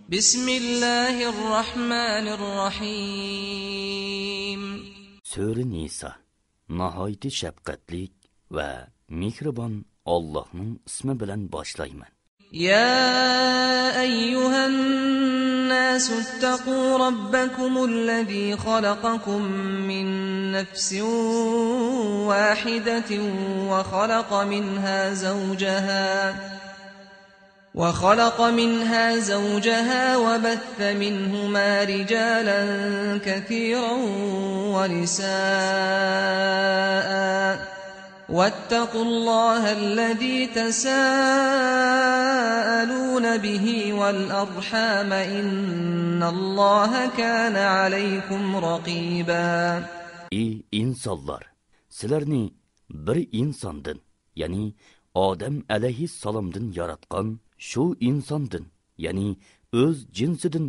Bismillahirrahmanirrahim. Sura Nisa. Nihoyat shafqatli va mehribon Allohning ismi bilan boshlayman. يا أيها الناس اتقوا ربكم الذي خلقكم من نفس واحدة وخلق منها زوجها وبث منهما رجالا كثيرا ونساء واتقوا الله الذي تساءلون به والأرحام إن الله كان عليكم رقيبا. Ey insonlar, sizlarni bir insondan, ya'ni Odam alayhissalomdan yaratgan shu insondan, ya'ni o'z jinsidan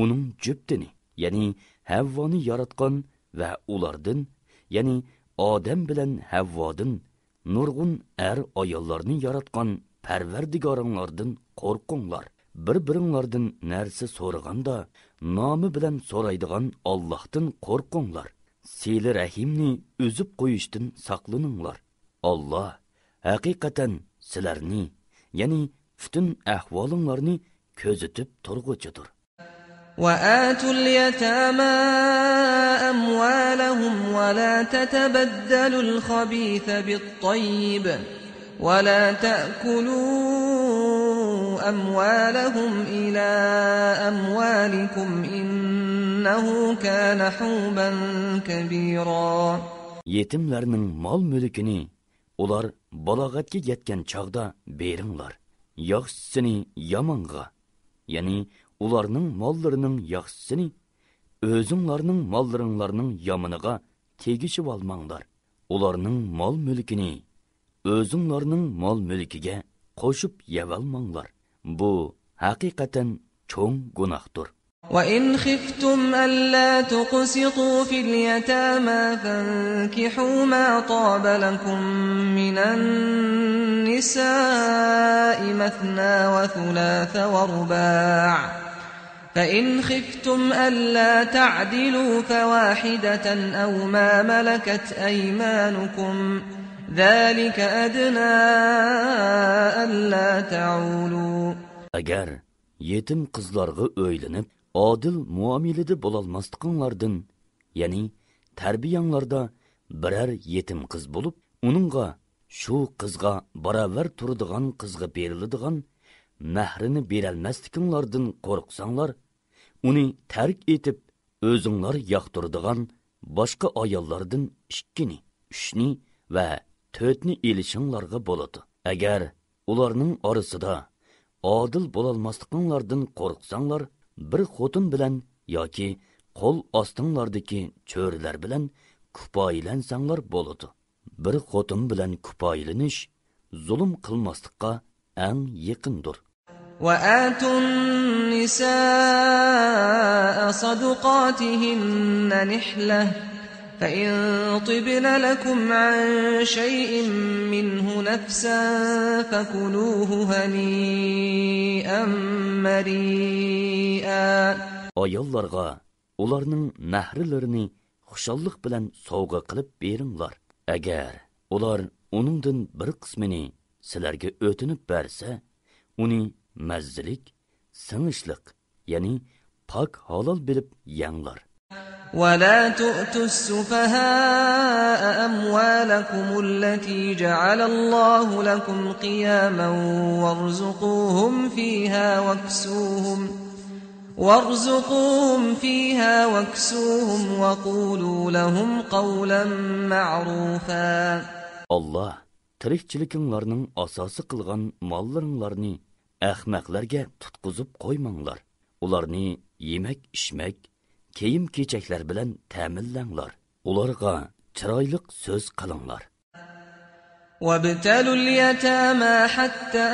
uning juftini, ya'ni Havvoni yaratgan va ulardan, ya'ni Odam bilan Havvodan nurg'un ayollarni yaratgan Parvardigoringlardan qo'rqinglar. Bir-biringlardan narsa so'raganda nomi bilan so'raydigan Allohdan qo'rqinglar. Seli rahimni o'zib qo'yishdan saqlaninglar. Alloh haqiqatan sizlarni, ya'ni butun ahvolinglarni ko'zitib turg'uchidir. وآتوا اليتامى أموالهم ولا تتبدلوا الخبيث بالطيب ولا تأكلوا أموالهم إلى أموالكم إنه كان حوبا كبيرا. Yetimlerning mol mulkini ular balog'atga yetgan chog'da beringlar. Yaxshisini yomonga, ya'ni ularning mollarining yaxshisini o'zinglarning mollaringlarning yomoniga tegishib olmanglar. Ularning mol mulkini o'zinglarning mol mulkiga qo'shib yevolmanglar. Bu haqiqatan cho'ng gunohdir. وَإِنْ خِفْتُمْ أَلَّا تُقْسِطُوا فِي الْيَتَامَى فَانكِحُوا مَا طَابَ لَكُم مِّنَ النِّسَاءِ مَثْنَى وَثُلَاثَ وَرُبَاعَ فَإِنْ خِفْتُمْ أَلَّا تَعْدِلُوا فَوَاحِدَةً أَوْ مَا مَلَكَتْ أَيْمَانُكُمْ ذَلِكَ أَدْنَى أَلَّا تَعُولُوا. Agar yetim qizlarga o'ylanib odil muomalada bo'lolmasliginlardan, ya'ni tarbiyanglarda biror yetim qiz bo'lib, uningga shu qizga barobar turadigan qizga beriladigan mahrini berolmasliginlardan qo'rqsanglar, uni tark etib o'zinglar yoqtiradigan boshqa ayollardan 2ni, 3ni va 4ni elishinglarga bo'ladi. Agar ularning orasida odil bo'lolmasliginlardan qo'rqsanglar, bir xotin bilan yoki qo'l ostinglardagi cho'rilar bilan kupoyilansanglar bo'ladi. Bir xotin bilan kupoyilanish zulm qilmaslikqa eng yaqindir. وَآتُوا النِّسَاءَ صَدُقَاتِهِنَّ نِحْلَةً فَإِن طِبْنَ لَكُمْ عَن شَيْءٍ مِّنْهُ نَفْسًا فَكُلُوهُ هَنِيئًا مَرِيئًا. Ayollarga ularning nahrilarini xushallik bilan sovg'a qilib beringlar. Agar ular uningdan bir qismini sizlarga o'tinib bersa, uni mazzilik, singishliq, ya'ni pok halol bilib yanglar. وَلَا تُؤْتُوا السُّفَهَاءَ أَمْوَالَكُمُ الَّتِي جَعَلَ اللَّهُ لَكُمْ قِيَامًا وَارْزُقُوهُمْ فِيهَا وَاكْسُوهُمْ وَقُولُوا لَهُمْ قَوْلًا مَعْرُوفًا. Allah tirikchilikinglarning asosi qilgan mollaringlarni ahmoqlarga tutqizib qo'ymanglar. Ularni yemak-ichmak, kiyim-kechaklar bilan ta'minlanglar. Ularga chiroyli so'z qilinglar. وَابْتَلُوا الْيَتَامَى حَتَّى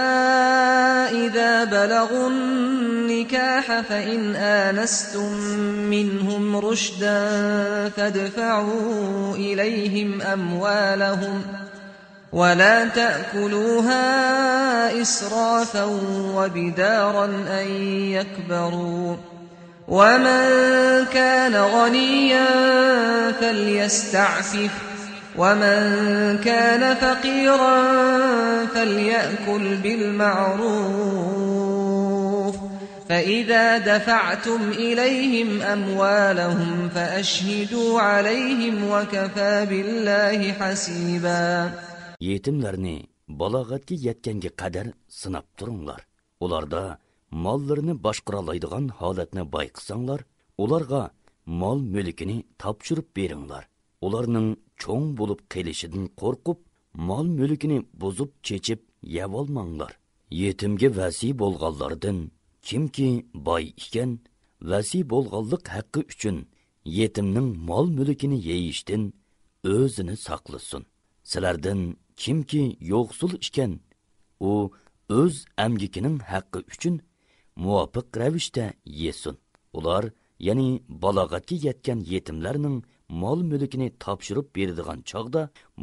إِذَا بَلَغُوا النِّكَاحَ فَإِنْ آنَسْتُم مِّنْهُمْ رُشْدًا فَادْفَعُوا إِلَيْهِمْ أَمْوَالَهُمْ ولا تأكلوها إسرافا وبدارا أن يكبروا ومن كان غنيا فليستعفف ومن كان فقيرا فليأكل بالمعروف فإذا دفعتم إليهم أموالهم فأشهدوا عليهم وكفى بالله حسيبا. Yetimlarni balog'atga yetganga qadar sinab turinglar. Ularda mollarini boshqara oladigan holatni bayqasanglar, ularga mol mulkini topshirib beringlar. Ularning cho'ng bo'lib kelishidan qo'rqib, mol mulkini buzib chechib yeb olmanglar. Yetimga vasi bo'lganlardan kimki boy ekan, vasi bo'lganlik haqqi uchun yetimning mol mulkini yeyishdan o'zini saqlasin. Sizlardan kimki yo'qsul ekan, u o'z amgikining haqqi uchun muvofiq ravishda yesin. Ular, ya'ni balog'atga yetgan yetimlarning mol mulkini topshirib beradigan chog'da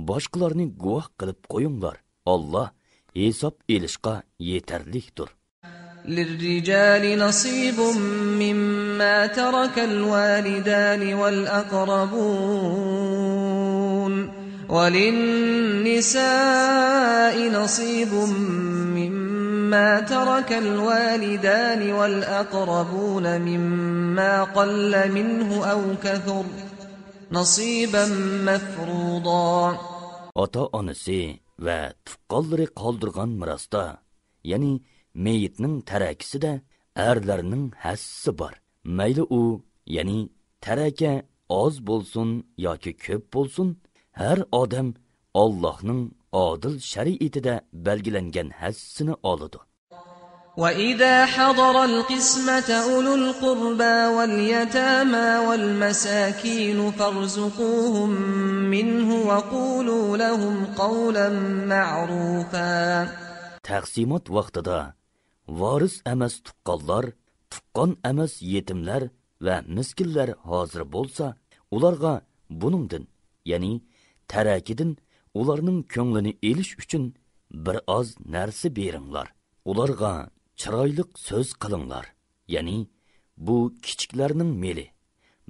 boshqalarni guvoh qilib qo'yinglar. Alloh hisob elishga yetarlikdir. للرجال نصيب مما ترك الوالدان والأقربون وللنساء نصيب مما ترك الوالدان والأقربون مما قل منه أو كثر نصيبا مفروضا. Ota-onasi va tuqqanlari qoldirgan mirosda, ya'ni meyitning tarakisida erlarning hassisi bor. Mayli u, ya'ni taraka oz bo'lsin yoki ko'p bo'lsin, har odam Allohning adil shariatida belgilangan hassini oladi. وَإِذَا حَضَرَ الْقِسْمَةَ أُولُو الْقُرْبَى وَالْيَتَامَى وَالْمَسَاكِينُ فَارْزُقُوهُم مِّنْهُ وَقُولُوا لَهُمْ قَوْلًا مَّعْرُوفًا. Taqsimot vaqtida varis emas tuqqanlar, tuqqan emas yetimlar va miskinlar hozir bo'lsa, ularga buningdan, ya'ni tarakidan ularning ko'nglini elish uchun bir oz narsa beringlar. Ularga chiroyli so'z qilinglar. Ya'ni bu kichiklarning meli,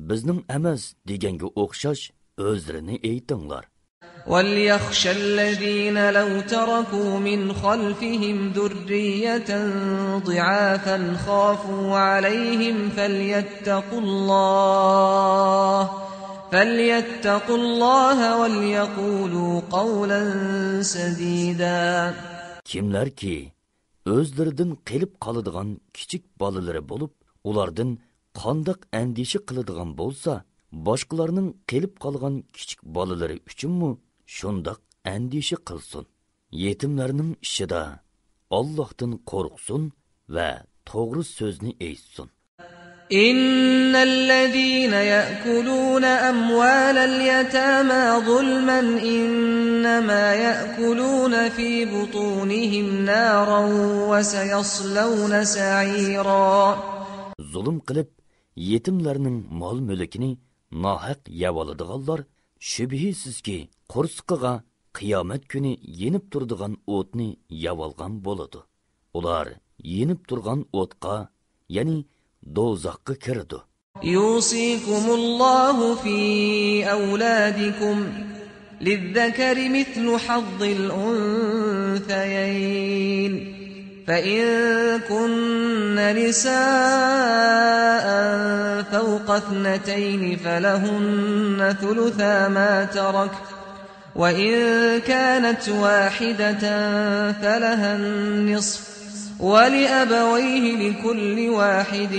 bizning emas deganga o'xshash o'zlarini aytinglar. وَلْيَخْشَ الَّذِينَ لَوْ تَرَكُوا مِنْ خَلْفِهِمْ ذُرِّيَّةً ضِعَافًا خَافُوا عَلَيْهِمْ فَلْيَتَّقُوا اللَّهَ وَلْيَقُولُوا قَوْلًا سَدِيدًا. Kimlar ki o'zlaridan qilib qoladigan kichik bolalari bo'lib, ulardan qandoq andisha qiladigan bo'lsa, boshqalarning qilib qolgan kichik bolalari uchunmi shundoq andisha qilsin. Yetimlarning ishida Allohdan qo'rqsin va to'g'ri so'zni aytsin. إِنَّ الَّذِينَ يَأْكُلُونَ أَمْوَالَ الْيَتَامَى ظُلْمًا إِنَّمَا يَأْكُلُونَ فِي بُطُونِهِمْ نَارًا وَسَيَصْلَوْنَ سَعِيرًا. Zulm qilib yetimlarning mol mulkini nohaq yeyoladiganlar shubhisizki qo'rsqiga qiyomat kuni yenib turadigan o'tni yevolgan bo'ladi. Ular yenib turgan o'tqa, ya'ni do'zaxga kirdi. Yusikumullohu fi awladikum lizzakari mithlu hazzil unthayayn فإن كن نساء فوق 2 فلهن ثلثا ما ترك وإن كانت واحدة فلها النصف ولأبويه لكل واحد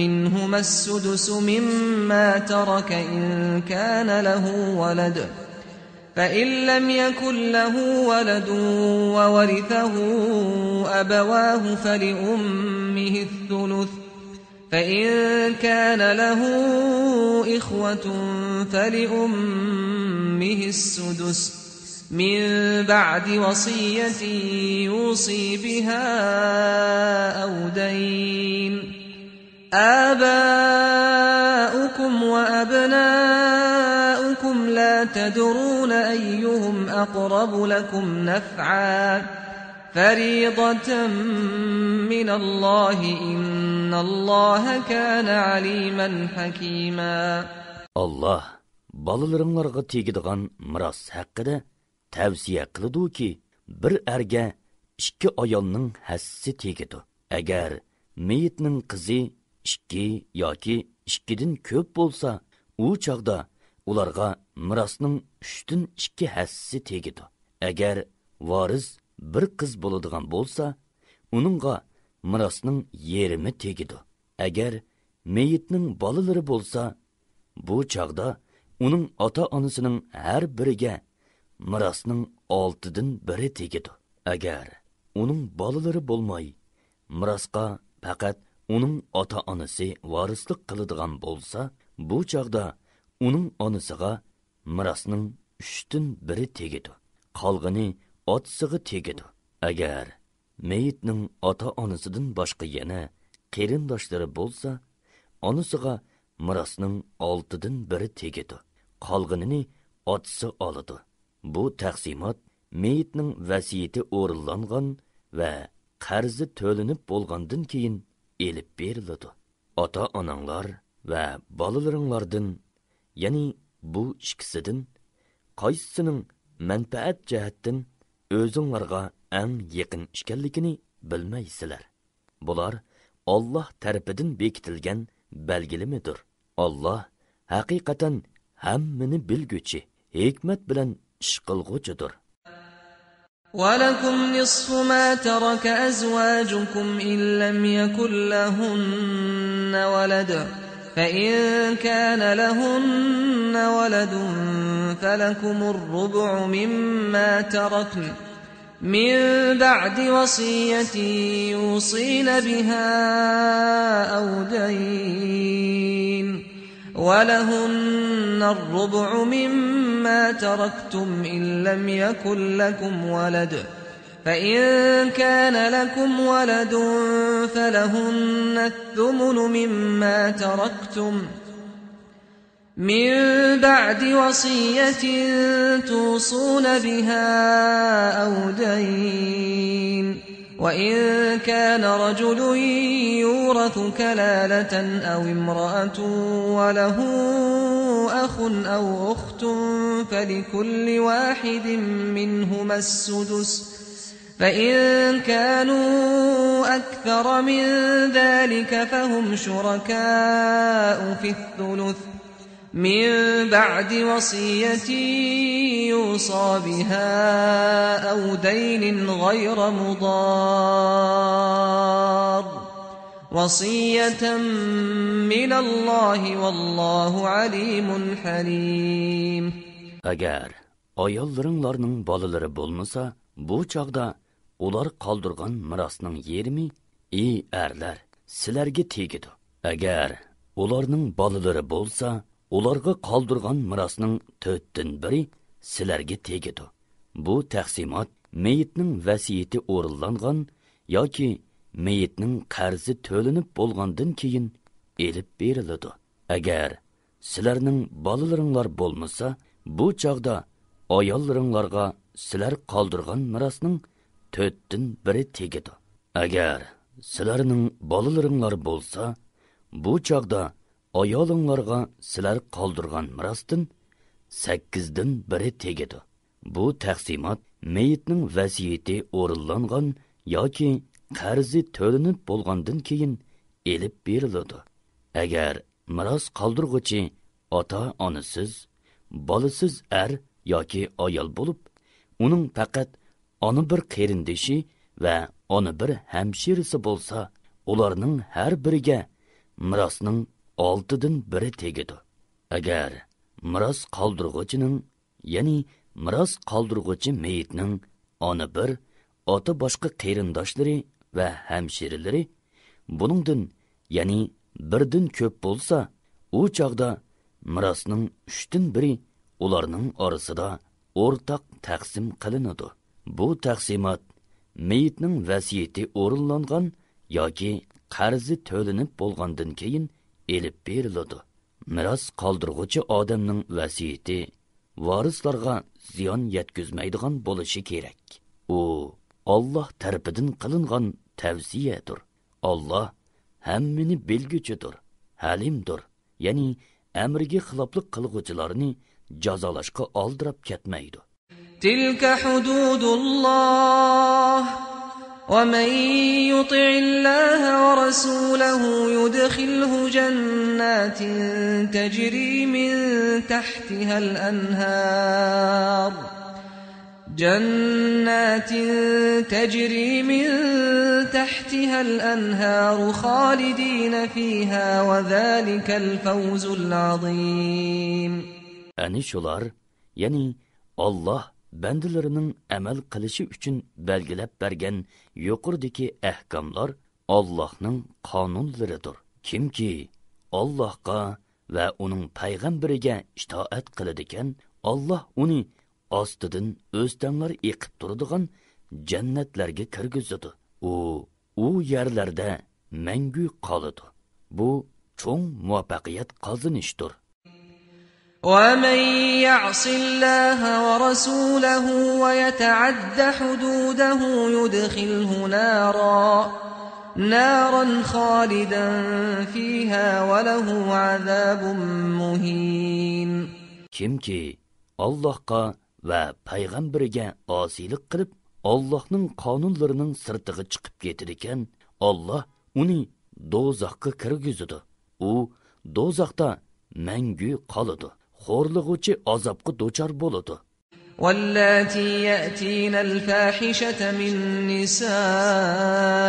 منهما السدس مما ترك إن كان له ولد فإن لم يكن له ولد وورثه أبواه فلأمه الثلث فإن كان له إخوة فلأمه السدس من بعد وصية يوصي بها أو دين آباؤكم وأبناؤكم لا تدرون أيهم أقرب لكم نفعا فريضة من الله إن الله كان عليما حكيما. Allah balalaringlarga tegadigan miros haqida tavsiya qiladi-ki, bir erga ikki ayolning hassisi tegadi. Agar meyitning qizi 2 yoki 2dan ko'p bo'lsa, u chaqda ularga mirosning 3dan 2 hassisi tegadi. Agar varis bir qiz bo'ladigan bo'lsa, uningga mirosning yarmi tegadi. Agar meyitning bolalari bo'lsa, bu chaqda uning ota-onasining har biriga mirosning 6dan 1 tegadi. Agar uning bolalari bo'lmay, mirosga faqat uning ota-onasi varislik qiladigan bo'lsa, bu chaqda uning onasiga mirosning 3dan 1 tegadi. Qolgani otasiga tegadi. Agar meyitning ota-onasidan boshqa yana qarindoshlari bo'lsa, onasiga mirosning 6dan 1 tegadi. Qolganini otasi oladi. Bu taqsimot meyitning vasiyati o'rinlangan va qarzi to'lanib bo'lgandan keyin elib beriladi. Ota-onanglar va bolalaringlardan, ya'ni bu ikkisidan qaysisining manfaat jihatdan o'zinglarga eng yaqin ekanligini bilmaysizlar. Bular Alloh tarafidan bekitilgan belgilimidir. Alloh haqiqatan hammani bilguchi, hikmat bilan ish qilguchidir. وَلَكُمْ نِصْفُ مَا تَرَكَ أَزْوَاجُكُمْ إِنْ لَمْ يَكُنْ لَهُنَّ وَلَدٌ فَإِنْ كَانَ لَهُنَّ وَلَدٌ فَلَكُمُ الرُّبُعُ مِمَّا تَرَكْنَ مِنْ بَعْدِ وَصِيَّةٍ يُوصِينَ بِهَا أَوْ دَيْنٍ وَلَهُنَّ الرُّبُعُ مِمَّا تَرَكْتُمْ إِنْ لَمْ يَكُنْ لَكُمْ وَلَدٌ فَإِنْ كَانَ لَكُمْ وَلَدٌ فَلَهُنَّ الثُّمُنُ مِمَّا تَرَكْتُمْ مِنْ بَعْدِ وَصِيَّةٍ تُوصُونَ بِهَا أَوْ دَيْنٍ وَإِنْ كَانَ رَجُلٌ يُورَثُ كَلَالَةً أَوْ امْرَأَةٌ وَلَهُ أَخٌ أَوْ أُخْتٌ فَلِكُلِّ واحد منهما السُّدُسُ فَإِنْ كَانُوا أَكْثَرَ مِنْ ذَلِكَ فَهُمْ شُرَكَاءُ فِي الثُّلُثِ مِنْ بَعْدِ وَصِيَّةٍ يُوصَى بِهَا أَوْ دَيْنٍ غَيْرَ مُضَارٍّ وَصِيَّةً مِنَ اللَّهِ وَاللَّهُ عَلِيمٌ حَلِيمٌ. Agar ayollaringlarning bolalari bo'lmasa, bu chaqda ular qoldirgan mirosning yarmi ey erlar sizlarga tegadi. Agar ularning bolalari bo'lsa, ularga qoldirgan mirosning 4dan 1 sizlarga tegadi. Bu taqsimot meyitning vasiyati o'rinlangan yoki meyitning qarzi to'lanib bo'lgandan keyin elib beriladi. Agar sizlarning bolalaringlar bo'lmasa, bu chaqda ayollaringlarga sizlar qoldirgan mirosning 4dan 1 tegadi. Agar sizlarning bolalaringlar bo'lsa, bu chaqda ayolinglarga sizlar qoldirgan mirosdan 8dan 1 tegadi. Bu taqsimot meyitning vasiyati o'rinlangan yoki qarzi to'lanib bo'lgandan keyin elib beriladi. Agar miros qoldirg'uchi ota-onasiz, bolasiz yoki ayol bo'lib, uning faqat ona bir qarindoshi va ona bir hamshirisi bo'lsa, ularning har biriga mirosning 6dan 1 tegadi. Agar miros qoldirg'uchining, ya'ni miros qoldirg'uchi meyitning ona bir, ota boshqa qarindoshlari va hamshiralari buningdan, ya'ni birdan ko'p bo'lsa, u chaqda mirosning 3dan 1 ularning orasida o'rtaq taqsim qilinadi. Bu taqsimot meyitning vasiyati o'rinlangan yoki qarzi to'lanib bo'lgandan keyin elib beriladi. Miros qoldirg'uchi odamning vasiyati varislarga ziyon yetkazmaydigan bo'lishi kerak. U Alloh tarafidan qilingan tavsiyadir. Alloh hammani bilguchidir, halimdir. Ya'ni amriga xiloflik qilguvchilarni jazolashga oldirib ketmaydi. Tilka hududulloh ومن يطع الله ورسوله يدخله جنات تجري من تحتها الأنهار خالدين فيها وذلك الفوز العظيم. Ani shular, ya'ni Allah bandalarining amal qilishi uchun belgilab bergan yuqoridagi ahkomlar Allohning qonunlaridir. Kimki Allohga va uning payg'ambariga itoat qiladigan, Alloh uni ostidan o'stamlar eqib turadigan jannatlarga kirgizadi. U yerlarda mangu qoladi. Bu cho'ng muvaffaqiyat qozonishdir. ومن يعص الله ورسوله ويتعد حدوده يدخله نارا خالدا فيها وله عذاب مهين. Kimki Allohga va payg'ambariga osiylik qilib, Allohning qonunlarining sirtiga chiqib ketadigan, Alloh uni do'zaxga kirgizadi. U do'zaxda mangu qoladi. Xo'rlig'uchi azobga duchor bo'ladi. واللاتي يأتين الفاحشة من نسائكم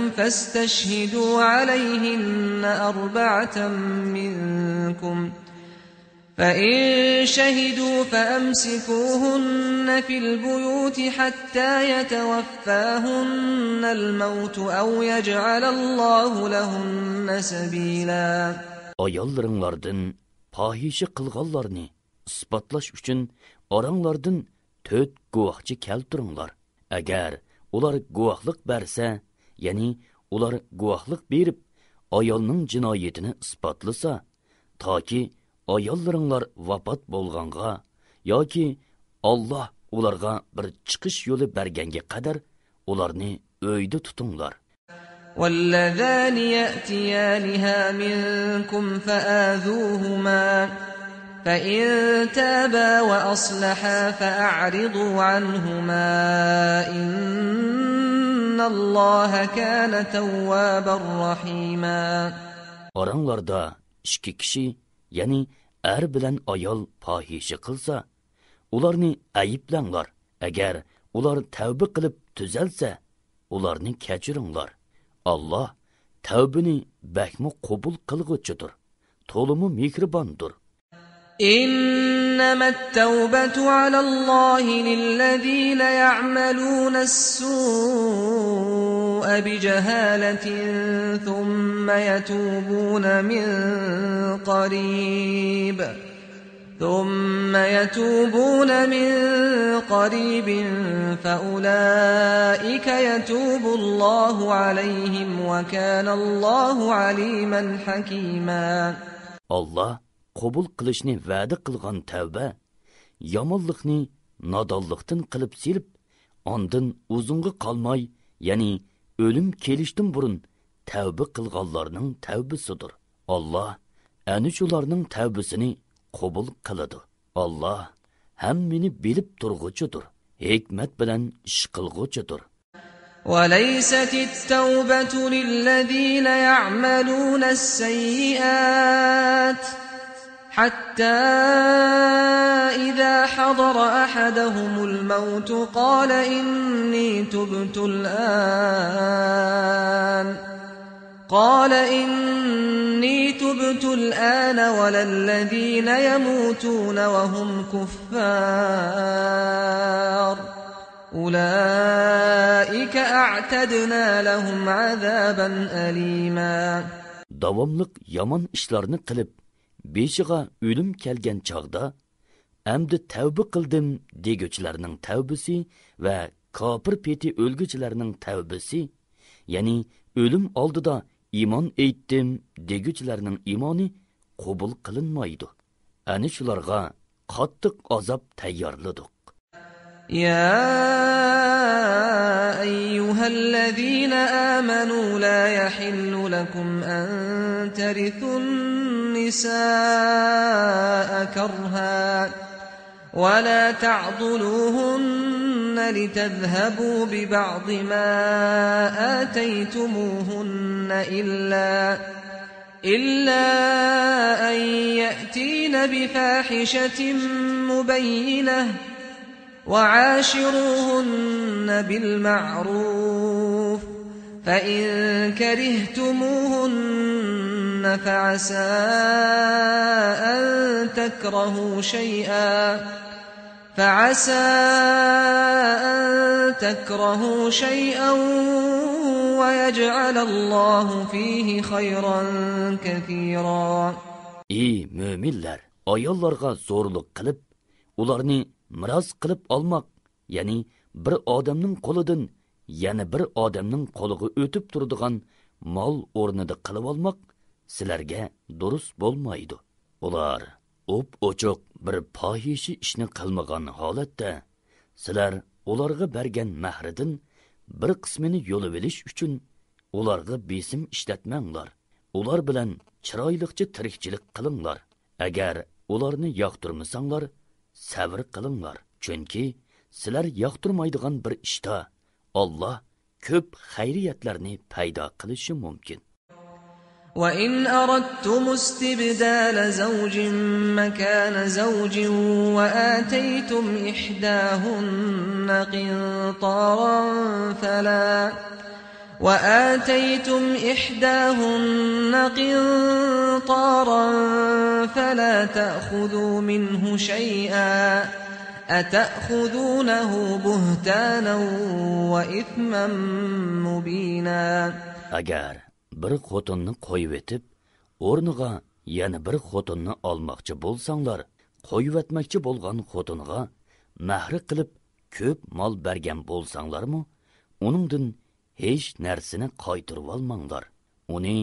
فاستشهدوا عليهن 4 منكم فإن شهدوا فأمسكوهن في البيوت حتى يتوفاهن الموت أو يجعل الله لهن سبيلا. Ayollarınlardan fahisha qilganlarni isbotlash uchun oranglardan 4 guvohchi keltiringlar. Agar ular guvohlik bersa, ya'ni ular guvohlik berib ayolning jinoyatini isbotlasa, toki ayollaringlar vafot bo'lganga yoki Alloh ularga bir chiqish yo'li berganga qadar ularni uyda tutinglar. واللذان يأتيانها منكم فآذوهما فإن تابا وأصلحا فأعرضوا عنهما إن الله كان توابا رحيما. Oranglarda 2 kishi, ya'ni er bilan ayol fahisha qilsa, ularni ayıplanglar. Agar ular tavba qilib tuzalsa, ularni kechiringlar. Allah tavbini bakmi qabul qilg'uchidir, to'limi mehribondir. إنما التوبة على الله للذين يعملون السوء بجهالة ثم يتوبون من قريب فأولئك يتوب الله عليهم وكان الله عليما حكيما. Allah qabul qilishni va'da qilgan tavba yomonlikni nodonlikdan qilib silib, ondan uzunga qolmay, ya'ni o'lim kelishdan burun tavba qilganlarning tavbasidir. Allah ana shularning tavbasini qabul qiladi. Allah hammani bilib turg'uchidir, hikmat bilan ish qilg'uchidir. وليست التوبة للذين يعملون السيئات حتى إذا حضر أحدهم الموت قال إني تبت الآن ولا الذين يموتون وهم كفار أولئك أعتدنا لهم عذابا أليما. Davomliq yomon ishlarni qilib, beshiga o'lim kelgan chog'da, amdi tavba qildim deguchilarning tavbasi va kofir peti o'lguchilarning tavbasi, ya'ni o'lim oldida iymon aytdim deguchilarning iymoni qabul qilinmaydi. Ani shularga qattiq azob tayyorladik. يا أيها الذين آمنوا لا يحل لكم أن ترثوا النساء كرها ولا تعضلوهن لتذهبوا ببعض ما آتيتموهن إلا أن يأتين بفاحشة مبينة وعاشروهن بالمعروف فإن كرهتموهن فعسى أن تكرهوا شيئا ويجعل الله فيه خيرا كثيرا. Ey müminler, ayollarga zo'rlik qilib, ularni miros qilib olmoq, ya'ni bir odamning qo'lidan yana bir odamning qo'liga o'tib turadigan mol o'rnida qilib olmoq sizlarga durust bo'lmaydi. Ular ochiq bir fohishi ishni qilmagan holatda sizlar ularga bergan mahridan bir qismini yo'lib olish uchun ularga besim ishlatmanglar. Ular bilan chiroyliqcha tirikchilik qilinglar. Agar ularni yoqtirmasanglar, sabr qilinglar. Chunki sizlar yoqtirmaydigan bir ishda Alloh ko'p xayriyatlarni paydo qilishi mumkin. وَإِنْ أَرَدْتُمُ اسْتِبْدَالَ زَوْجٍ مَكَانَ زَوْجٍ وَآتَيْتُمْ إِحْدَاهُنَّ قِنطَارًا فَلَا تَأْخُذُوا مِنْهُ شَيْئًا أَتَأْخُذُونَهُ بُهْتَانًا وَإِثْمًا مُبِينًا. Agar bir xotinni qo'yib etib, o'rniga yana bir xotinni olmoqchi bo'lsanglar, qo'yib etmoqchi bo'lgan xotinga mahri qilib ko'p mol bergan bo'lsanglarmi, uningdan hech narsani qaytirib olmanglar. Uni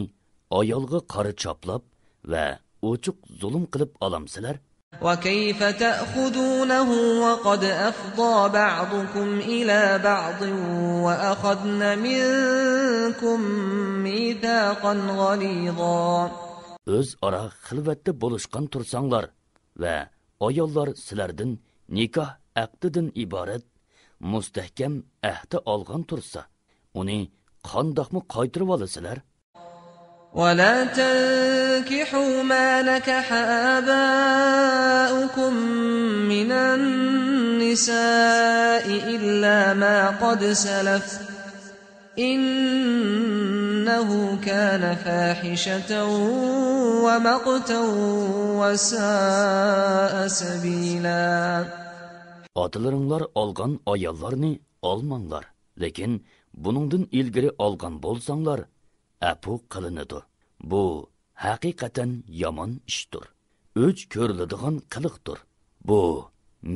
ayolga qari choplab va ochiq zulm qilib olamsizlar. وَكَيْفَ تَأْخُذُونَهُ وَقَدْ أَفْضَى بَعْضُكُمْ إِلَى بَعْضٍ وَأَخَذْنَ مِنْكُمْ مِيثَاقًا غَلِيظًا. O'zaro xilvatda bo'lishgan tursanglar va ayollar sizlardan nikoh aqdidan iborat mustahkam ahdi olgan tursa, uni qandoqmi qaytirib olasizlar? وَلَا تَنكِحُوا مَا نَكَحَ آبَاؤُكُمْ مِنَ النِّسَاءِ إِلَّا مَا قَدْ سَلَفَ إِنَّهُ كَانَ فَاحِشَةً وَمَقْتًا وَسَاءَ سَبِيلًا. Atalarınlar olgan ayollarni olmanglar. Lekin buningdan ilgari olgan bo'lsanglar, apu qilinadi. Bu haqiqatan yomon ishdir. O'ch ko'riladigan qiliqdir. Bu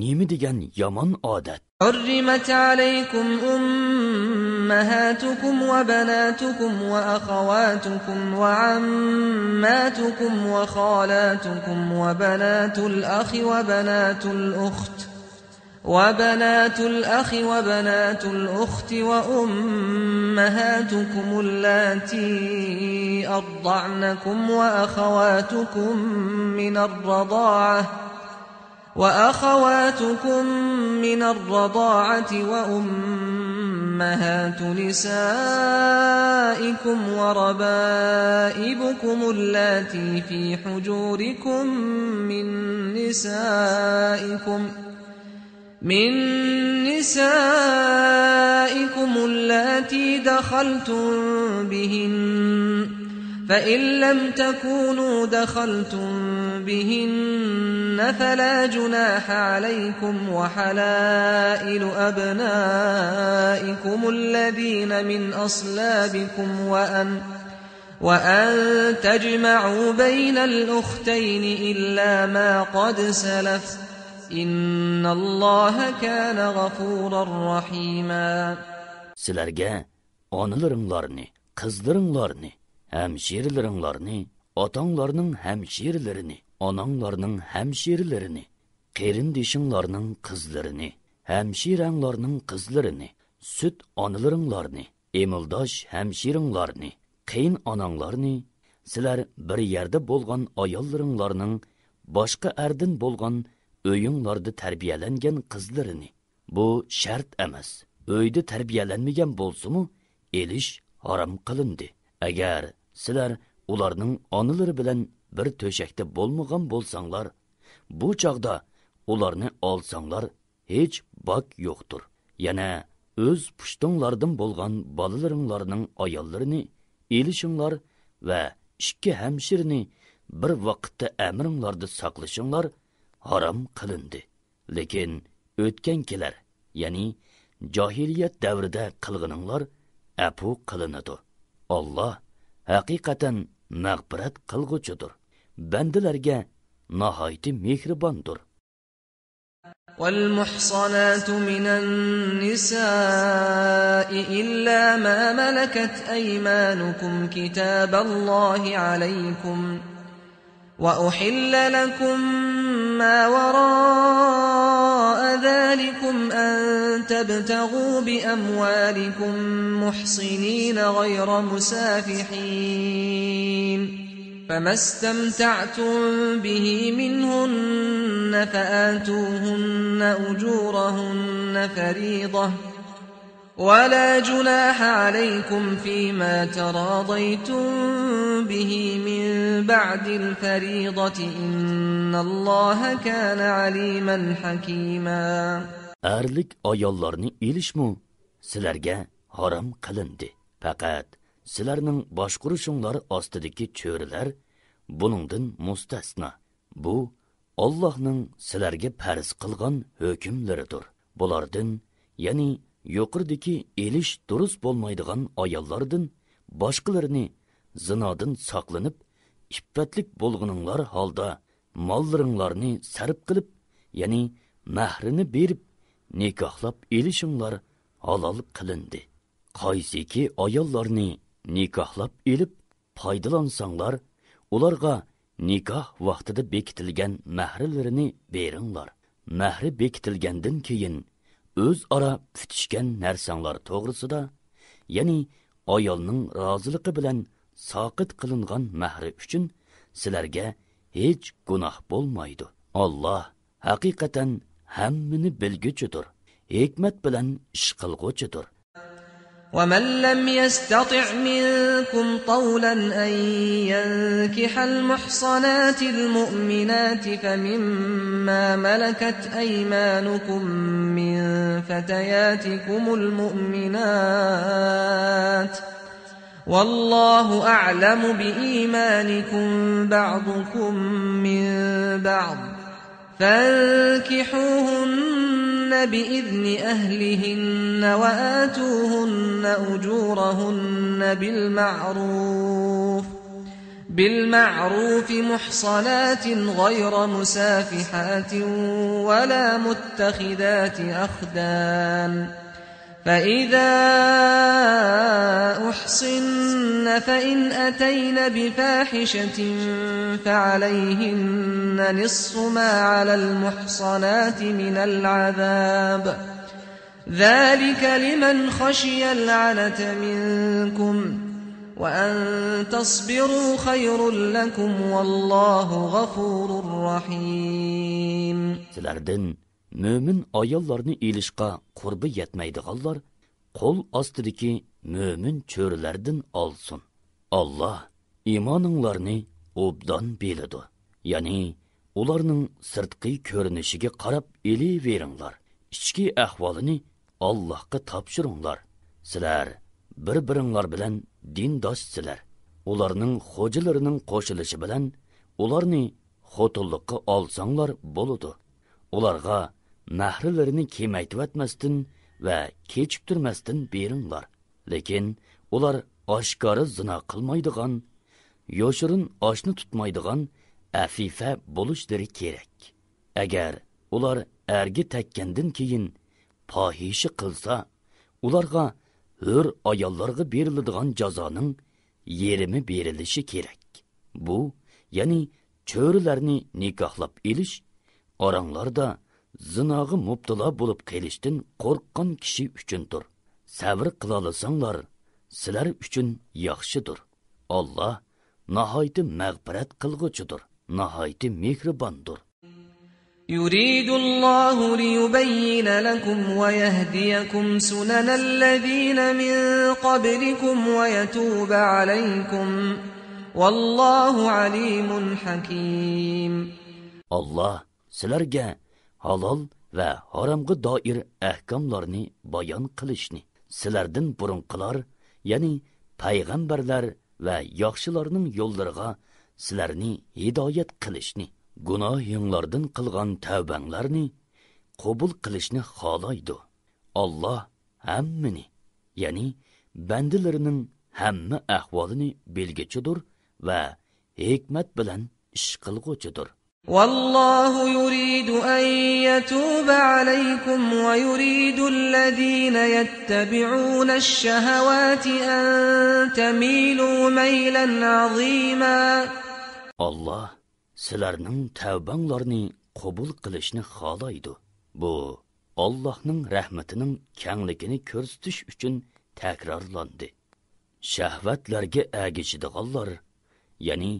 nima degan yomon odat? حرمت عليكم أمهاتكم وبناتكم وأخواتكم وعماتكم وخالاتكم وبنات الأخ وبنات الأخت وأمهاتكم اللاتي أرضعنكم وأخواتكم من الرضاعة وأمهات نسائكم وربائبكم اللاتي في حجوركم من نسائكم اللاتي دخلتم بهن فإن لم تكونوا دخلتم بهن فلا جناح عليكم وحلائل أبنائكم الذين من أصلابكم وأن تجمعوا بين الأختين إلا ما قد سلف إن الله كان غفورا رحيما. Sizlarga onalaringlarni, qizlaringlarni, hamshirlaringlarni, otanglarning hamshirlarini, onanglarning hamshirlarini, qerindishinglarning qizlarini, hamshiranglarning qizlarini, süt onalaringlarni, emildosh hamshiringlarni, qiyin onanglarni, sizlar bir yerda bo'lgan ayollaringlarning boshqa ardin bo'lgan o'yinglarda tarbiyalangan qizlarini. Bu shart emas. Uyda tarbiyalanmagan bo'lsa-mu, elish harom qilindi. Agar sizlar ularning onalari bilan bir to'shakda bo'lmagan bo'lsanglar, bu chaqda ularni olsanglar hech bak yo'qdir. Yana o'z pushtinglardan bo'lgan bolalaringlarning ayollarini elishinglar va ikki hamshirni bir vaqtda amringlarda saqlashinglar harom qilindi. Lekin o'tgan kelar, ya'ni jahiliyat davrida qilganinglar afu qilinadi. Alloh haqiqatan mag'firat qilguchidir. Bandalarga nihoyatda mehribondir. والمحصنات من النساء إلا ما ملكت أيمانكم كتاب الله عليكم وأحل لكم ما وراء ذلكم أن تبتغوا بأموالكم محصنين غير مسافحين فما استمتعتم به منهن فآتوهن أجورهن فريضة ولا جناح عليكم فيما تراضيتم به من بعد الفريضة إن الله كان عليما حكيما. Erlik ayollarni elishmi sizlarga harom qilindi. Faqat sizlarning boshqurishinglar ostidagi cho'rilar buningdan mustasno. Bu Allohning sizlarga farz qilgan hukmlaridir. Bulardan, ya'ni yuqoridagi elish durust bo'lmaydigan ayollardan boshqalarini zinodan saqlanib, iffatlik bo'lguninglar holda mollaringlarni sarf qilib, ya'ni mahrini berib nikohlab elishinglar halol qilindi. Qaysiki ayollarni nikohlab elib foydalansanglar, ularga nikoh vaqtida bekitilgan mahrilarini beringlar. Mahri bekitilgandan keyin o'zaro tutishgan narsanglar to'g'risida, ya'ni ayolning roziligi bilan soqit qilingan mahri uchun sizlarga hech gunoh bo'lmaydi. Alloh haqiqatan hammani bilguchidir, hikmat bilan ish qilguchidir. ومن لم يستطع منكم طولا أن ينكح المحصنات المؤمنات فمما ملكت أيمانكم من فتياتكم المؤمنات والله أعلم بإيمانكم بعضكم من بعض فانكحوهن بإذن أهلهن وآتوهن أجورهن بالمعروف محصنات غير مسافحات ولا متخذات أخدان فإذا أحصن فإن أتين بفاحشة فعليهن نصف ما على المحصنات من العذاب ذلك لمن خشي العنة منكم وأن تصبروا خير لكم والله غفور رحيم. Mömin ayollarni elishqa qurbi yetmaydiganlar qo'l ostidagi mömin cho'rilardan olsin. Alloh iymoninglarni obdan biladi. Ya'ni ularning sirtqi ko'rinishiga qarab eliveringlar. Ichki ahvolini Allohga topshiringlar. Sizlar bir-biringlar bilan dindoshsizlar. Ularning xo'jalarining qo'shilishi bilan ularni xotinlikqa olsanglar bo'ladi. Ularga mahrilarini kemaytvatmasdan va kechiktirmasdan beringlar. Lekin ular oshkora zina qilmaydigan, yoshirin oshni tutmaydigan afifa bo'lishlari kerak. Agar ular erga takkandan keyin fohisha qilsa, ularga hur ayollarga beriladigan jazoning yerimi berilishi kerak. Bu, ya'ni cho'rilarni nikohlab elish Oranglarda zinoga mubtalo bo'lib qolishdan qo'rqqan kishi uchundir. Sabr qilalasanglar, sizlar uchun yaxshidir. Alloh nihoyat mag'firat qilg'uchidir, nihoyat mehribondir. يريد الله ليبين لكم ويهديكم سنن الذين من قبلكم ويتوب عليكم والله عليم حكيم. Allah sizlarga halol va haromga doir ahkomlarni bayon qilishni, sizlardan burunqilar, ya'ni payg'ambarlar va yaxshilarning yo'llariga sizlarni hidoyat qilishni, gunohinglardan qilgan tavbanglarni qabul qilishni xohlaydi. Alloh hammani, ya'ni bandalarining hamma ahvolini bilguchidir va hikmat bilan ish qilg'uchidir. والله يريد أن يتوب عليكم ويريد الذين يتبعون الشهوات أن تميلوا ميلا عظيما. Allah sizlarning tavbanglarni qabul qilishni xohlaydi. Bu Allohning rahmatining kengligini ko'rsatish uchun takrorlandi. Shahvatlarga agishadiganlar, ya'ni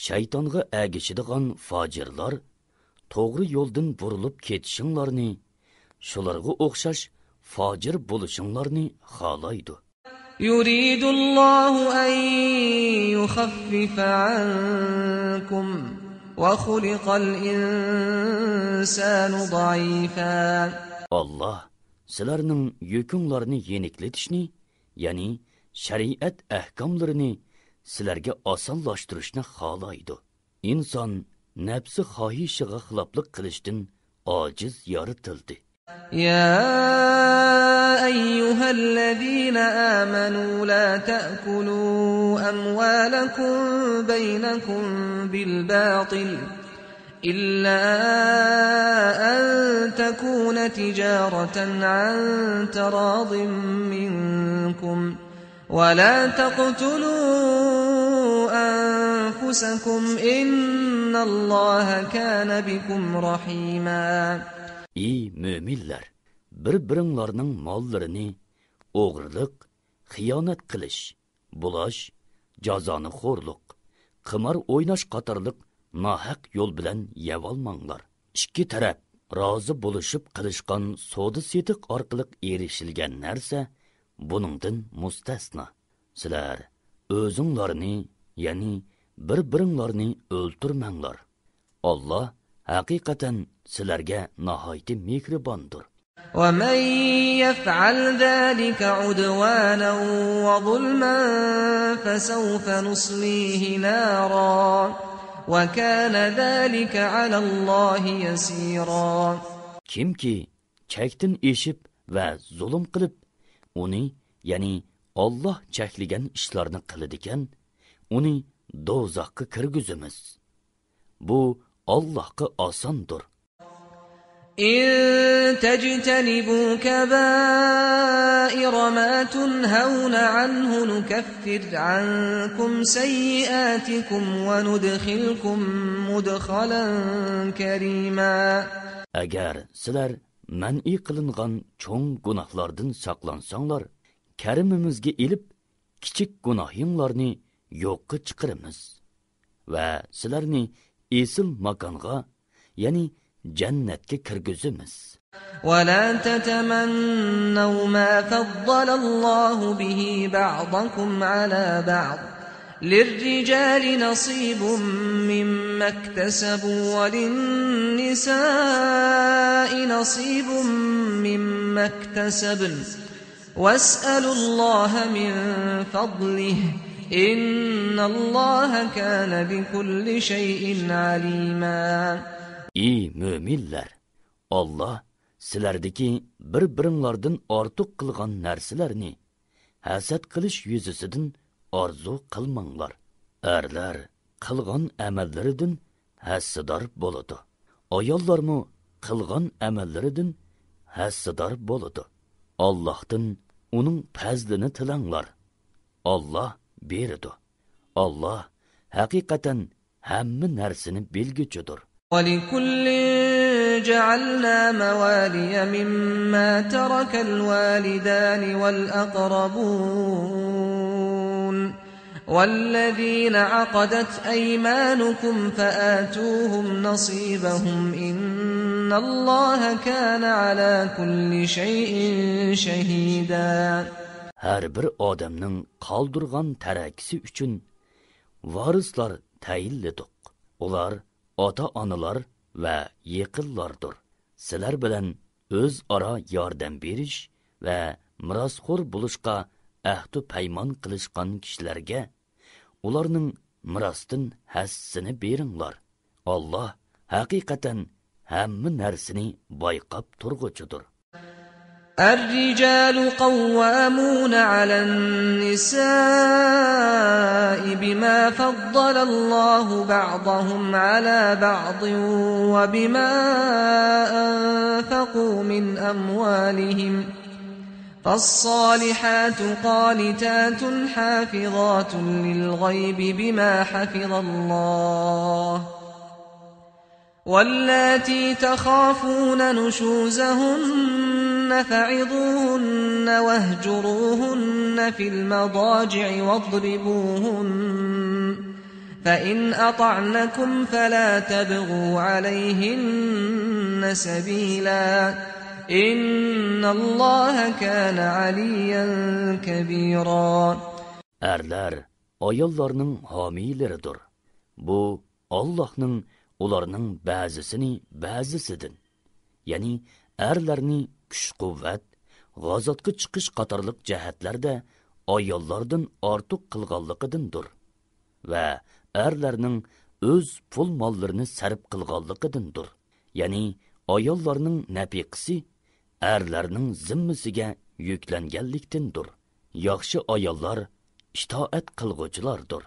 shaytonga agishadigan fojirlar, to'g'ri yo'ldan burilib ketishinglarni, shularga o'xshash fojir bo'lishinglarni xohlaydi. يريد الله أن يخفف عنكم وخلق الإنسان ضعيفا. Allah sizlarning yukinglarni yeniklatishni, ya'ni shariat ahkomlarini sizlarga osonlashtirishni xohlaydi. Inson nafsi xohishiga xiloflik qilishdan ojiz yoritildi. يا أيها الذين آمنوا لا تأكلوا أموالكم بينكم بالباطل إلا أن تكون تجارة عن تراض منكم ولا تقتلوا أنفسكم إن الله كان بكم رحيما. Ey müminler, bir-biringlarning mollarini o'g'irlik, xiyonat qilish, bulash, jazoni xo'rlik, qimar o'ynash qatorliq nohaq yo'l bilan yevolmanglar. Ikki taraf rozi bo'lishib qilishgan savdo-setiq orqali erishilgan narsa buningdan mustasno. Sizlar o'zinglarni, ya'ni bir-biringlarni o'ltirmanglar. Alloh haqiqatan sizlarga nihoyat mehribondir. ومن يفعل ذلك عدوانا وظلما فسوف نصليه نارا وكان ذلك على الله يسيرا. Kimki chekdan eshib va zulm qilib, uni, ya'ni Alloh cheklagan ishlarni qiladigan, uni do'zaxga kirgizamiz. Bu Allohga osondir. إن تجتنبوا كبائر ما تنهون عنه نكفر عنكم سيئاتكم وندخلكم مدخلا كريما. Agar sizlar man'i qilingan cho'ng gunohlardan saqlansanglar, karimimizga ilib kichik gunohinglarni yo'qqa chiqaramiz va sizlarni esil makonga, ya'ni jannatga kirgizamiz. ولا تتمنوا ما فضل الله به بعضكم على بعض للرجال نصيب مما اكتسبوا وللنساء نصيب مما اكتسبن واسألوا الله من فضله إن الله كان بكل شيء عليما. Ey müminler! Allah sizlardagi bir-biringlardan ortiq qilgan narsalarni hasad qilish yuzasidan orzu qilmanglar. Erlar qilgan amallaridan hassador bo'ladi. Ayollarmi qilgan amallaridan hassador bo'ladi. Allohdan uning fazlini tilanglar. Allah beradi. Allah haqiqatan hamma narsani bilguchidir. وَلِكُلٍّ جعلنا موالي مما ترك الوالدان والأقربون والذين عقدت أيمانكم فآتوهم نصيبهم إن الله كان على كل شيء شهيدا. Her bir odamning qoldirgan tarakisi uchun varislar tayinlidiq. Ular ota-onalar va yaqinlardir. Sizlar bilan o'zaro yordam berish va mirosxo'r bo'lishga ahd paymon qilishgan kishilarga ularning mirosdan hassini beringlar. Alloh haqiqatan hamma narsani bayqab turg'uchidir. الرجال قوامون على النساء بما فضل الله بعضهم على بعض وبما أنفقوا من أموالهم فالصالحات قانتات حافظات للغيب بما حفظ الله واللاتي تخافون نشوزهن فعظوهن واهجروهن في المضاجع واضربوهن فإن أطعنكم فلا تبغوا عليهن سبيلا إن الله كان عليا كبيرا. Erler ayollarning homileridir. Bu Allah'ның ularning ba'zisini ba'zisidan, ya'ni erlarni kuch-quvvat, g'azotga chiqish qatorliq jihatlarda ayollardan ortiq qilganligidandir va erlarning o'z pul mollarini sarf qilganligidandir. Ya'ni ayollarning nafiqasi erlarning zimmasiga yuklanganlikdandir. Yaxshi ayollar itoat qilg'uvchilardir.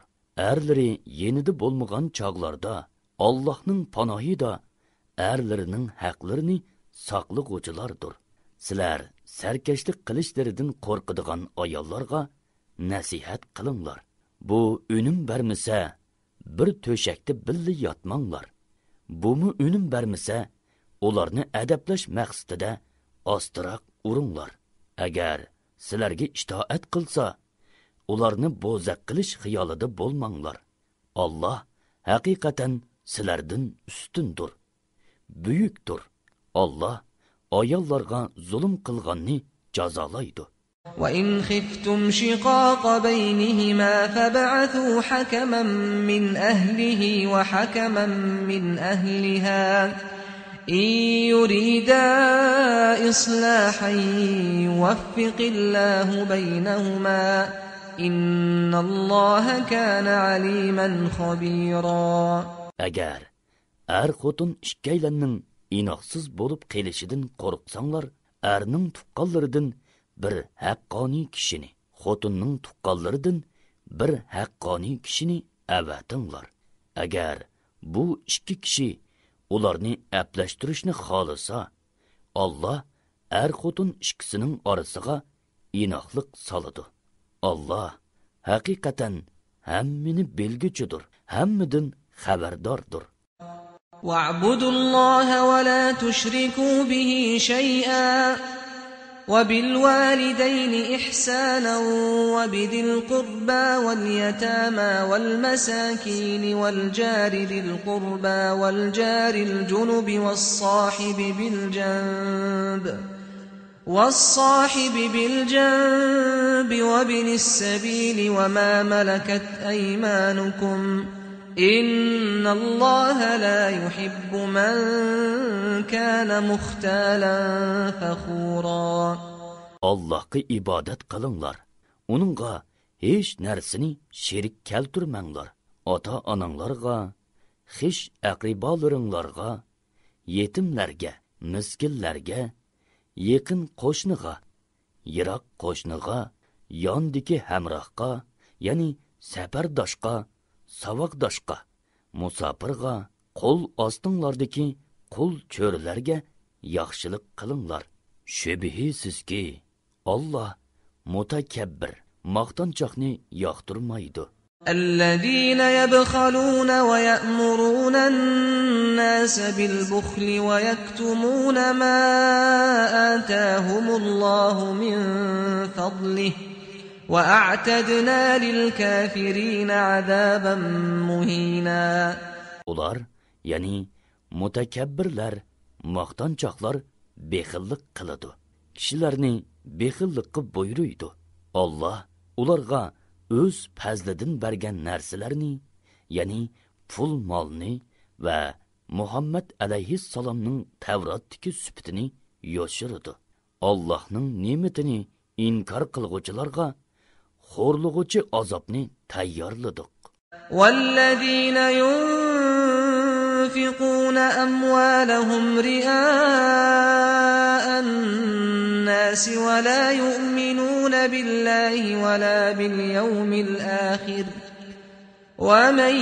Erlari yenida bo'lmagan chog'larda Allah'ның panohida erlarining haqlarini saqlag'uvchilardir. Sizlar sarkashlik qilishlaridan qo'rqadigan ayollarga nasihat qilinglar. Bu unum bermasa, bir to'shakda birga yotmanglar. Bumi unum bermasa, ularni adablash maqsadida ostiroq uringlar. Agar sizlarga itoat qilsa, ularni bo'zaq qilish xiyolida bo'lmanglar. Alloh haqiqatan sizlardan ustundur, buyukdur. Alloh ayollarga zulm qilganni jazolaydi. وَإِنْ خِفْتُمْ شِقَاقَ بَيْنِهِمَا فَابْعَثُوا حَكَمًا مِنْ أَهْلِهِ وَحَكَمًا مِنْ أَهْلِهَا إِنْ يُرِيدَا إِصْلَاحًا يُوَفِّقِ اللَّهُ بَيْنَهُمَا إِنَّ اللَّهَ كَانَ عَلِيمًا خَبِيرًا. Agar xotin ikkaylanning inoqsiz bo'lib kelishidan qo'rqsanglar, erning tuqqanlaridan bir haqqoniy kishini, xotinning tuqqanlaridan bir haqqoniy kishini avatinglar. Agar bu ikki kishi ularni aplashtirishni xohlasa, Alloh xotin ikkisining orasiga inoqlik soladi. Alloh haqiqatan hammani bilguchidir, hammadan xabardordir. وَاعْبُدُوا اللَّهَ وَلَا تُشْرِكُوا بِهِ شَيْئًا وَبِالْوَالِدَيْنِ إِحْسَانًا وَبِذِي الْقُرْبَى وَالْيَتَامَى وَالْمَسَاكِينِ وَالْجَارِ ذِي الْقُرْبَى وَالْجَارِ الْجُنُبِ وَالصَّاحِبِ بِالْجَنبِ وَابْنِ السَّبِيلِ وَمَا مَلَكَتْ أَيْمَانُكُمْ إِنَّ اللَّهَ لَا يُحِبُّ مَنْ كَانَ مُخْتَالًا فَخُورًا. Allah'a ibadet kılınlar. Onunla hiç nersini şerik keltirmenglar. Ota-ananglarga, hiç akribalarınlarga, yetimlerge, miskinlerge, yakın qo'shniga, yiroq qo'shniga, yondiki hamrohga, ya'ni safardoshga, savaqdoshga, musofirga, qo'l ostinglardagi qul cho'rilarga yaxshilik qilinglar. Shubhisizki, Alloh mutakabbir, maqtanchoqni yoqtirmaydi. الذين يبخلون ويأمرون الناس بالبخل ويكتمون ما آتاهم الله من فضله وأعتدنا للكافرين عذابا مهينا. Ular, yani mutakabbirlar, maqtanchoqlar bexillik qiladi. Kishilarni bexillikqa buyuruydi. Alloh ularga o'z fazlidan bergan narsalarni, ya'ni pul molni va Muhammad alayhissalomning Tavrotdagi sifatini yoshirdi. Allohning ne'matini inkor qilguvchilarga xo'rlig'uchi azobni tayyorladik. والذين ينفقون أموالهم رئاء الناس ولا يؤمنون بالله ولا باليوم الآخر ومن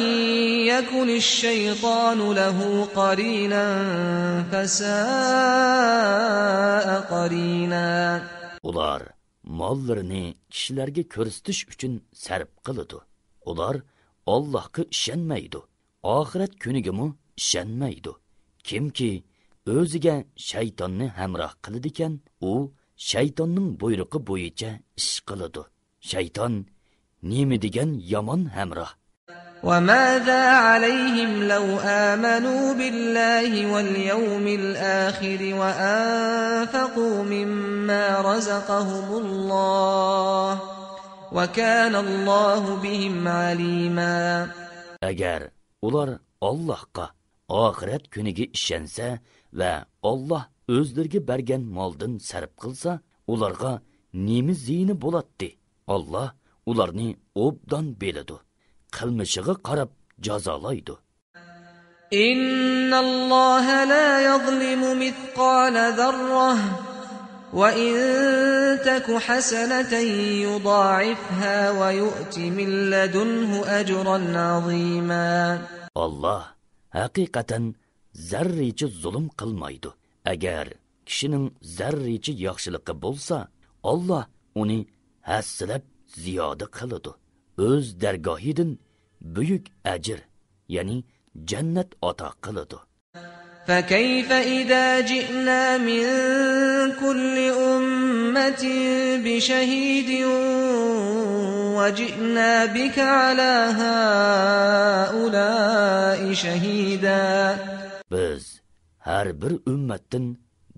يكن الشيطان له قرينا فساء قرينا. Ular mollarini kishilarga ko'rsatish uchun sarf qiladi. Ular Allohga ishonmaydi, oxirat kuniga ishonmaydi. Kimki o'ziga shaytonni hamroh qiladi ekan, u shaytonning buyrug'i bo'yicha ish qiladi. Shayton nima degan yomon hamroh. وَمَاذَا عَلَيْهِمْ لَوْ آمَنُوا بِاللَّهِ وَالْيَوْمِ الْآخِرِ وَأَنفَقُوا مِمَّا رَزَقَهُمُ اللَّهُ وَكَانَ اللَّهُ بِهِمْ عَلِيمًا. Agar ular Allohga, oxirat kuniga ishonsa va Alloh o'zlariga bergan moldan sarf qilsa, ularga nima ziyni bo'ladi? Alloh ularni obdan biladi. Qilmishiga qarab jazolaydi. Innalloha la yuzlimu mithqala zarrah wa in taku hasanatan yudha'ifha wa yu'ti min ladunhu ajran 'azima. Alloh haqiqatan zarricha zulm qilmaydi. Agar kishining zarricha yaxshiligi bo'lsa, Alloh uni hassilab ziyoda qiladi. O'z dargohidan buyuk ajr, ya'ni jannat ato qiladi. فكيف إذا جئنا من كل أمة بشهيد وجئنا بك على هؤلاء شهيدا. Biz har bir ummatdan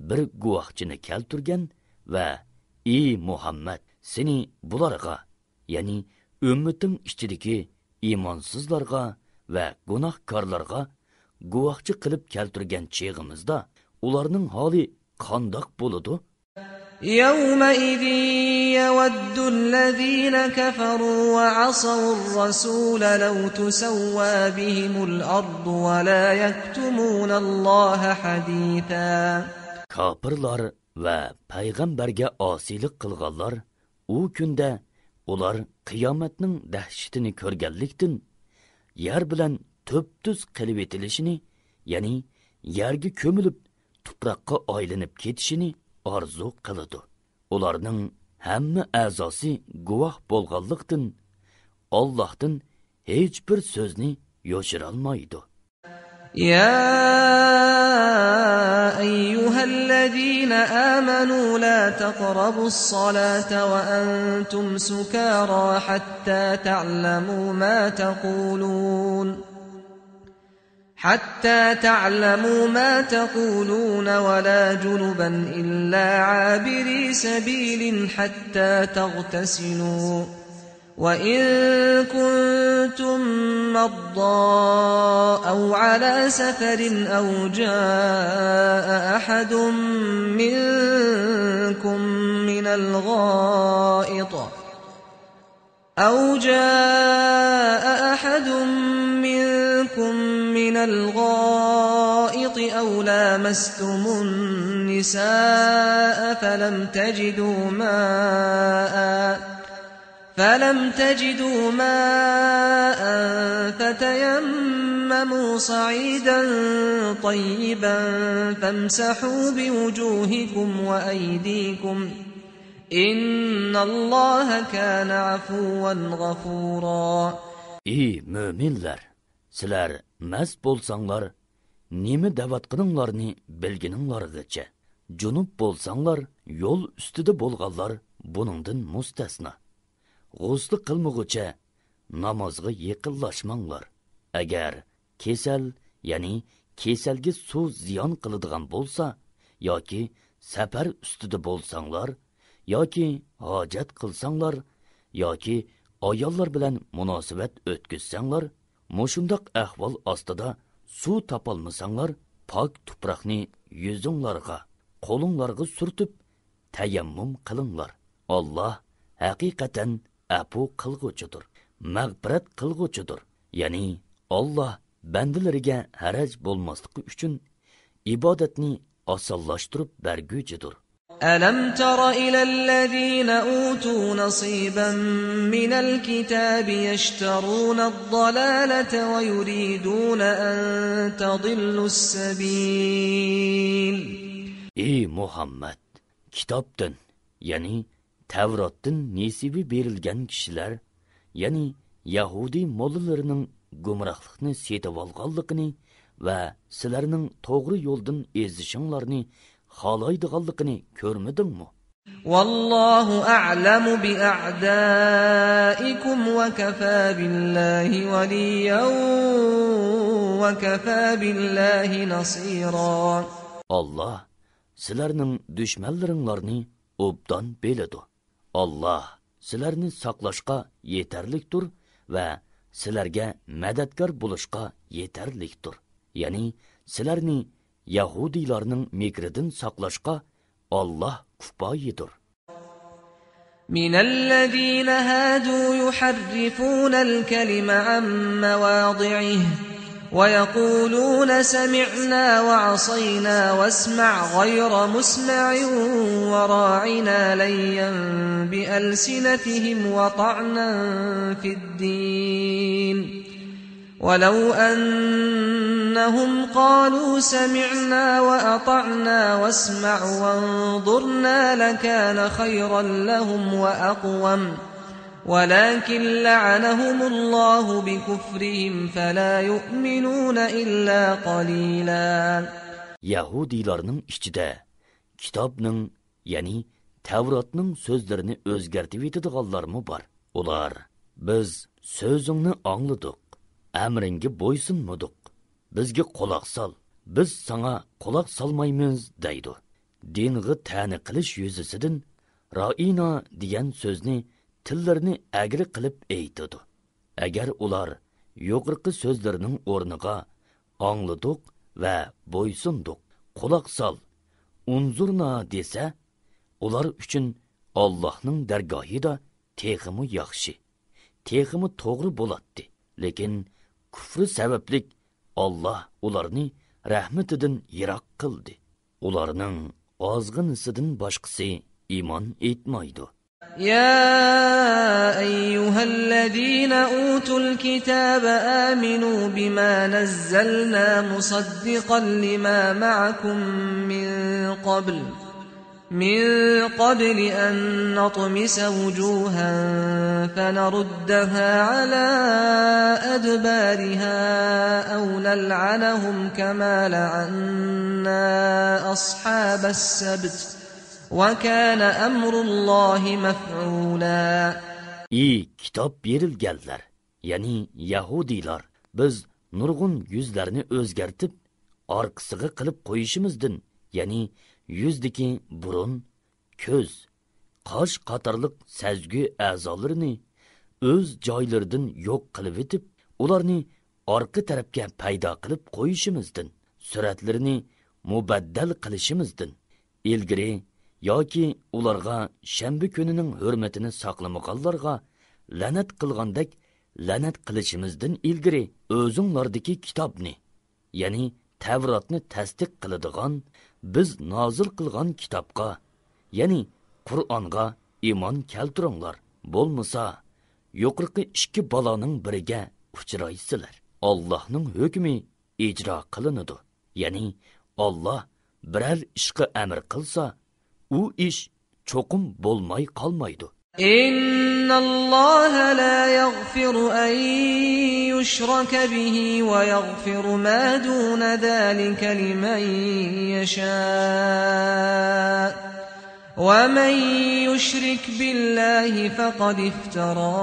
bir guvohchini keltirgan va ey Muhammad, seni bularga, ya'ni ummating ichidagi iymonsizlarga va gunohkorlarga guvohchi qilib keltirgan cheg'imizda ularning holi qandoq bo'ladi? يومئذ يود الذين كفروا وعصوا الرسول لو تسوى بهم الأرض ولا يكتمون الله حديثا. Kafirlar va payg'ambarga osiylik qilganlar u kunda ular qiyomatning dahshatini ko'rganlikdan yer bilan to'p-tuz qilib etilishini, ya'ni yerga ko'milib tuproqqa aylanib ketishini orzu qiladi. Ularning hamma a'zosi guvoh bo'lganlikdan Allohdan hech bir so'zni yoshira olmaydi. يا أيها الذين آمنوا لا تقربوا الصلاة وأنتم سكارى حتى تعلموا ما تقولون ولا جنبا إلا عابري سبيل حتى تغتسلوا وإن كنتم مرضى أو على سفر أو جاء أحد منكم من الغائط أو لامستم النساء فلم تجدوا ماء فتيمموا صعيدا طيبا فامسحوا بوجوهكم وأيديكم إن الله كان عفوا غفورا. Ey müminler, sizlar mast bo'lsanglar, nima davatqininglarni bilgininglargacha. Junub bo'lsanglar, yo'l ustida bo'lganlar buningdan mustasno. G'usl qilmag'ucha namozga yaqinlashmanglar. Agar kesal, ya'ni kesalga suv ziyon qiladigan bo'lsa, yoki safar ustida bo'lsanglar, yoki hojat qilsanglar, yoki ayollar bilan munosabat o'tkazsanglar, mushundaq ahvol ostida suv topolmasanglar, pok tuproqni yuzinglarga, qo'linglarga surtib tayammum qilinglar. Alloh haqiqatan afu qilg'uchidir, mag'firat qilg'uchidir. Ya'ni Alloh bandalariga haraj bo'lmasligi uchun ibodatni osonlashtirib berguchidir. ألم تر إلى الذين أوتوا نصيبا من الكتاب يشترون الضلالة ويريدون أن تضلوا السبيل. Ey Muhammed, kitaptan, yani Tevrat'tan nesibi berilgen kişiler, yani Yahudi mollalarının gumrahlıkını setip alganlıkını ve sizlerinin doğru yoldan ezişinlerini halaydıganlıkını görmedin mi? Vallahu a'lamu bi'a'daikum ve kefâ billahi veliyyen ve kefâ billahi nasîrâ. Allah sizlerinin düşmanlarınlarını obdan beledi. Allah sizlerini saqlashqa yeterlikdir ve sizlerge medetkar buluşqa yeterlikdir. Yani sizlerini Yahudilarının mekridin saqlashqa Allah kufayidir. من الذين هادوا يحرفون الكلم عن مواضعه ويقولون سمعنا وعصينا واسمع غير مسمع وراعنا ليا بألسنتهم وطعنا في الدين ولو أنهم قالوا سمعنا وأطعنا واسمع وانظرنا لكان خيرا لهم وأقوم ولكن لعنهم الله بكفرهم فلا يؤمنون إلا قليلا. Yahudilarning ichida kitobning, ya'ni Tavratning so'zlarini o'zgartib etadiganlarmi bor? Ular biz so'zingni angladik, amringga bo'ysunmadik, bizga quloq sol, biz sana quloq solmaymiz deydi. Dinga ta'ni qilish yuzasidan ra'ina degan so'zni tillarini agri qilib aytadi. Agar ular yuqorqi so'zlarining o'rniga angladik va bo'ysundik, quloq sol, unzurna desa, ular uchun Allohning dargohida teximi yaxshi, teximi to'g'ri bo'ladi. Lekin kufri sabablik Allah ularni rahmetidan yiroq qildi. Ularning ozg'inisidan boshqasi iymon etmaydi. يا أيها الذين أوتوا الكتاب آمنوا بما نزلنا مصدقا لما معكم من قبل أن نطمس وجوها فنردها على أدبارها أو نلعنهم كما لعنا أصحاب السبت وَكَانَ أَمْرُ اللّٰهِ مَفْعُولًا. İyi kitap berilgenler, yani Yahudiler, biz nurgun yüzlerini özgertip, arkısığı kılıp koyuşumuzdın, yani yüzdeki burun, köz, kaş katarlık sezgü azalarını öz joylardan yok kılıp etip, ularını arka tarafga payda kılıp koyuşumuzdın, suratlarını mubaddal kılışımızdın, ilgiri, yoki ularga shanba kunining hurmatini saqlamaganlarga la'nat qilgandek la'nat qilishimizdan ilgari o'zinglardagi kitobni, ya'ni Tavratni tasdiq qiladigan biz nozil qilgan kitobga, ya'ni Qur'onga iymon keltiringlar. Bo'lmasa, yuqorqi ikki baloning biriga uchraysizlar. Allohning hukmi ijro qilinadi. Ya'ni Alloh biror ishga amr qilsa, u ish cho'qim bo'lmay qolmaydi. إن الله لا يغفر أن يشرك به ويغفر ما دون ذلك لمن يشاء ومن يشرك بالله فقد افترى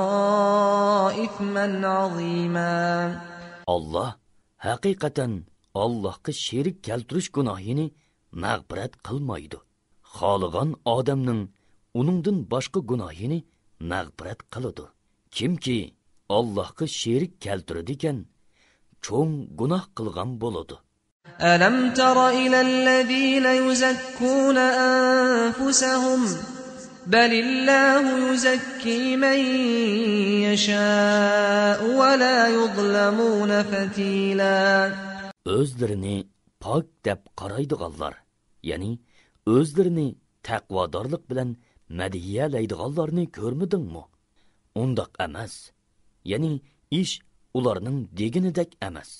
إثما عظيما. Allah haqiqatan Allohga sherik keltirish gunohini mag'firat qilmaydi. Xohlagan odamning uningdan boshqa gunohini mag'firat qiladi. Kimki Allohga sherik keltiradigan cho'ng gunoh qilgan bo'ladi. ألم تر إلى الذين يزكون أنفسهم بل الله يزكي من يشاء ولا يظلمون فتيلا. Özlerini pak deb qaraydiganlar, ya'ni özlerini taqvodorlik bilan madiyalaydiganlarni ko'rmidingmi? Undaq emas. Ya'ni ish ularning deginidek emas.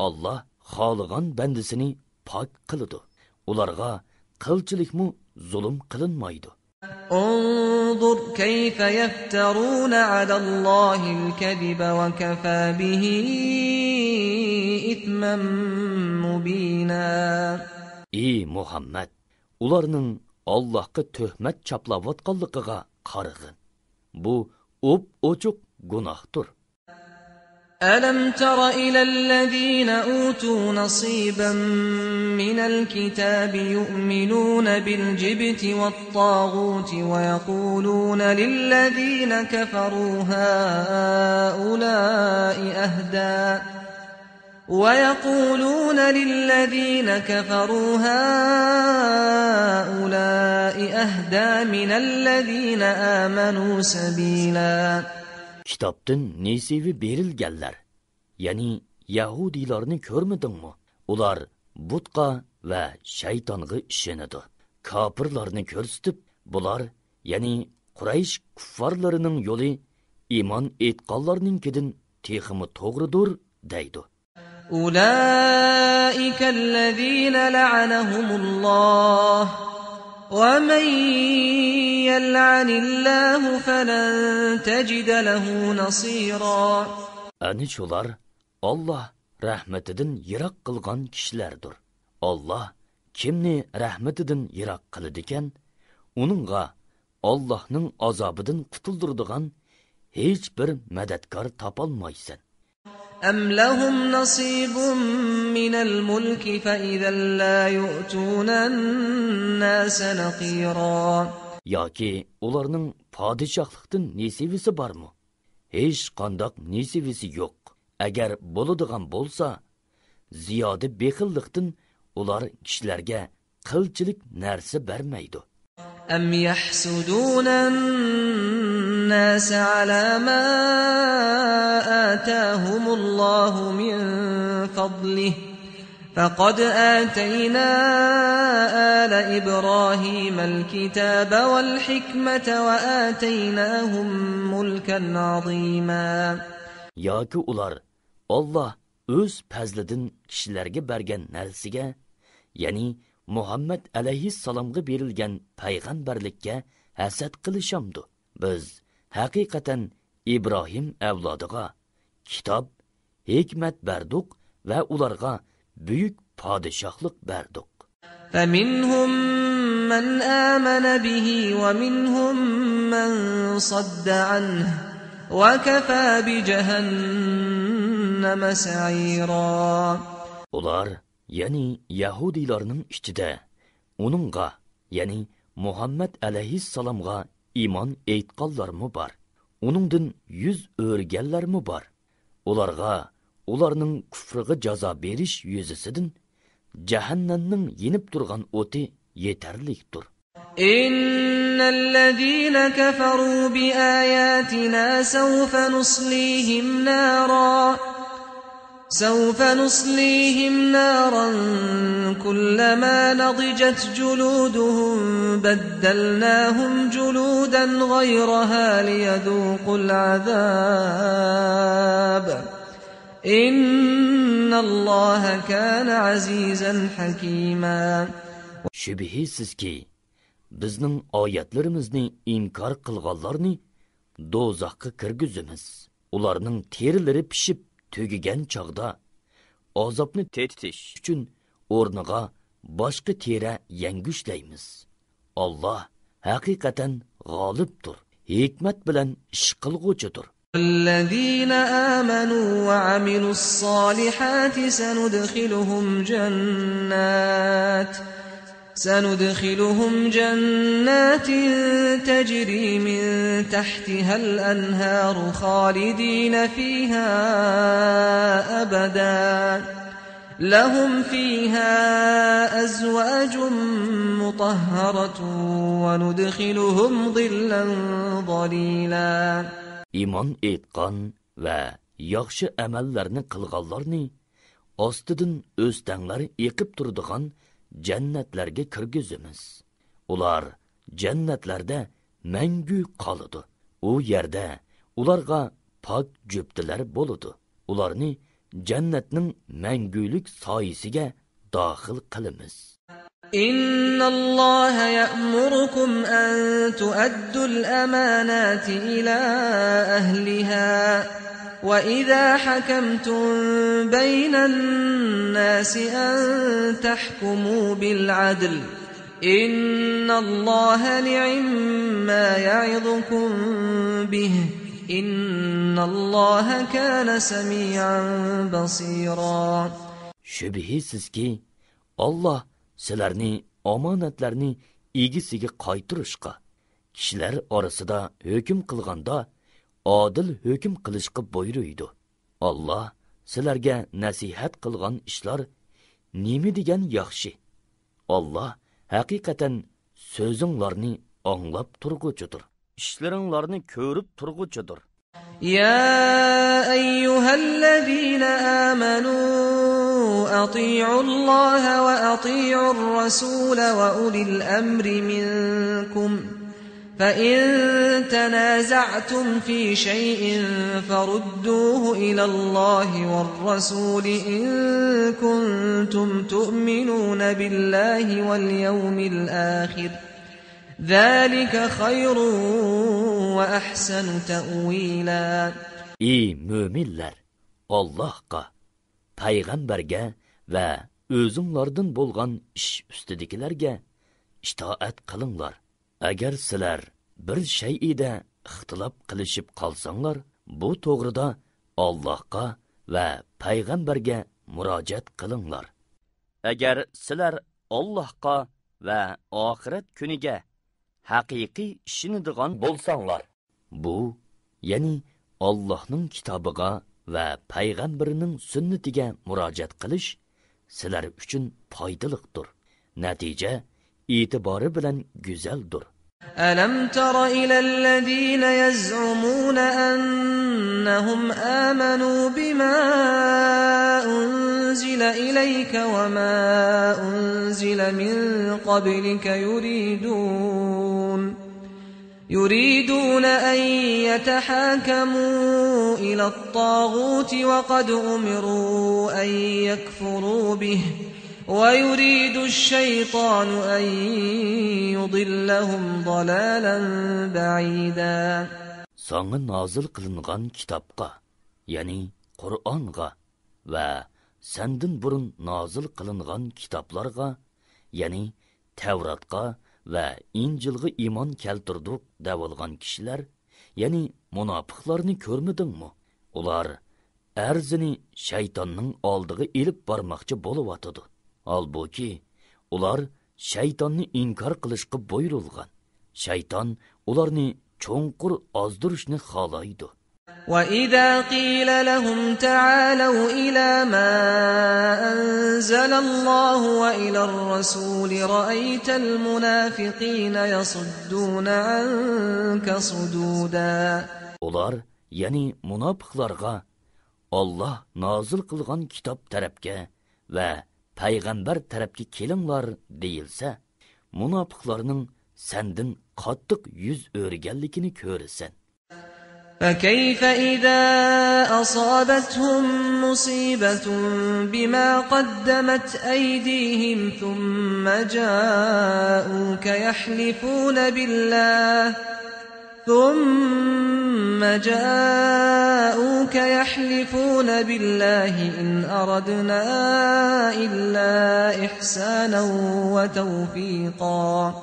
Allah xohlagan bandisini pak qiladi. Ularga qilchilikmi zulm qilinmaydi. انظر كيف يفترون على الله الكذب وكفى به إثما مبينا. Ey Muhammad, ularning Allohga tuhmat chaplayotganligiga qarag'in. Bu ochiq gunohdir. ألم تر إلى الذين أوتوا نصيبا من الكتاب يؤمنون بالجبت والطاغوت ويقولون للذين كفروا هؤلاء أهدى من الذين آمنوا سبيلا. Kitaptın nesivi berilgenler, yani Yahudilarını görmedinmi? Ular butqa ve şeytanğı işenedi. Kapırlarını körstüp, bular, yani Quraysh kuffarlarının yolu iman etqanlarınkinden teximi toğrudur, deydi. Ulaikellezine la'anahumullah وَمَنْ يَلْعَنِ اللّٰهُ فَلَنْ تَجِدَ لَهُ نَصِيرًا. Ani şular Allah rahmetinden yirak kılgan kişilerdir. Allah kimni rahmetinden yirak kılıdiken, onunla Allah'ın azabıdan kutuldurduğun hiçbir medetkar tapalmaysan. أَمْ لَهُمْ نَصِيبٌ مِّنَ الْمُلْكِ فَإِذًا لَا يُؤْتُونَ النَّاسَ نَقِيرًا. Yoki ularning padişahlıktan nesivisi var mı? Hiç qandaq nesivisi yo'q. Agar bo'ladigan bo'lsa, ziyoda bexillikdan ular kishilarga qilchilik narsa bermaydi. أَمْ يَحْسُدُونَ النَّاسَ عَلَى مَا آتَاهُمُ اللَّهُ مِنْ فَضْلِهِ فَقَدْ آتَيْنَا آلَ إِبْرَاهِيمَ الْكِتَابَ وَالْحِكْمَةَ وَآتَيْنَاهُمْ مُلْكًا عَظِيمًا. Yoki ular Allah o'z fazlidan kishilarga bergan narsiga, ya'ni Muhammad alayhissalomga berilgan payg'ambarlikka hasad qilishamdi. Biz haqiqatan İbrahim avlodiga kitob, hikmat berdik va ularga büyük padişahlık berdik. فَمِنْهُمْ مَنْ آمَنَ بِهِ وَمِنْهُمْ مَنْ صَدَّ عَنْهُ وَكَفَى بِجَهَنَّمَ سَعِيرًا. Ular, yani Yahudilarning ichida onunga, yani Muhammad alayhissalomga iman etqanlarmi bor? Onundan yüz o'rganlarmi bor? Ularga ularning kufriga jazo berish yuzasidan jahannamning yenib turgan o'ti yetarlikdir. Innallazina kafaru biayatina sawfa nuslihim naran kullama nadijat juluduhum baddalnahum juludan ghayraha liyadhuqul azab. İnnallâhe kâne azîzen hakîmâ. Şübihisiz ki, bizning oyatlarimizni inkor qilganlarni do'zaxga kirgizamiz. Ularning terilari pishib tugigan chog'da azobni tetitish uchun o'rniga boshqa teri yangushlaymiz. Alloh haqiqatan g'olibdir, hikmat bilan ish qilg'uchidir. الذين آمنوا وعملوا الصالحات سندخلهم جنات تجري من تحتها الأنهار خالدين فيها أبدا لهم فيها أزواج مطهرة وندخلهم ظلا ظليلا. İman etqan və yaxşı əməllərini qılğanlarni ostidan o'ztanlari eqib turadigan jannatlarga kirgizamiz. Ular jannatlarda mangu qoladi. U yerda ularga pok jo'ptilar bo'ladi. Ularni jannatning mangulik soyisiga daxil qilamiz. إن الله يأمركم أن تؤدوا الأمانات إلى أهلها وإذا حكمتم بين الناس أن تحكموا بالعدل إن الله نعما يعظكم به إن الله كان سميعا بصيرا. Şübhisiz ki Allah sizlarni omonatlarni egisiga qaytirishga, kishilar orasida hukm qilganda adil hukm qilishga buyuruydi. Allah sizlarga nasihat qilgan ishlar nima degan yaxshi. Allah haqiqatan so'zinglarni anglab turguchidir. İşleringlarni ko'rib turguchidir. Ya eyyuhallazina amanu أطيعوا الله وأطيعوا الرسول وأولي الأمر منكم فإن تنازعتم في شيء فردوه إلى الله والرسول إن كنتم تؤمنون بالله واليوم الآخر ذلك خير وأحسن تأويلا. Ey müminler! Allah'a, Peygamberge ve özünlardan bolgan iş üstüdekilerge itaat kılınlar. Eğer sizler bir şeyde ixtilop qilishib qalsanglar, bu to'g'rida Allohga va payg'ambarga murojaat qilinglar. Agar sizlar Allohga va oxirat kuniga haqiqiy ishonadigan bo'lsanglar, bu ya'ni Allohning kitobiga va payg'ambarining sunnatiga murojaat qilish sizlar uchun foydalidir. Natija e'tibori bilan go'zaldir. ألم تر إلى الذين يزعمون أنهم آمنوا بما أنزل إليك وما أنزل من قبلك يريدون أن يتحاكموا إلى الطاغوت وقد أمروا أن يكفروا به ويريد الشيطان أن يضلهم ضلالا بعيدا. Sana nazil kılıngan kitapka, yani Kur'an'a ve senden burun nazil kılıngan kitaplarga, yani Tevrat'a ve İncil'ga iman keltirdik devolgan kişiler, yani münafıklarını görmedin mi? Ular erzini şeytanın aldığı elip barmakçı boluvatıdı. Halbuki ular shaytonni inkor qilishga buyurilgan. Shayton ularni cho'nqur ozdirishni xohlaydi. وَإِذَا قِيلَ لَهُمْ تَعَالَوْا إِلَى مَا أَنزَلَ اللَّهُ وَإِلَى الرَّسُولِ رَأَيْتَ الْمُنَافِقِينَ يَصُدُّونَ عَنكَ صُدُودًا. Ular, yani münafıklarga Allah nazil qilgan kitap tarafga ve Peygamber tarafki kelinglar deyilse, münafıklarning sendin qattiq yüz o'rganligini ko'rasan. فكيف إذا أصابتهم مصيبة بما قدمت أيديهم ثم جاءوك يحلفون بالله إن أردنا إلا إحسانا وتوفيقا.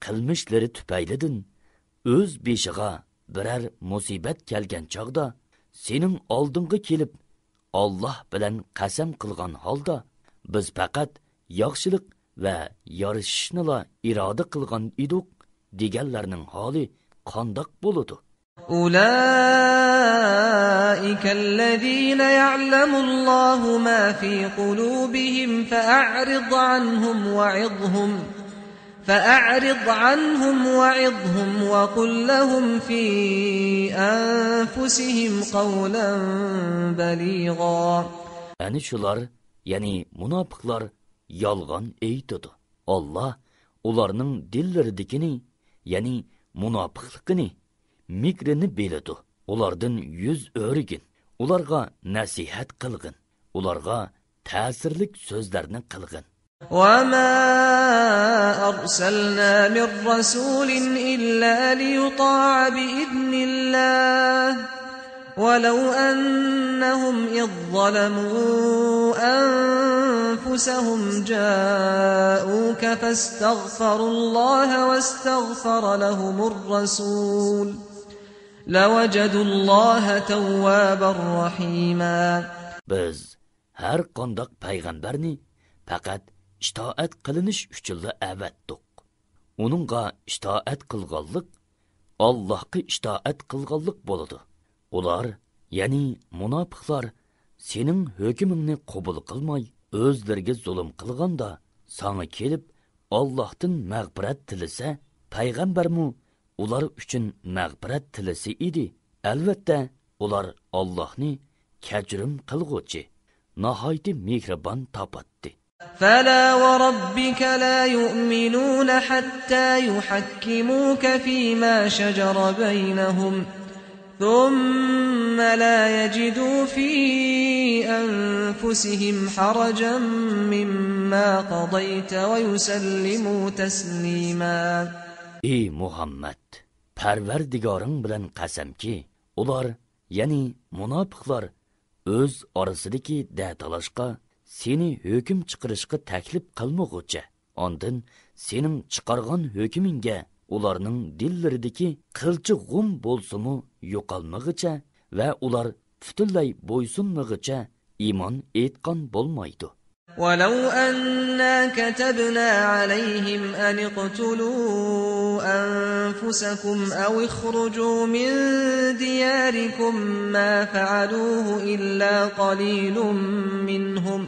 Qilmishlari tufaylidan o'z beshiga birər musibat kelgan chaqda sening oldinga kelib Alloh bilan qasam qilgan holda biz faqat yaxshilik va yarashishni iroda qilgan edik deganlarning holi qandoq bo'ladi? أولئك الذين يعلم الله ما في قلوبهم فأعرض عنهم وعظهم وقل لهم في أنفسهم قولا بليغا. Ani shular, ya'ni munofiqlar yolg'on aytadi. Alloh ularning dillaridagini, ya'ni munofiqlikni, mikrini biladi. Ulardan yuz o'rigin. Ularga nasihat qilgin. Ularga ta'sirlik so'zlarni qilgin. وما أرسلنا من رسول إلا ليطاع بإذن الله ولو أنهم إذ ظلموا أنفسهم جاءوك فاستغفروا الله واستغفر لهم الرسول لوجدوا الله توابا رحيما. Biz har qanday payg'ambarni faqat itoat qilinish uchun avatdik. Uningga itoat qilganlik Allohga itoat qilganlik bo'ladi. Ular, ya'ni munofiqlar sening hukmingni qabul qilmay, o'zlariga zulm qilganda, sana kelib Allohdan mag'firat tilasa, payg'ambarmu ular uchun mag'firat tilasi edi. Albatta, ular Allohni kechirim qilguvchi, nihoyat mehribon topatdi. فلا وربك لا يؤمنون حتى يحكموك فيما شجر بينهم ثم لا يجدوا في أنفسهم حرجا مما قضيت ويسلموا تسليما. Ey Muhammad, Parvardigoring bilan qasamki, ular, ya'ni munofiqlar o'z orasidagi da'talashqa seni hukm chiqarishga taklif qilmoqchi. Ondan sening chiqargan hukmingga ularning dillaridagi qilchi g'um bo'lsa-mu yo'qolmag'icha va ular butunlay bo'ysunmag'icha iymon etgan bo'lmaydi. ولو أننا كتبنا عليهم أن اقتلوا أنفسكم أو اخرجوا من دياركم ما فعلوه إلا قليل منهم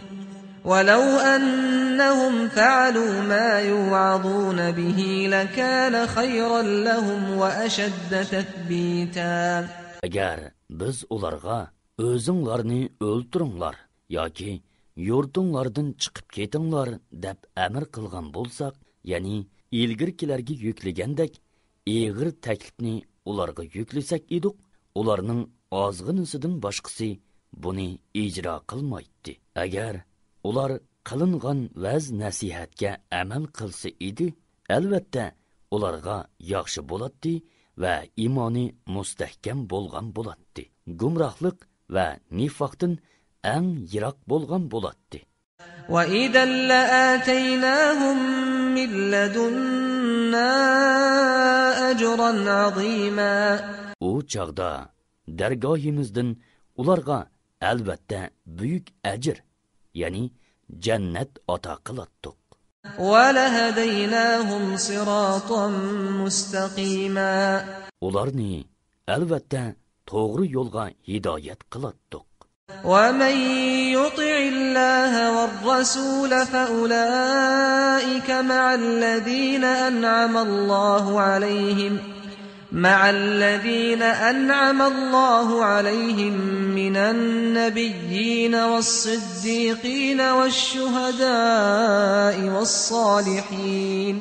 ولو أنهم فعلوا ما يوعظون به لكان خيرا لهم وأشد تثبيتا. Agar biz ularga o'zinglarni o'ltiringlar yoki yurtinglardan chiqib ketinglar deb amr qilgan bo'lsak, ya'ni ilgirkilarga yuklagandek eg'ir taklifni ularga yuklasak edik, ularning ozg'inisidan boshqasi buni ijro qilmaydi. Agar ular qilingan vaz nasihatga amal qilsa edi, albatta ularga yaxshi bo'ladi va iymoni mustahkam bo'lgan bo'ladi. Gumrohlik va nifoqdan eng yiroq bo'lgan bo'ladi. وَإِذًا لَآتَيْنَاهُمْ مِنْ لَدُنَّا أَجْرًا عَظِيمًا. O chaqda dargohimizdan ularga albatta buyuk ajr, ya'ni jannat ata qilatdik. وَلَهَدَيْنَاهُمْ صِرَاطًا مُسْتَقِيمًا. Ularni albatta to'g'ri yo'lga hidoyat qilatdik. وَمَنْ يُطِعِ اللَّهَ وَالرَّسُولَ فَأُولَئِكَ مَعَ الَّذِينَ أَنْعَمَ اللَّهُ عَلَيْهِمْ مِنَ النَّبِيِّينَ وَالصِّدِّيقِينَ وَالشُّهَدَاءِ وَالصَّالِحِينَ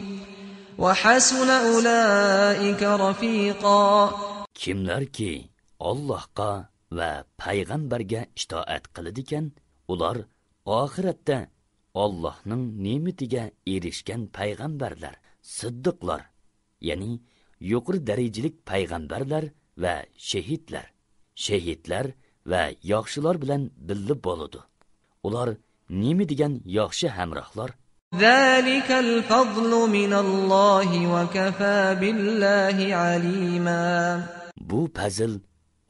وَحَسُنَ أُولَئِكَ رَفِيقًا. Kimler ki Allohga va payg'ambarga itoat qiladigan, ular oxiratda Allohning ne'matiga erishgan payg'ambarlar, siddiqlar, ya'ni yuqori darajalik payg'ambarlar va shahidlar. Shahidlar va yaxshilar bilan birga bo'ladi. Ular nima degan yaxshi hamrohlar? Zalikal fadlu minallohi va kafa billahi alima. Bu fazil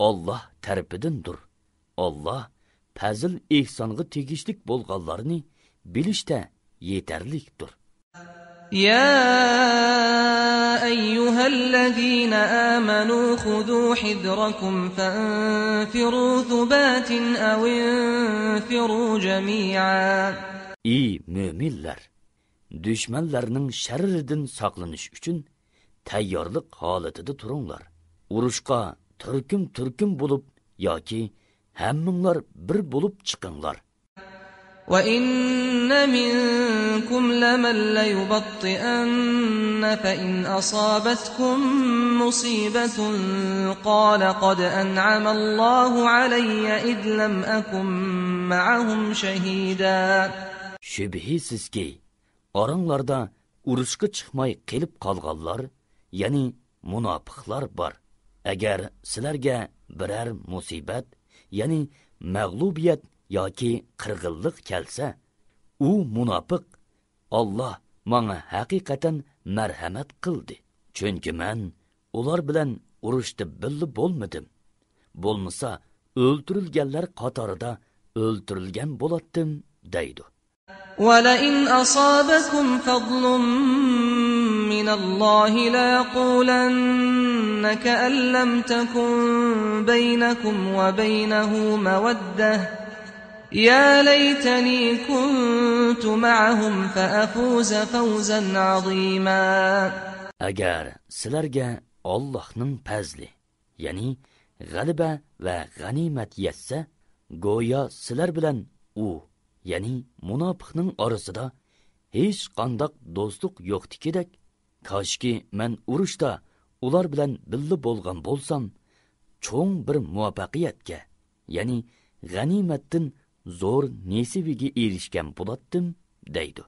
Alloh tarafidandir. Alloh fazil ihsonga tegishlik bo'lganlarni bilishda yetarlikdir. يا أيها الذين آمنوا خذوا حذركم فانفروا ثبات أو انفروا جميعا. Ey müminler! Düşmanlarının şerrinden saqlanish uchun tayyorlik holatida turinglar. Urushqa turkum bo'lib yoki hammanglar bir bo'lib chiqinglar. وَإِنَّ مِنكُمْ لَمَن لَّيُبَطِّئَنَّ فَإِنْ أَصَابَتْكُم مُّصِيبَةٌ قَالَ قَدْ أَنْعَمَ اللَّهُ عَلَيَّ إِذْ لَمْ أَكُن مَّعَهُمْ شَهِيدًا. Şübhisizki, aranglarda urushga chiqmay kelib qolganlar, ya'ni munofiqlar bor. Agar sizlarga biror musibat, ya'ni mag'lubiyat yoki qirg'inlik kelsa, u munofiq, Alloh menga haqiqatan marhamat qildi. Chunki men ular bilan urushda birga bo'lmadim. Bo'lmasa, o'ldirilganlar qatorida o'ldirilgan bo'lardim, deydi. وَلَئِنْ أَصَابَكُمْ فَضْلٌ مِّنَ اللَّهِ لَيَقُولَنَّ كَأَن لَّمْ تَكُن بَيْنَكُمْ وَبَيْنَهُ مَوَدَّةٌ يَا لَيْتَنِي كُنتُ مَعَهُمْ فَأَفُوزَ فَوْزًا عَظِيمًا. Agar sizlarga Allohning fazli, ya'ni g'alaba va g'animat yetsa, go'yo sizlar bilan u, ya'ni munofiqning orasida hech qanday do'stlik yo'qdikidek, koshki men urushda ular bilan birga bo'lgan bo'lsam, cho'ng bir muvaffaqiyatga, ya'ni g'animatdan zo'r nesibiga erishgan bo'lardim, deydi.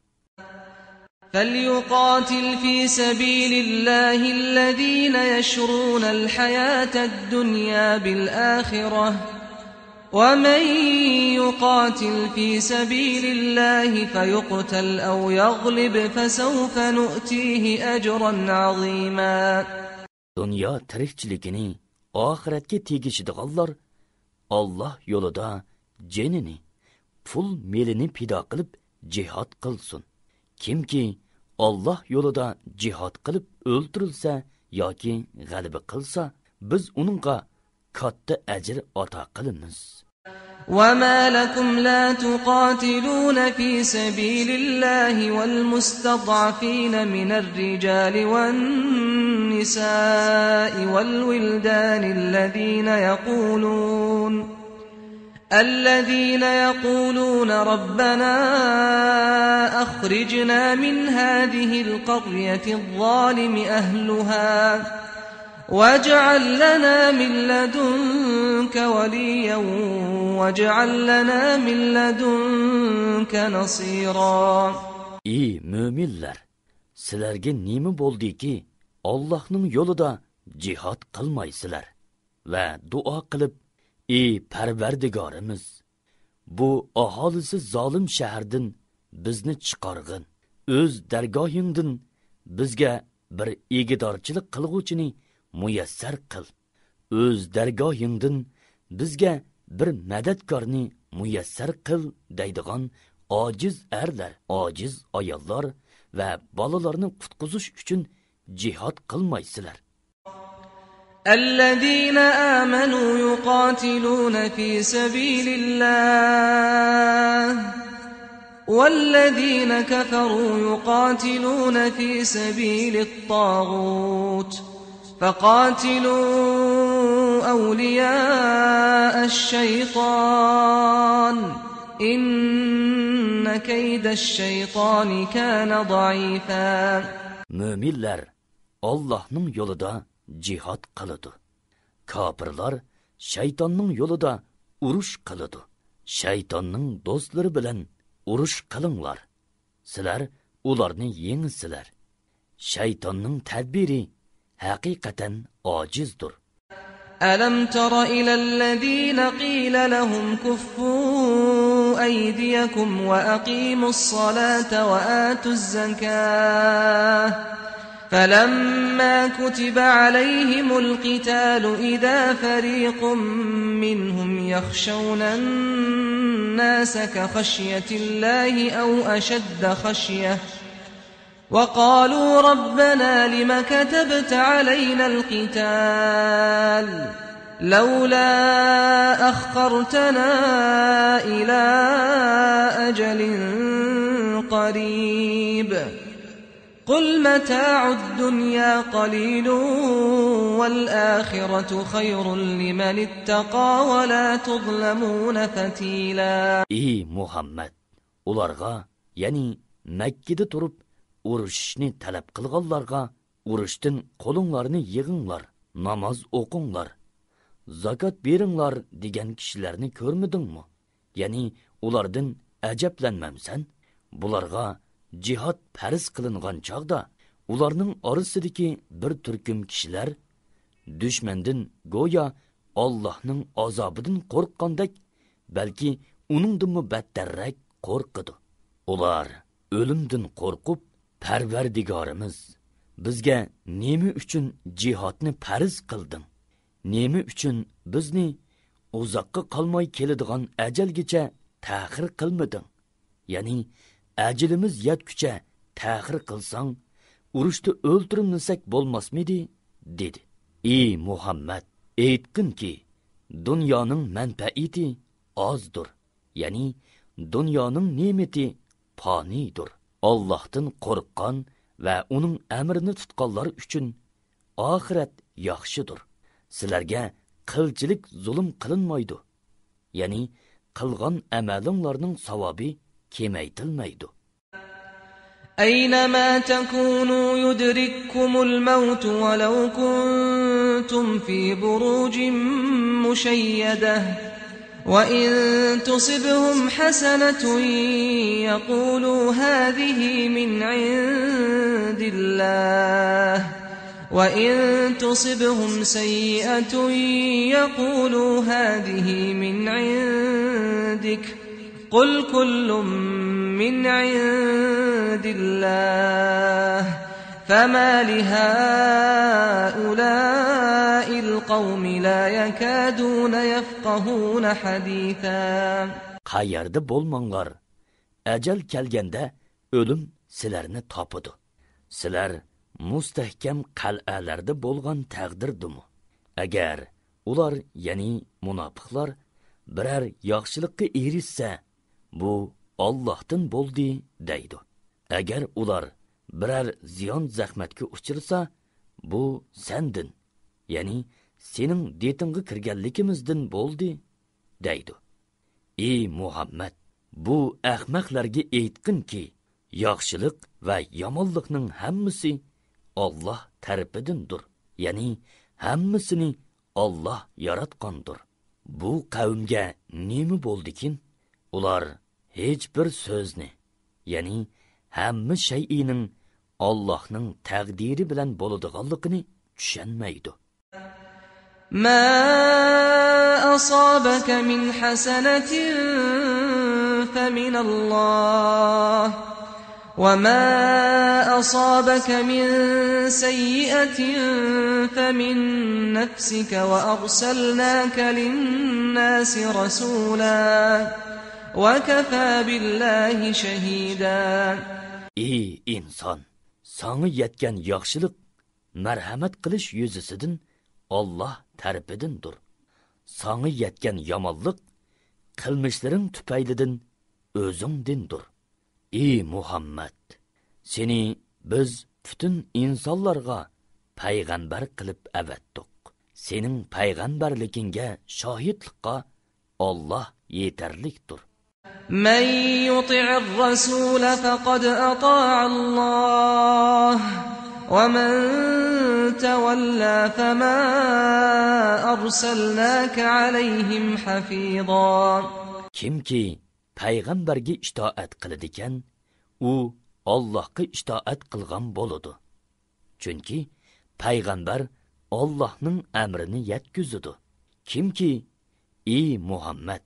فَلْيُقَاتِلْ فِي سَبِيلِ اللَّهِ الَّذِينَ يَشْرُونَ الْحَيَاةَ الدُّنْيَا بِالْآخِرَةِ وَمَن يُقَاتِلْ فِي سَبِيلِ اللَّهِ فَيُقْتَلْ أَوْ يَغْلِبْ فَسَوْفَ نُؤْتِيهِ أَجْرًا عَظِيمًا. Dünya tirikchiligini oxiratga tegishadiganlar Alloh yo'lida jenini, pul melini pido qilib jihad qilsin. Kimki Alloh yo'lida jihad qilib o'ldirilsa yoki g'alaba qilsa, biz uningga katta ajr ato qilamiz. وَمَا لَكُمْ لَا تُقَاتِلُونَ فِي سَبِيلِ اللَّهِ وَالْمُسْتَضْعَفِينَ مِنَ الرِّجَالِ وَالنِّسَاءِ وَالْوِلْدَانِ الَّذِينَ يَقُولُونَ رَبَّنَا أَخْرِجْنَا مِنْ هَذِهِ الْقَرْيَةِ الظَّالِمِ أَهْلُهَا وَاجْعَل لَّنَا مِن لَّدُنكَ وَلِيًّا وَاجْعَل لَّنَا مِن لَّدُنكَ نَصِيرًا. Ey müminler! Sizlarga nima bo'ldiki, Allohning yo'lida jihad qilmaysizlar va duo qilib, ey Parvardigorimiz, bu aholisi zolim shahardan bizni chiqarg'in. O'z dargohingdan bizga bir egidorchilik qilguvchini muyassar qil. O'z dargohingdan bizga bir madadkorni muyassar qil, deydigan ojiz erlar, ojiz ayollar va bolalarni qutqizish uchun jihad qilmaysizlar. الَّذِينَ آمَنُوا يُقَاتِلُونَ فِي سَبِيلِ اللَّهِ وَالَّذِينَ كَفَرُوا يُقَاتِلُونَ فِي سَبِيلِ الطَّاغُوتِ فَقَاتِلُوا أَوْلِيَاءَ الشَّيْطَانِ إِنَّ كَيْدَ الشَّيْطَانِ كَانَ ضَعِيفًا. Müminler Allah'ның yolida jihad qiladi. Kafirlar shaytonning yo'lida urush qiladi. Shaytonning do'stlari bilan urush qilinglar. Sizlar ularni yengisizlar. Shaytonning tadbiri haqiqatan ojizdir. ألم تر إلى الذين قيل لهم كفوا أيديكم وأقيموا الصلاة وآتوا الزكاة فلما كتب عليهم القتال إذا فريق منهم يخشون الناس كخشية الله أو أشد خشية وقالوا ربنا لم كتبت علينا القتال لولا أخرتنا إلى أجل قريب قل متاع الدنيا قليل والآخرة خير لمن اتقى ولا تظلمون فتيلا. Ey Muhammed, ularga, yani Mekke'de turup urushni talab qilganlarga urushdan qo'linglarni yig'inglar, namoz o'qinglar, zakot beringlar degan kishilarni ko'rmidingmi? Ya'ni ulardan ajablanmamsan? Bularga jihad farz qilingan chog'da ularning orasidagi bir turkum kishilar dushmandan go'yo Allohning azobidan qo'rqqandek, balki uningdan battarroq qo'rqidi. Ular o'limdan qo'rqib, Parvardigorimiz, bizga nima uchun jihodni farz qilding? Nima uchun bizni uzoqqa qolmay keladigan ajalgacha ta'xir qilmading? Ya'ni ajalimiz yetguncha ta'xir qilsang, urushda o'ltirilmasak bo'lmasmidi? dedi. Ey Muhammad, aytqinki, dunyoning manfaati ozdir. Ya'ni dunyoning ne'mati fanidir. Allohdan qo'rqqan va uning amrini tutganlar uchun oxirat yaxshidir. Sizlarga qilchilik zulm qilinmaydi. Ya'ni qilgan amalinglarning savobi kemaytilmaydi. أينما تكونوا يدرككم الموت ولو كنتم في بروج مشيدة وإن تصبهم حسنة يقولوا هذه من عند الله وإن تصبهم سيئة يقولوا هذه من عندك قل كل من عند الله فما لهؤلاء القوم لا يكادون يفقهون حديثا. Qayerda bo'lmanglar, ajal kelganda o'lim sizlarni topadi. Sizlar mustahkam qal'alarda bo'lgan taqdirdimi? Agar ular, ya'ni munofiqlar biror yaxshilikka erishsa, bu Allohdan bo'ldi deydi. Agar ular biror ziyon zahmatga uchirsa, bu sendin, ya'ni sening detingga kirganligimizdan bo'ldi deydi. Ey Muhammad, bu ahmoqlarga aytqinki, yaxshilik va yomonlikning hammasi Alloh tarafidandir. Ya'ni hammasini Alloh yaratgandir. Bu qavmga nima bo'ldikin? Ular hech bir so'zni, ya'ni hamma shay'ining Allohning taqdiri bilan bo'ladiganligini tushunmaydi. ما أصابك من حسنة فمن الله وما أصابك من سيئة فمن نفسك وأرسلناك للناس رسولا وكفى بالله شهيدا. Ey inson, sana yetgan yaxshilik marhamat qilish yuzasidan Alloh tarafidandir. Sana yetgan yomonlik qilmishlaring tufaylidan o'zingdandir. Ey Muhammad, seni biz butun insonlarga payg'ambar qilib avatdik. Sening payg'ambarligingga shohidlikqa Alloh yetarlikdir. من يطع الرسول فقد أطاع الله وَمَنْ تَوَلَّى فَمَا أَرْسَلْنَاكَ عَلَيْهِمْ حَفِيظًا. Kimki payg'ambarga itoat qiladigan, u Allohga itoat qilgan bo'ladi. Chunki payg'ambar Allohning amrini yetkazadi. Kimki ey Muhammad,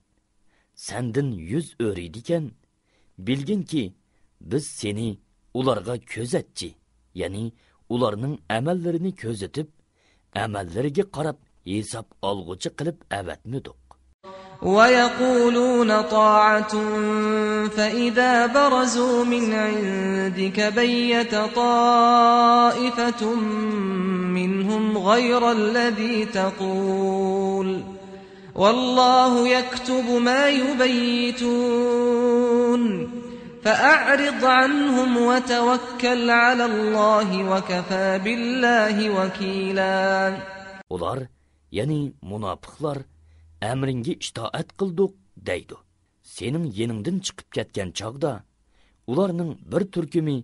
sendin yuz o'riydigan, bilginki biz seni ularga ko'zatchi, ya'ni ularning amallarini ko'zatib, amallariga qarab hisob olg'uchi qilib avatmidik. وَيَقُولُونَ طَاعَةٌ فَإِذَا بَرَزُوا مِنْ عِنْدِكَ بَيَّتَ طَائِفَةٌ مِّنْهُمْ غَيْرَ الَّذِي تَقُولُ وَاللَّهُ يَكْتُبُ مَا يُبَيِّتُونَ فَأَعْرِضْ عَنْهُمْ وَتَوَكَّلْ عَلَى اللَّهِ وَكَفَى بِاللَّهِ وَكِيلًا. Ular, yani münafıklar, əmringe itoat qildik deydi. Senin yeningdan chiqib ketgan chog'da ularning bir turkumi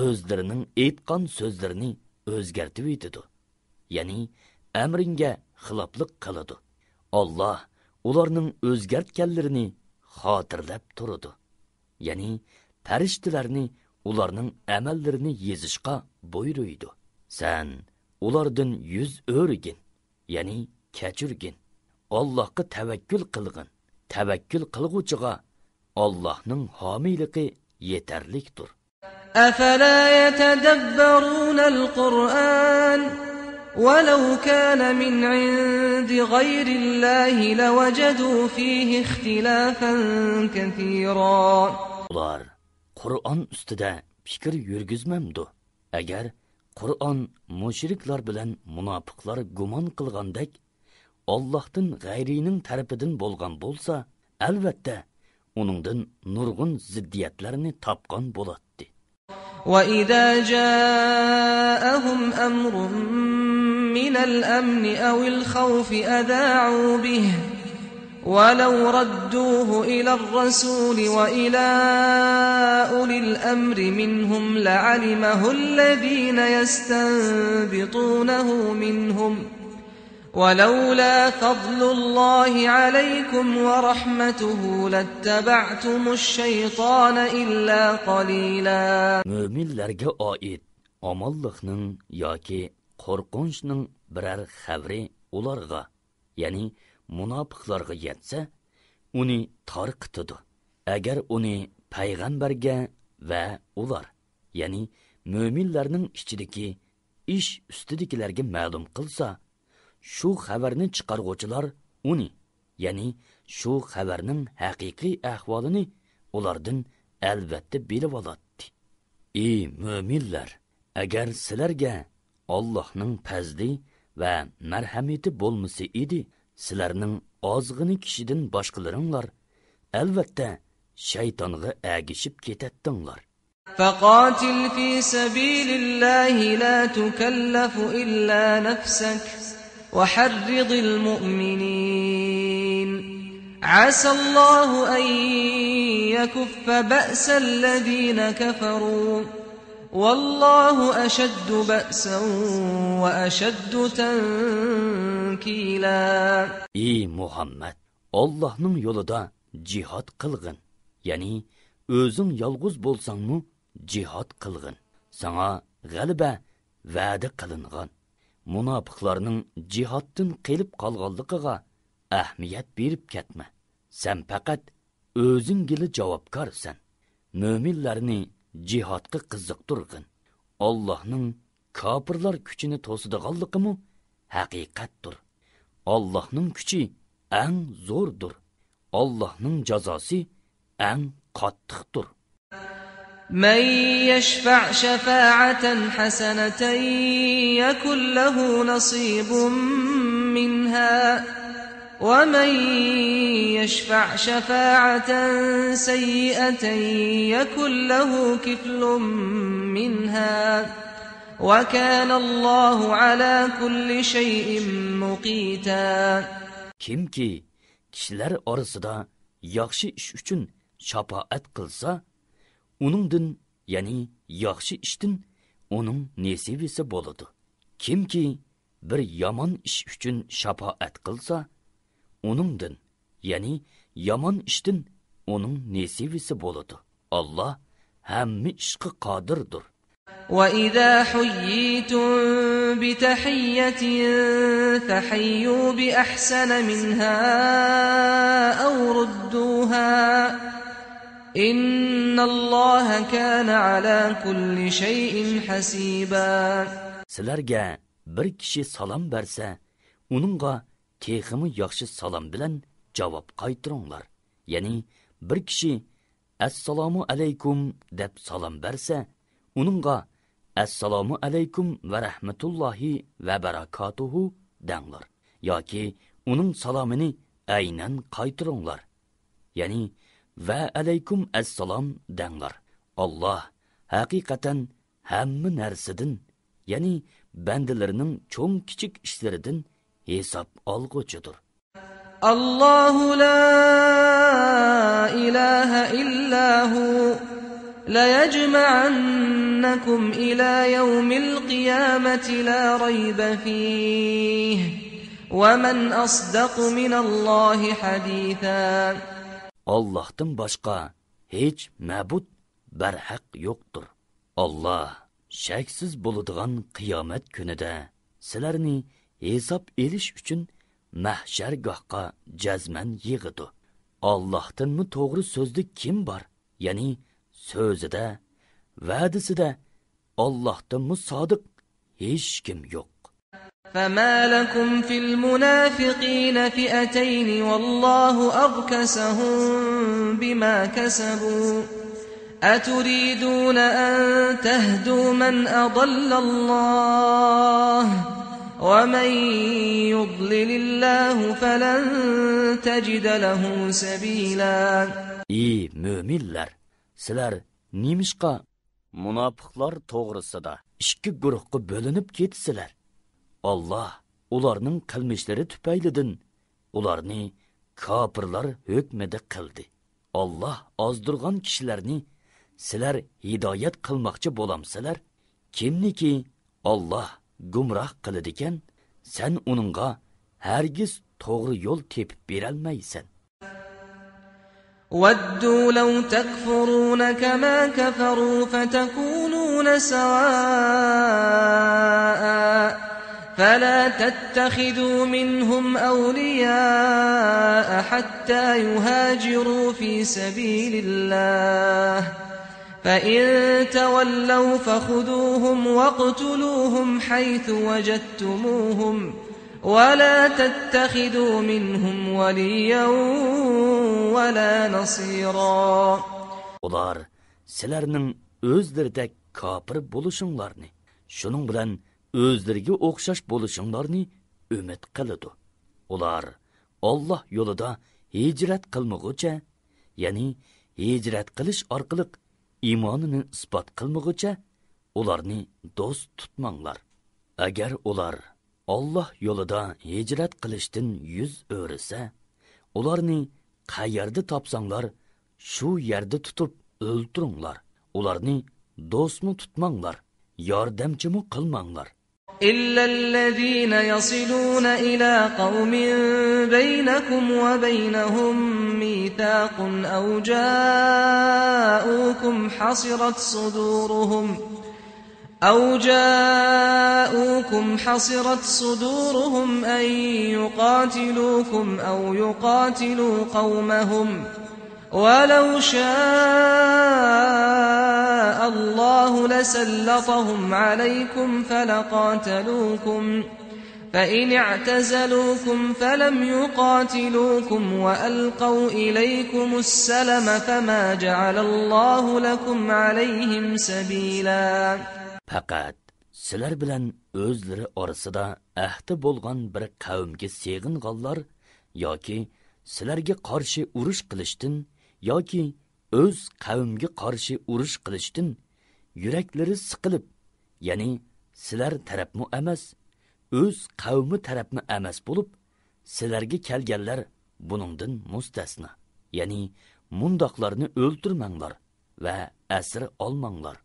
o'zlarining aytgan so'zlarini o'zgartib etdi. Ya'ni amringa xiloflik qiladi. Alloh ularning o'zgartganlarini xotirlab turadi. Ya'ni farishtalarni ularning amallarini yezishga buyuruydi. Sen ulardan yuz o'rgin, ya'ni kechirgin. Allohga tavakkul qilgin. Tavakkul qilguvchiga Allohning homiyligi yetarlikdir. أَفَلَا يَتَدَبَّرُونَ الْقُرْآنَ وَلَوْ كَانَ مِنْ عِنْدِ غَيْرِ اللَّهِ لَوَجَدُوا فِيهِ اخْتِلَافًا كَثِيرًا. Ular Qur'on ustida fikr yurgizmamdi. Agar Qur'on mushriklar bilan munofiqlar gumon qilgandek Allohdan g'ayrining tarafidan bo'lgan bo'lsa, albatta uningdan nurg'un ziddiyatlarni topgan bo'ladi. وَإِذَا جَاءَهُمْ أَمْرٌ مِّنَ الْأَمْنِ أَوِ الْخَوْفِ أَذَاعُوا بِهِ وَلَوْ رَدُّوهُ إِلَى الرَّسُولِ وَإِلَى أُولِي الْأَمْرِ مِنْهُمْ لَعَلِمَهُ الَّذِينَ يَسْتَنبِطُونَهُ مِنْهُمْ وَلَوْلَا فَضْلُ اللَّهِ عَلَيْكُمْ وَرَحْمَتُهُ لَاتَّبَعْتُمُ الشَّيْطَانَ إِلَّا قَلِيلًا. Müminlərə aid amallıqның yoki qorqunçның birər xəbri ularga, yəni munafiqlarga yetsə, uni tarqıtıdı. Əgər uni peyğəmbərgə və ular, yəni müminlərning içidəki iş üstüdikilərə ma'lum qılsa, şu xəbərini çıxarğucular uni, yəni şu xəbərinin həqiqi əhvalını ulardan əlbəttə bilib alatdı. Ey müminlər, əgər sizlərə Allah'ның fəzli və mərhəməti bolması idi, sizlərning azğını kişiden başqalarınlar əlbəttə şeytanğa əgişib ketəddinlər. فَقَاتِلْ فِي سَبِيلِ اللَّهِ لَا تُكَلَّفُ إِلَّا نَفْسَكَ وَحَرِّضِ الْمُؤْمِنِينَ عَسَى اللَّهُ أَن يَكُفَّ بَأْسَ الَّذِينَ كَفَرُوا وَاللَّهُ أَشَدُّ بَأْسًا وَأَشَدُّ تَنْكِيلًا. Ey Muhammed, Allah'ның yolida cihad qılğın. Yani özün yalğız bolsanmı cihad qılğın. Sana g'alaba va'da qilingan. Munofiqlarning jihaddan qelib qolganligiga ahamiyat berib ketma. Sen faqat o'zingga javobgarsan. Mo'minlarni jihadga qiziqtirgin. Allohning kofirlar kuchini to'sidiganligimi haqiqatdir. Allohning kuchi eng zo'rdir. Allohning jazosi eng qattiqdir. من يشفع شفاعة حسنة يكن له نصيب منها ومن يشفع شفاعة سيئة يكن له كفل منها وكان الله على كل شيء مقيتا. Kimki kişiler arasında yaxşı iş üçün şafaat qılsa, uningdan, yani yaxshi ishdan uning nesibisi bo'ladi. Kimki bir yomon ish uchun shafaat qilsa, uningdan, ya'ni yomon ishdan uning nesibisi bo'ladi. Alloh hamma ishga qodirdir. وَإِذَا حُيِّيتُم بِتَحِيَّةٍ فَحَيُّوا بِأَحْسَنَ مِنْهَا أَوْ رُدُّوهَا إِنَّ اللَّهَ كَانَ عَلَى كُلِّ شَيْءٍ حَسِيبًا. Sizlarga bir kishi salom bersa, uningga teximi yaxshi salom bilan javob qaytaringlar. Ya'ni bir kishi assalomu alaykum deb salom bersa, uningga assalomu alaykum va rahmatullohi va barakatuhu denglar. Yoki uning salomini aynan qaytaringlar. Ya'ni va alaykum assalom denglar. Alloh haqiqatan hamma narsadan, ya'ni bandalarining cho'ng kichik ishlaridan hisob olg'uchidir. Allohu la ilaha illa hu la yajma'annakum ila yawmil qiyamati la rayba fihi wa man asdaqu minallahi haditha. Allohdan boshqa hech ma'bud barhaq yo'qdir. Alloh shaksiz bo'ladigan qiyomat kunida sizlarni hisob elish uchun mahshargohga jazman yig'idi. Allohdanmi to'g'ri so'zli kim bor? Ya'ni so'zida, va'dasida Allohdanmi sodiq hech kim yo'q. فما لكم في المنافقين فئتين والله أركسهم بما كسبوا أتريدون أن تهدوا من أضل الله ومن يضلل الله فلن تجد له سبيلا. Ey müminler, sizler nimishqa munofiqlar to'g'risida ikki guruhga bo'linib ketsizlar. Allah ularning qilmishlari tufaylidan ularni kofirlar hukmida qildi. Allah ozdirgan kishilarni sizlar hidoyat qilmoqchi bo'lamsizlar. Kimniki Allah gumroh qiladigan, sen uningga hargiz to'g'ri yo'l tepib berolmaysan. وَدُّوا لَوْ تَكْفُرُونَ كَمَا كَفَرُوا فَتَكُونُونَ سَوَاءً فلا تتخذوا منهم أولياء حتى يهاجروا في سبيل الله فإن تولوا فخذوهم واقتلوهم حيث وجدتموهم ولا تتخذوا منهم وليا ولا نصيرا. Ular sizlarning o'zlaridek kafir bo'lishinglarni, shuning bilan o'zlariga o'xshash bo'lishinglarni umid qiladi. Ular Alloh yo'lida hijrat qilmoqcha, ya'ni hijrat qilish orqali iymonini isbot qilmoqcha, ularni do'st tutmanglar. Agar ular Alloh yo'lida hijrat qilishdan yuz o'risa, ularni qayerda topsanglar, shu yerda tutib o'ltiringlar. Ularni do'stmi tutmanglar, yordamchimi qilmanglar. إلا الذين يصلون إلى قوم بينكم وبينهم ميثاق أو جاءوكم حصرت صدورهم أن يقاتلوكم أو يقاتلوا قومهم ولو شاء الله لسلطهم عليكم فلقاتلوكم فإن اعتزلوكم فلم يقاتلوكم وألقوا إليكم السلم فما جعل الله لكم عليهم سبيلا. Faqat sizlar bilan o'zlari orasida ahdi bo'lgan bir qavmga seg'inganlar yoki sizlarga qarshi urush qilishdan yoki o'z qavmga qarshi urush qilishdan yuraklari siqilib, ya'ni sizlar tarafmi emas, o'z qavmi tarafmi emas bo'lib, sizlarga kelganlar buningdan mustasno. Ya'ni mundoqlarni o'ltirmanglar va asir olmanglar.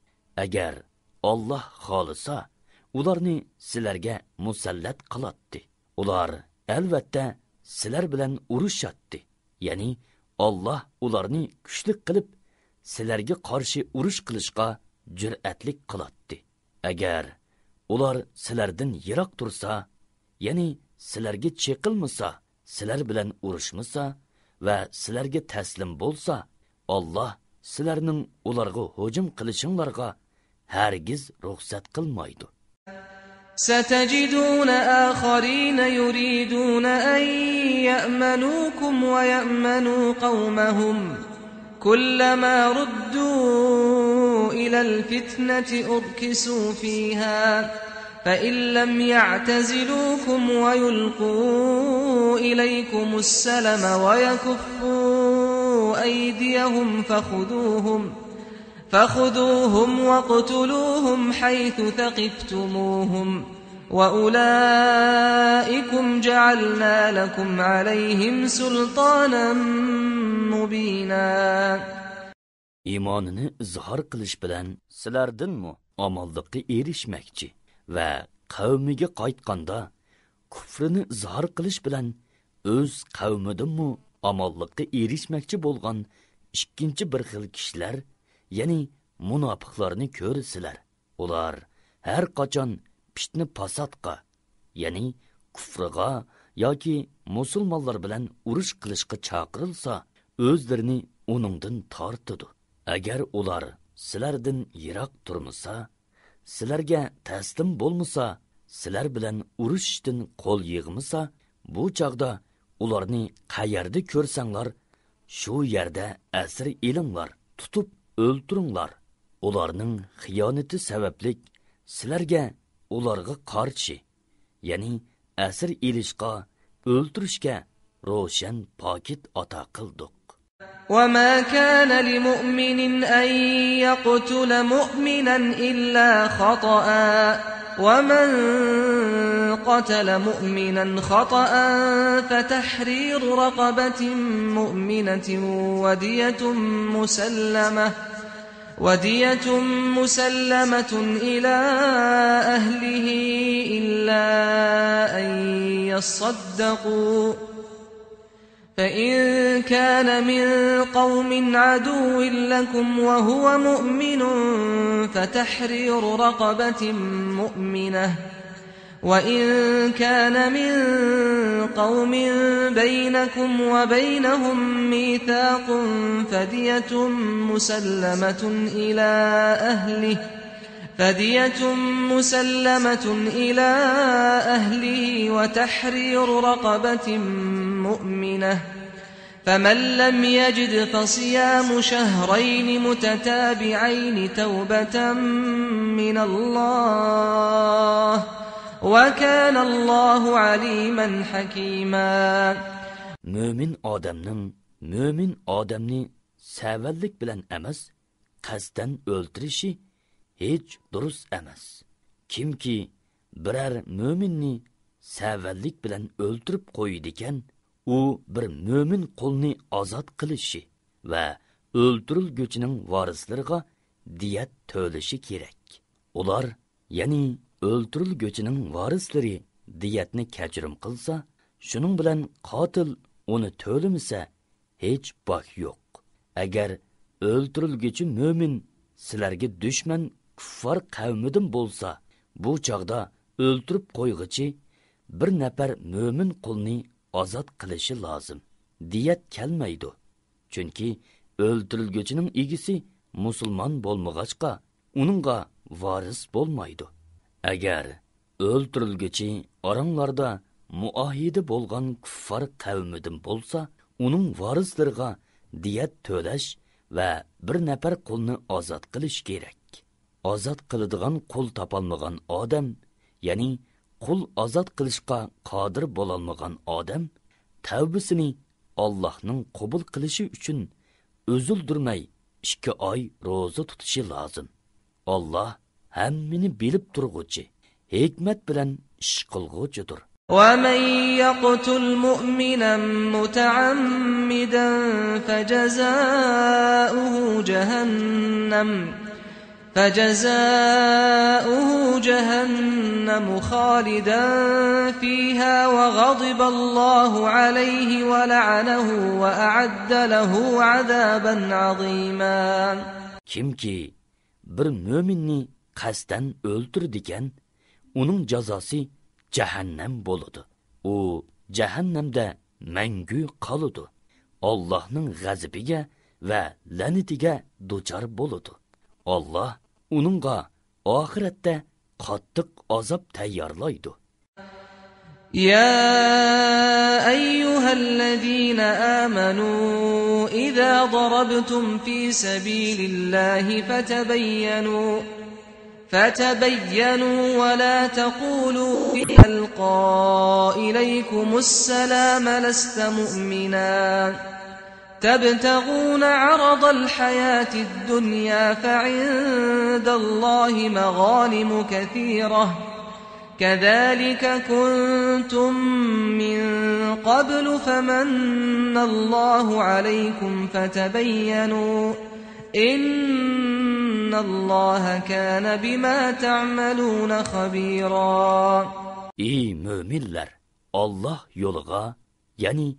Agar Allah xolisa, ularni sizlarga musallat qiladi. Ular albatta sizlar bilan urushatdi. Ya'ni Allah ularni kuchli qilib sizlarga qarshi urush qilishga jur'atlik qiladi. Agar ular sizlardan yiroq tursa, ya'ni sizlarga cheqilmasa, sizlar bilan urushmasa va sizlarga taslim bo'lsa, Allah sizlarning ularga hujum qilishinglarga hargiz ruxsat qilmaydi. ستجدون آخرين يريدون أن يأمنوكم ويأمنوا قومهم كلما ردوا إلى الفتنة أركسوا فيها فإن لم يعتزلوكم ويلقوا إليكم السلم ويكفوا أيديهم فخذوهم واقتلوهم حيث ثقفتموهم وأولئكم جعلنا لكم عليهم سلطانا مبينا. İmanını izhar qilish bilan sizlardinmi omonlikqa erishmoqchi va qavmiga qaytganda kufrini izhor qilish bilan o'z qavmidinmi omonlikqa erishmoqchi bo'lgan ikkinchi bir xil kishilar, ya'ni munofiqlarni ko'rsizlar. Ular har qachon fitna fasodga, ya'ni kufrga yoki musulmonlar bilan urush qilishga chaqirilsa, o'zlarini uningdan tortidi. Agar ular sizlardan yiroq turmasa, sizlarga taslim bo'lmasa, sizlar bilan urushdan qo'l yig'masa, bu chaqda ularni qayerda ko'rsanglar, shu yerda asir elinglar, tutib o'ltiringlar. Ularning xiyonati sababli sizlarga ularga qarshi, ya'ni asir elishga, o'ltirishga ro'shan pokit ato qildik. وما كان لمؤمن أن يقتل مؤمنا إلا خطأ ومن قتل مؤمنا خطأ فتحرير رقبة مؤمنة ودية مسلمة إلى أهله إلا أن يصدقوا فإن كان من قوم عدو لكم وهو مؤمن فتحرير رقبة مؤمنة وإن كان من قوم بينكم وبينهم ميثاق فدية مسلمة إلى أهله وتحرير رقبة مؤمنة فمن لم يجد فصيام شهرين متتابعين توبة من الله وكان الله عليما حكيما. Mümin adamni savallik bilan emas, qasdan o'ltirishi hech durust emas. Kimki birer müminni savallik bilan o'ltirib qo'ydi ekan, u bir mümin qo'lni ozod qilishi va o'ltirilguchining varislariga diyat to'lishi kerak. Ular, ya'ni o'ltirilguchining varislari diyatni kechirim qilsa, shuning bilan qotil uni to'limasa hech bak yo'q. Agar o'ltirilguchi mümin sizlarga dushman kuffar qavmidan bo'lsa, bu chaqda o'ltirib qo'yg'ichi bir nafar mümin qulni ozod qilishi lozim. Diyat kelmaydi. Chunki o'ltirilguchining egisi musulmon bo'lmag'achqa, uningga varis bo'lmaydi. Agar o'ltirilguchi oranglarda muahidi bo'lgan kuffar qavmidan bo'lsa, uning varislariga diyat to'lash va bir nafar qulni ozod qilish kerak. Ozod qiladigan qul topolmagan odam, ya'ni qul ozod qilishga qodir bo'lolmagan odam tavbasini Allohning qabul qilishi uchun o'zildirmay 2 oy roza tutishi lozim. Alloh hammani bilib turg'uchi, hikmat bilan ish qilg'uchidir. ومن يقتل مؤمنا متعمدا فجزاؤه جهنم خالدا فيها وغضب الله عليه ولعنه وأعد له عذابا عظيما. Kimki bir müminni qasdan o'ltirdigan, uning jazosi jahannam bo'ladi. U jahannamda mangu qoladi. Allohning g'azabiga va la'natiga duchor bo'ladi. Alloh uningga oxiratda qattiq azob tayyorlaydi. يا أيها الذين آمنوا إذا ضربتم في سبيل الله فتبينوا ولا تقولوا ألقى إليكم السلام لست مؤمنا تبتغون عرض الحياة الدنيا فعند الله مغانم كثيرة كذلك كنتم من قبل فمن الله عليكم فتبينوا إن الله كان بما تعملون خبيرا. Ey müminler! Allah yoluğa, yani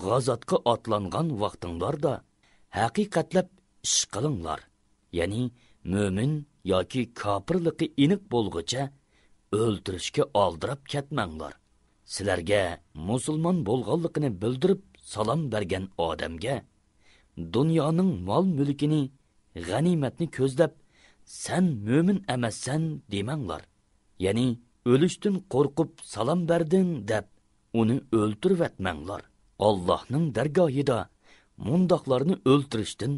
g'azotga otlangan vaqtinglarda haqiqatlab ish qilinglar. Ya'ni mo'min yoki kofirligi aniq bo'lguncha o'ldirishga oldirab ketmanglar. Sizlarga musulmon bo'lganligini bildirib salom bergan odamga dunyoning mol-mulkini, g'animatni ko'zlab sen mo'min emassan demanglar. Ya'ni o'lishdan qo'rqib salom berding deb uni o'ldirib etmanglar. Allohning dargohida mundoqlarni o'ltirishdan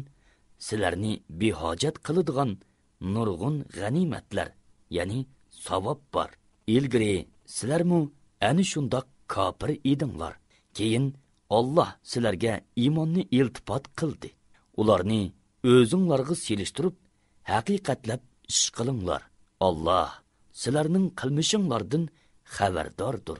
sizlarni behojat qiladigan nurg'un g'animatlar, ya'ni savob bor. Ilgari sizlarmu ana shundoq kofir edinglar. Keyin Alloh sizlarga iymonni iltifot qildi. Ularni o'zinglarga selishtirib, haqiqatlab ish qilinglar. Alloh sizlarning qilmishinglardan xabardordir.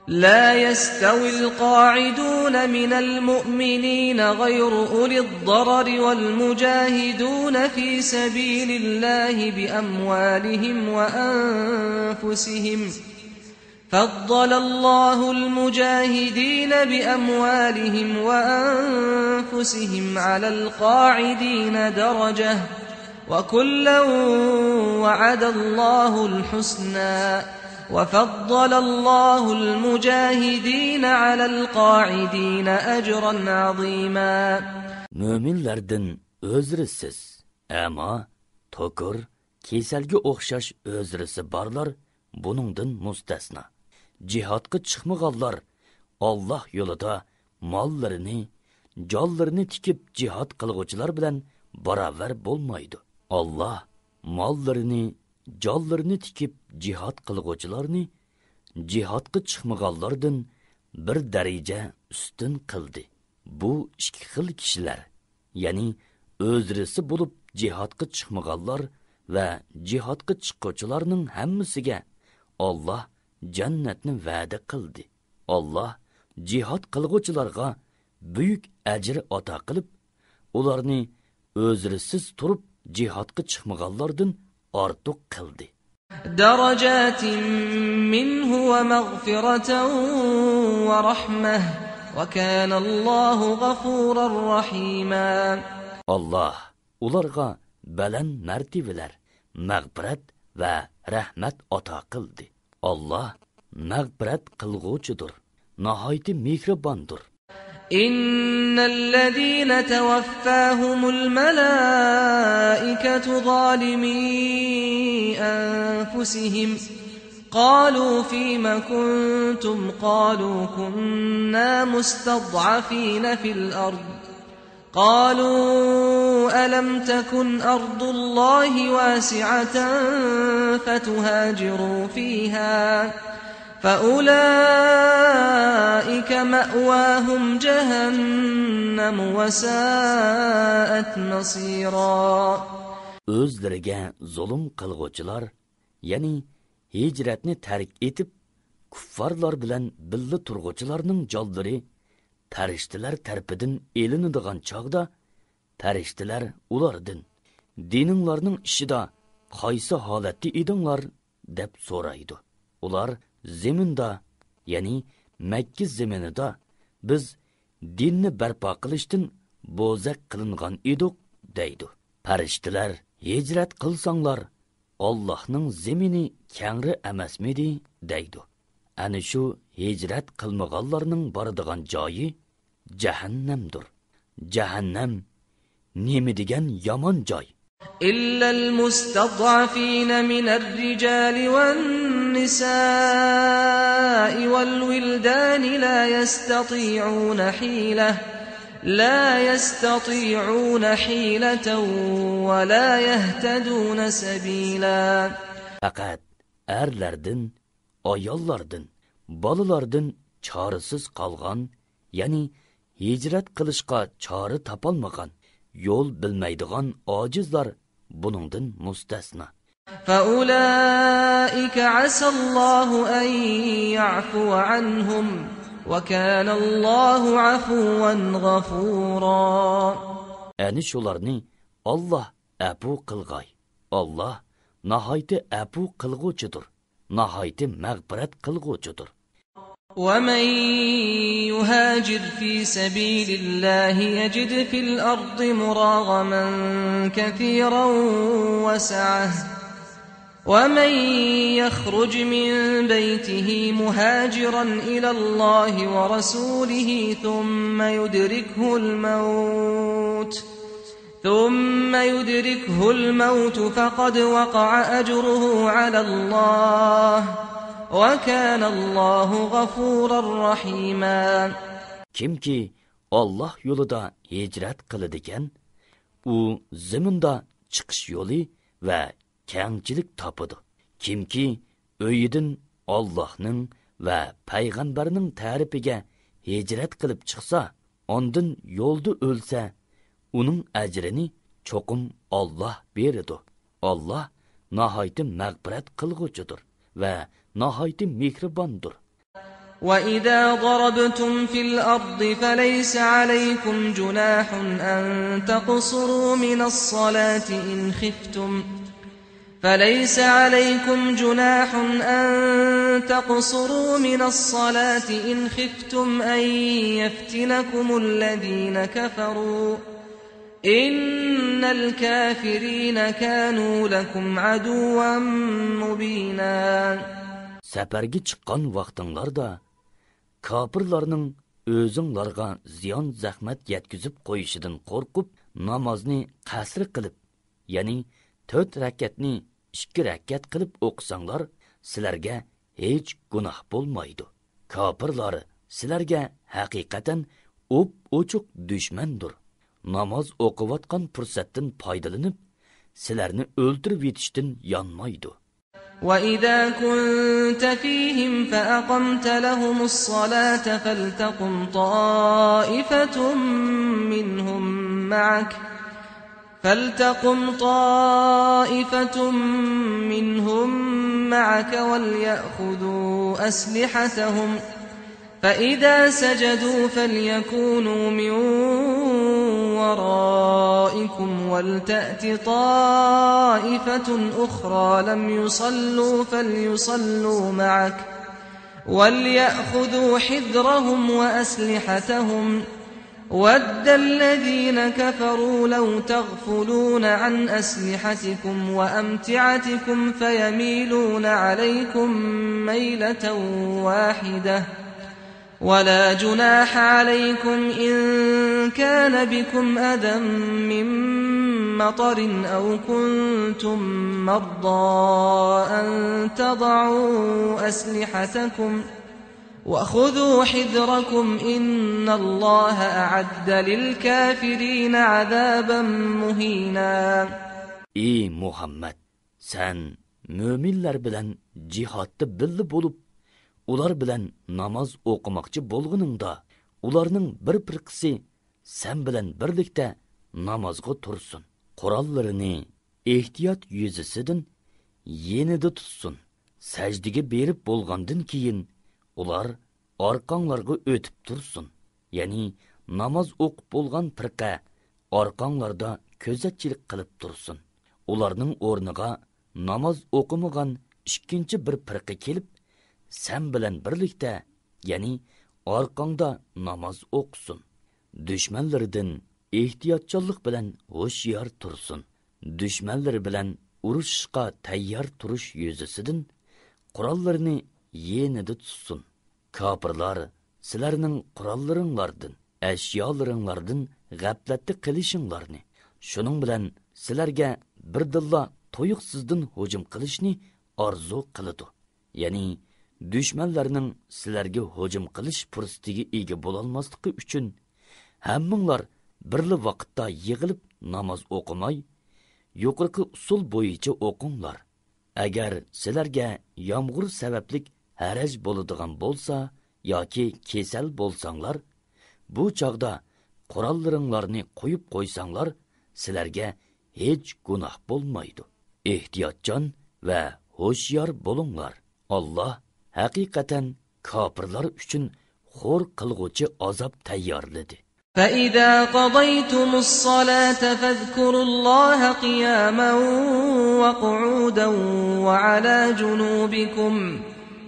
لا يستوي القاعدون من المؤمنين غير أولي الضرر والمجاهدون في سبيل الله بأموالهم وأنفسهم فضل الله المجاهدين بأموالهم وأنفسهم على القاعدين درجة وكلا وعد الله الحسنى وفضل الله المجاهدين على القاعدين أجرا عظيما. Müminlerden özrisiz, ama tokur, keselge o'xshash özrisi barlar buningdan mustasno. Jihadga chiqmaganlar Alloh yo'lida mollarini, jonlarini tikib jihad qilguvchilar bilan barobar bo'lmaydi. Alloh mollarini, jonlarini tikib jihad qilguvchilarni jihadga chiqmaganlardan bir daraja ustun qildi. Bu ikki xil kishilar, ya'ni o'zrisi bo'lib jihadga chiqmaganlar va jihadga chiquvchilarning hammasiga Alloh jannatni va'da qildi. Alloh jihad qilguvchilarga buyuk ajr ato qilib, ularni o'zrisiz turib jihadga chiqmaganlardan ortiq qildi. درجات منه ومغفرة ورحمة وكان الله غفورا رحيما. Allah ularga baland martibalar, mag'firat va rahmat ato qildi. Allah mag'firat qilguvchidir, nihoyat mehribondir. إن الذين توفاهم الملائكة ظالمي أنفسهم قالوا فيما كنتم قالوا كنا مستضعفين في الأرض قالوا ألم تكن أرض الله واسعة فتهاجروا فيها فأولئك مأواهم جهنم وساءت مصيرا. Özleriga zulm qilguvchilar, ya'ni hijratni tark etib kuffarlar bilan billa turg'uvchilarning jonlari farishtalar tarafidan elinadigan chog'da farishtalar ulardan dininglarning ishida qaysi holatda edinglar deb so'raydi. Ular zaminda, ya'ni Makka zaminida biz dinni barpo qilishdan bo'zaq qilingan edik deydi. Farishtalar hijrat qilsanglar Allohning zamini kengri emasmidi deydi. Ana shu hijrat qilmaganlarning boradigan joyi jahannamdir. Jahannam nima degan yomon joy. إلا المستضعفين من الرجال والنساء والولدان لا يستطيعون حيلة ولا يهتدون سبيلا. Faqat erlerden, ayollardan, balalardan çaresiz qalğan, yani hicret qilishqa çare tapalmagan, yol bilmaydigan acizlar buningdan mustasna. فأولئك عسى الله أن يعفو عنهم وكان الله عفوا غفورا. Ani shularni Allah afu qilg'ay. Allah nahayte afu qilg'uchidir. Nahayte mag'firat qilg'uchidir. ومن يهاجر في سبيل الله يجد في الأرض مراغما كثيرا وسعة ومن يخرج من بيته مهاجرا إلى الله ورسوله ثم يدركه الموت فقد وقع أجره على الله وَكَانَ اللّٰهُ غَفُورًا رَحِيمًا. Kimki Allah yolida hicret kılıdiken, u ziminde çıkış yolu ve kengçilik tapıdı. Kimki öyüdün Allah'nın ve Peygamberinin tarifige hicret kılıp çıksa, ondan yolda ölse, onun ecrini çokum Allah beridi. Allah nahaytı mağfiret kılgıcıdır ve nahaytı mihribandır. وَإِذَا ضَرَبْتُمْ فِي الْأَرْضِ فَلَيْسَ عَلَيْكُمْ جُنَاحٌ أَن تَقْصُرُوا مِنَ الصَّلَاةِ إِنْ خِفْتُمْ أَن يَفْتِنَكُمُ الَّذِينَ كَفَرُوا إِنَّ الْكَافِرِينَ كَانُوا لَكُمْ عَدُوًّا مُبِينًا. Səpərgi çıxqan vaxtınlarda kafirlarning özünglarga ziyon zahmat yetkizib qo'yishidan qo'rqib namozni qasr qilib, ya'ni 4 rakatni 2 rakat qilib o'qisanglar, sizlarga hech gunoh bo'lmaydi. Kafirlar sizlarga haqiqatan ochiq dushmandir. Namoz o'qiyotgan fursatdan foydalanib, sizlarni o'ldirib yetishdan yonmaydi. وَإِذَا كُنْتَ فِيهِمْ فَأَقَمْتَ لَهُمُ الصَّلَاةَ فَلْتَقُمْ طَائِفَةٌ مِّنْهُمْ مَعَكَ وَلْيَأْخُذُوا أَسْلِحَتَهُمْ فَإِذَا سَجَدُوا فَلْيَكُونُوا مِنْ وَرَائِكُمْ وَلْتَأْتِ طَائِفَةٌ أُخْرَى لَمْ يُصَلُّوا فَلْيُصَلُّوا مَعَكَ وَلْيَأْخُذُوا حِذْرَهُمْ وَأَسْلِحَتَهُمْ وَدَّ الَّذِينَ كَفَرُوا لَوْ تَغْفُلُونَ عَنْ أَسْلِحَتِكُمْ وَأَمْتِعَتِكُمْ فَيَمِيلُونَ عَلَيْكُمْ مَيْلَةً وَاحِدَةً وَلَا جُنَاحَ عَلَيْكُمْ إِن كَانَ بِكُمْ أَذًى مِّن مَّطَرٍ أَوْ كُنتُم مَّرْضَىٰ أَن تَضَعُوا أَسْلِحَتَكُمْ وَخُذُوا حِذْرَكُمْ إِنَّ اللَّهَ أَعَدَّ لِلْكَافِرِينَ عَذَابًا مُّهِينًا. Ey Muhammed, sen müminler bilen cihatta billi bolup, ular bilen namaz okumakçı bolğununda, ularning bir qisi sen bilen birlikte namazga tursun. Qurallarını ehtiyat yüzüsidin yenide tutsun. Secdege berip bolğandan keyin ular arqanlarga ötüp tursun. Yani namaz okup bolğan pirqa arqanlarda közatçilik qılıp tursun. ularning o'rniga namoz o'qimagan ikkinchi bir firqa kelib, sen bilan birlikda, ya'ni orqangda namoz o'qisin. Dushmanlaridan ehtiyotchanlik bilan ho'shyor tursin. Dushmanlari bilan urushishga tayyor turish yuzasidan qurollarini yenida tutsin. Kofirlar sizlarning qurollaringlardan, ashyolaringlardan g'aflatda qilishinglarni, shuning bilan sizlarga birdilla to'yiqsizdan hujum qilishni orzu qiladi. Ya'ni dushmanlarning sizlarga hujum qilish fursatiga ega bo'lolmasligi uchun hammanglar birli vaqtda yig'ilib namoz o'qimay, yuqorqi usul bo'yicha o'qinglar. Agar sizlarga yomg'ir sabablik haraj bo'ladigan bo'lsa yoki kasal bo'lsanglar, bu chog'da qurollaringlarni qo'yib qo'ysanglar, sizlarga hech gunoh bo'lmaydi. Ehtiyotjon va ho'shyor bo'linglar. Alloh haqiqatan kofirlar uchun xo'r qilg'uvchi azob tayyorladi. فَإِذَا قَضَيْتُمُ الصَّلَاةَ فَاذْكُرُوا اللَّهَ قِيَامًا وَقُعُودًا وَعَلَى جُنُوبِكُمْ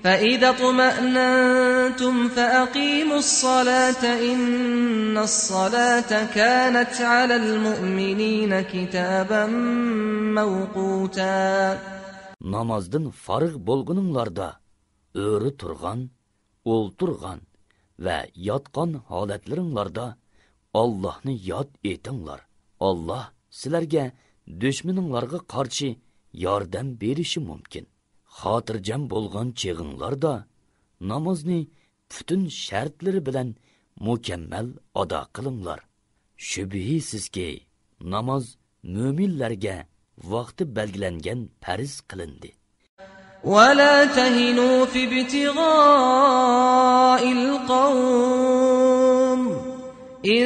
فَإِذَا اطْمَأْنَنْتُمْ فَأَقِيمُوا الصَّلَاةَ إِنَّ الصَّلَاةَ كَانَتْ عَلَى الْمُؤْمِنِينَ كِتَابًا مَوْقُوتًا. Namazdan farıq bolğununglarda öğrü turgan, olturgan ve yatqan holatlaringlarda Allah'ni yad etinglar. Allah sizlarga düşmaninglarga qarshi yordam berishi mumkin. Xotirjam bo'lgan cheg'inglarda namozni butun shartlari bilan mukammal ado qilinglar. Shubhisizki namoz mo'minlarga vaqti belgilangan farz qilindi. وَلَا تَهِنُوا فِي ابْتِغَاءِ الْقَوْمِ إِن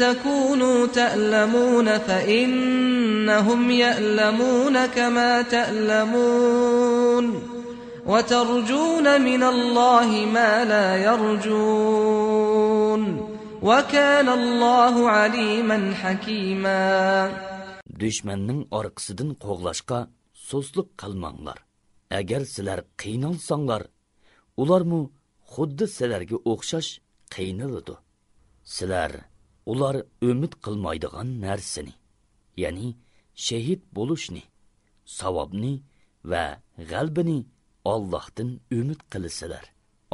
تَكُونُوا تَأْلَمُونَ فَإِنَّهُمْ يَأْلَمُونَ كَمَا تَأْلَمُونَ وَتَرْجُونَ مِنَ اللَّهِ مَا لَا يَرْجُونَ وَكَانَ اللَّهُ عَلِيمًا حَكِيمًا. Düşmanning orqasidan qo'g'lashga so'zlik qilmanglar. Agar sizlar qiynalsanglar, ularmu xuddi sizlarga o'xshash qiynaladi. Sizlar ular umid qilmaydigan narsani, ya'ni shahid bo'lishni, savobni va g'albini Allohdan umid qilasizlar.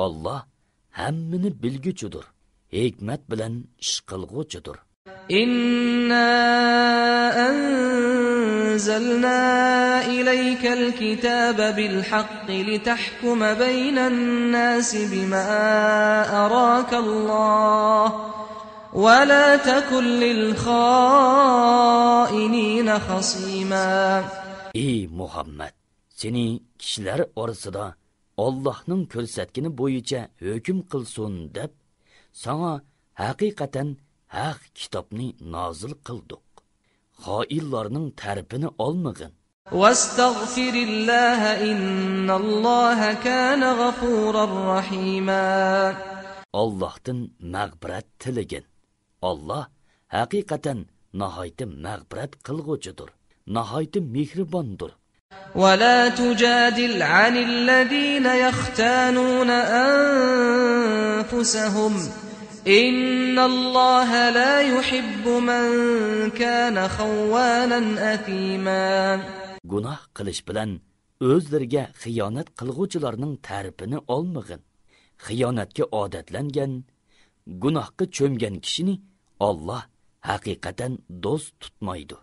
Alloh hammani bilguchidir, hikmat bilan ish qilg'uchidir. إِنَّا أَنزَلْنَا إِلَيْكَ الْكِتَابَ بِالْحَقِّ لِتَحْكُمَ بَيْنَ النَّاسِ بِمَا أَرَاكَ اللَّهُ وَلَا تَكُنْ لِلْخَائِنِينَ خَصِيمًا. Ey Muhammed, seni kişiler orasida Allah'ның ko'rsatgani bo'yicha hukm qilsin deb sana haqiqatan haq kitobni nozil qildik. Xoinlarning tarifini olmag'in. Vastagfirillaha innalloha kana g'afurar rahima. Allohdan mag'firat tilagin. Alloh haqiqatan nihoyat mag'firat qilg'uchidir, nihoyat mehribondir. ولا تجادل عن الذين يختانون أنفسهم إن الله لا يحب من كان خوانا أثيما. Gunoh qilish bilan o'zlariga xiyonat qilguvchilarning ta'rifini olmag'in. Xiyonatga odatlangan, gunohga cho'mgan kishini Alloh haqiqatan do'st tutmaydi.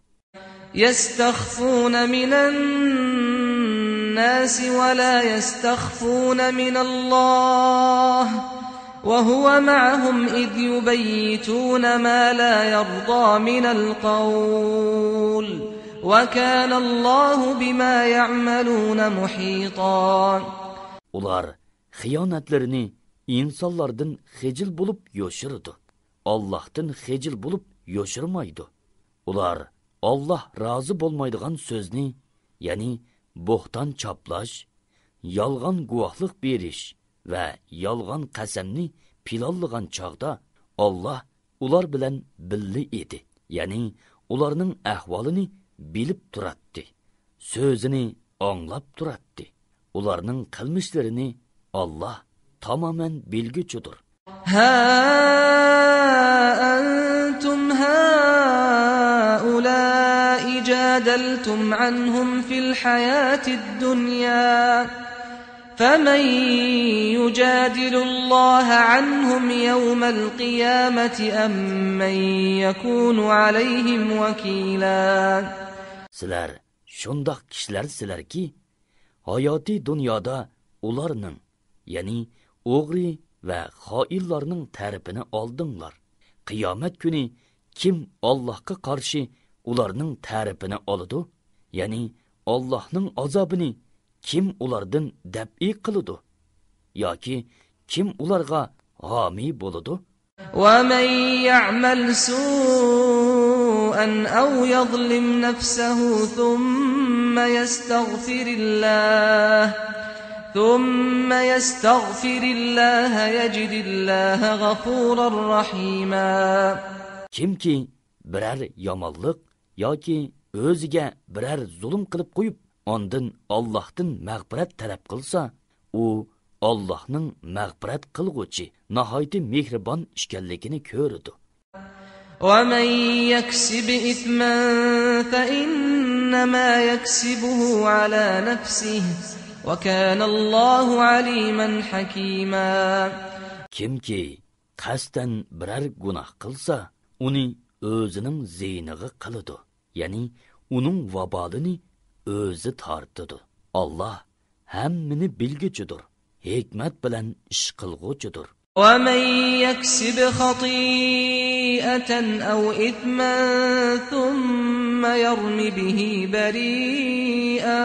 يستخفون من الناس ولا يستخفون من الله وهو معهم إذ يبيتون ما لا يرضى من القول وكان الله بما يعملون محيطا. Ular xiyonatlarini insonlardan xejil bo'lib yo'shirdi. Allohdan xejil bo'lib yo'shirmaydi. Ular Allah razı bo'lmaydigan so'zni, ya'ni bo'xton chaplash, yolg'on guvohlik berish va yolg'on qasamni pilolligan chog'da Alloh ular bilan birli edi. Ya'ni ularning ahvolini bilib turadi. so'zini anglab turadi. Ularning qilmishlarini Allah tamamen bilguchidir. Ha antum haula'i jadaltum anhum fil hayatid dunya فمن يجادل الله عنهم يوم القيامة أم من يكون عليهم وكيلا. Sizlar shundoq kishilarsizlarki, hayoti dunyoda ularning, ya'ni o'g'ri va xoinlarning tarifini oldinglar. Qiyomat kuni kim Allohga qarshi ularning tarifini oladi, ya'ni Allohning azobini kim ulardan dab'i qiladi yoki kim ularga homiy bo'ladi? وَمَن يَعْمَلْ سُوءًا أَوْ يَظْلِمْ نَفْسَهُ ثُمَّ يَسْتَغْفِرِ اللَّهَ يَجِدِ اللَّهَ غَفُورًا رَّحِيمًا. Kimki birər yomonlik yoki o'ziga birər zulm qilib qo'yib, ondan Allohdan mag'firat talab qilsa, u Allohning mag'firat qilg'uchi, nihoyatda mehribon ekanligini ko'radi. وَمَن يَكْسِبْ إِثْمًا فَإِنَّمَا يَكْسِبُهُ عَلَى نَفْسِهِ وَكَانَ اللَّهُ عَلِيمًا حَكِيمًا. Kimki qasdan birər gunoh qilsa, uni o'zining ziyniga qiladi, ya'ni uning vabolini o'zi tortadi. Allah hammani bilguchidir, hikmat bilan ish qilg'uchidir. وَمَن يَكْسِبْ خَطِيئَةً أَوْ إِثْمًا ثُمَّ يَرْمِ بِهِ بَرِيئًا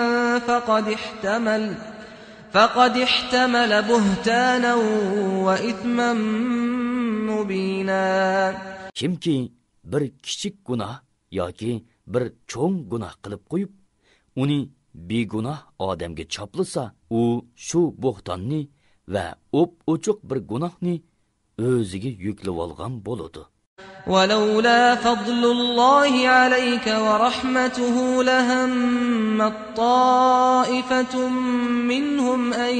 فَقَدِ احْتَمَلَ بُهْتَانًا وَإِثْمًا مُبِينًا. Kimki bir kichik gunoh yoki bir cho'ng gunoh qilib qo'yib, uni begunoh odamga choplasa, u shu bo'xtonni va o'p-o'chiq bir gunohni o'ziga yuklab olgan bo'ladi. وَلَوْلَا فَضْلُ اللَّهِ عَلَيْكَ وَرَحْمَتُهُ لَهَمَّت طَّائِفَةٌ مِّنْهُمْ أَن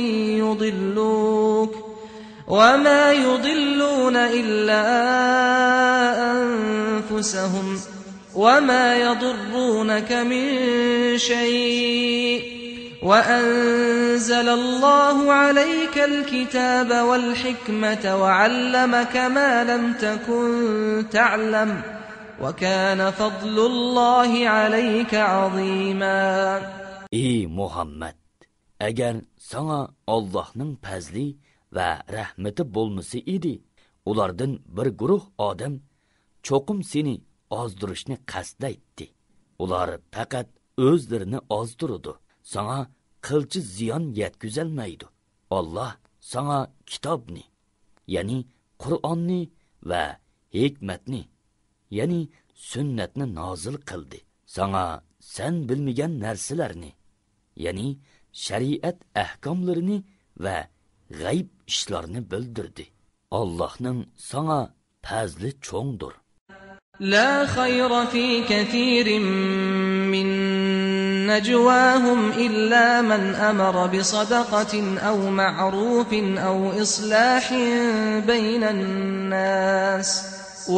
يُضِلُّوكَ وَمَا يُضِلُّونَ إِلَّا أَنفُسَهُمْ وَمَا يَضُرُّونَكَ مِن شَيْءٍ وَأَنزَلَ اللَّهُ عَلَيْكَ الْكِتَابَ وَالْحِكْمَةَ وَعَلَّمَكَ مَا لَمْ تَكُن تَعْلَمُ وَكَانَ فَضْلُ اللَّهِ عَلَيْكَ عَظِيمًا. Ey Muhammed, agar sana Allohning fazli va rahmati bo'lmasa edi, ulardan bir guruh odam cho'qim seni ozdirishni qasdlaydi. Ular faqat o'zlarini ozdiradi. Sana qilchi ziyon yetkazolmaydi. Allah sana kitobni, ya'ni Qur'onni va hikmatni, ya'ni sunnatni nozil qildi. Sana sen bilmagan narsalarni, ya'ni shariat ahkomlarini va g'ayb ishlarni bildirdi. Allohning sana fazli cho'ngdir. La khayra fi kathirin min najwahum illa man amara bi sadaqatin aw ma'rufin aw islahin baynan nas.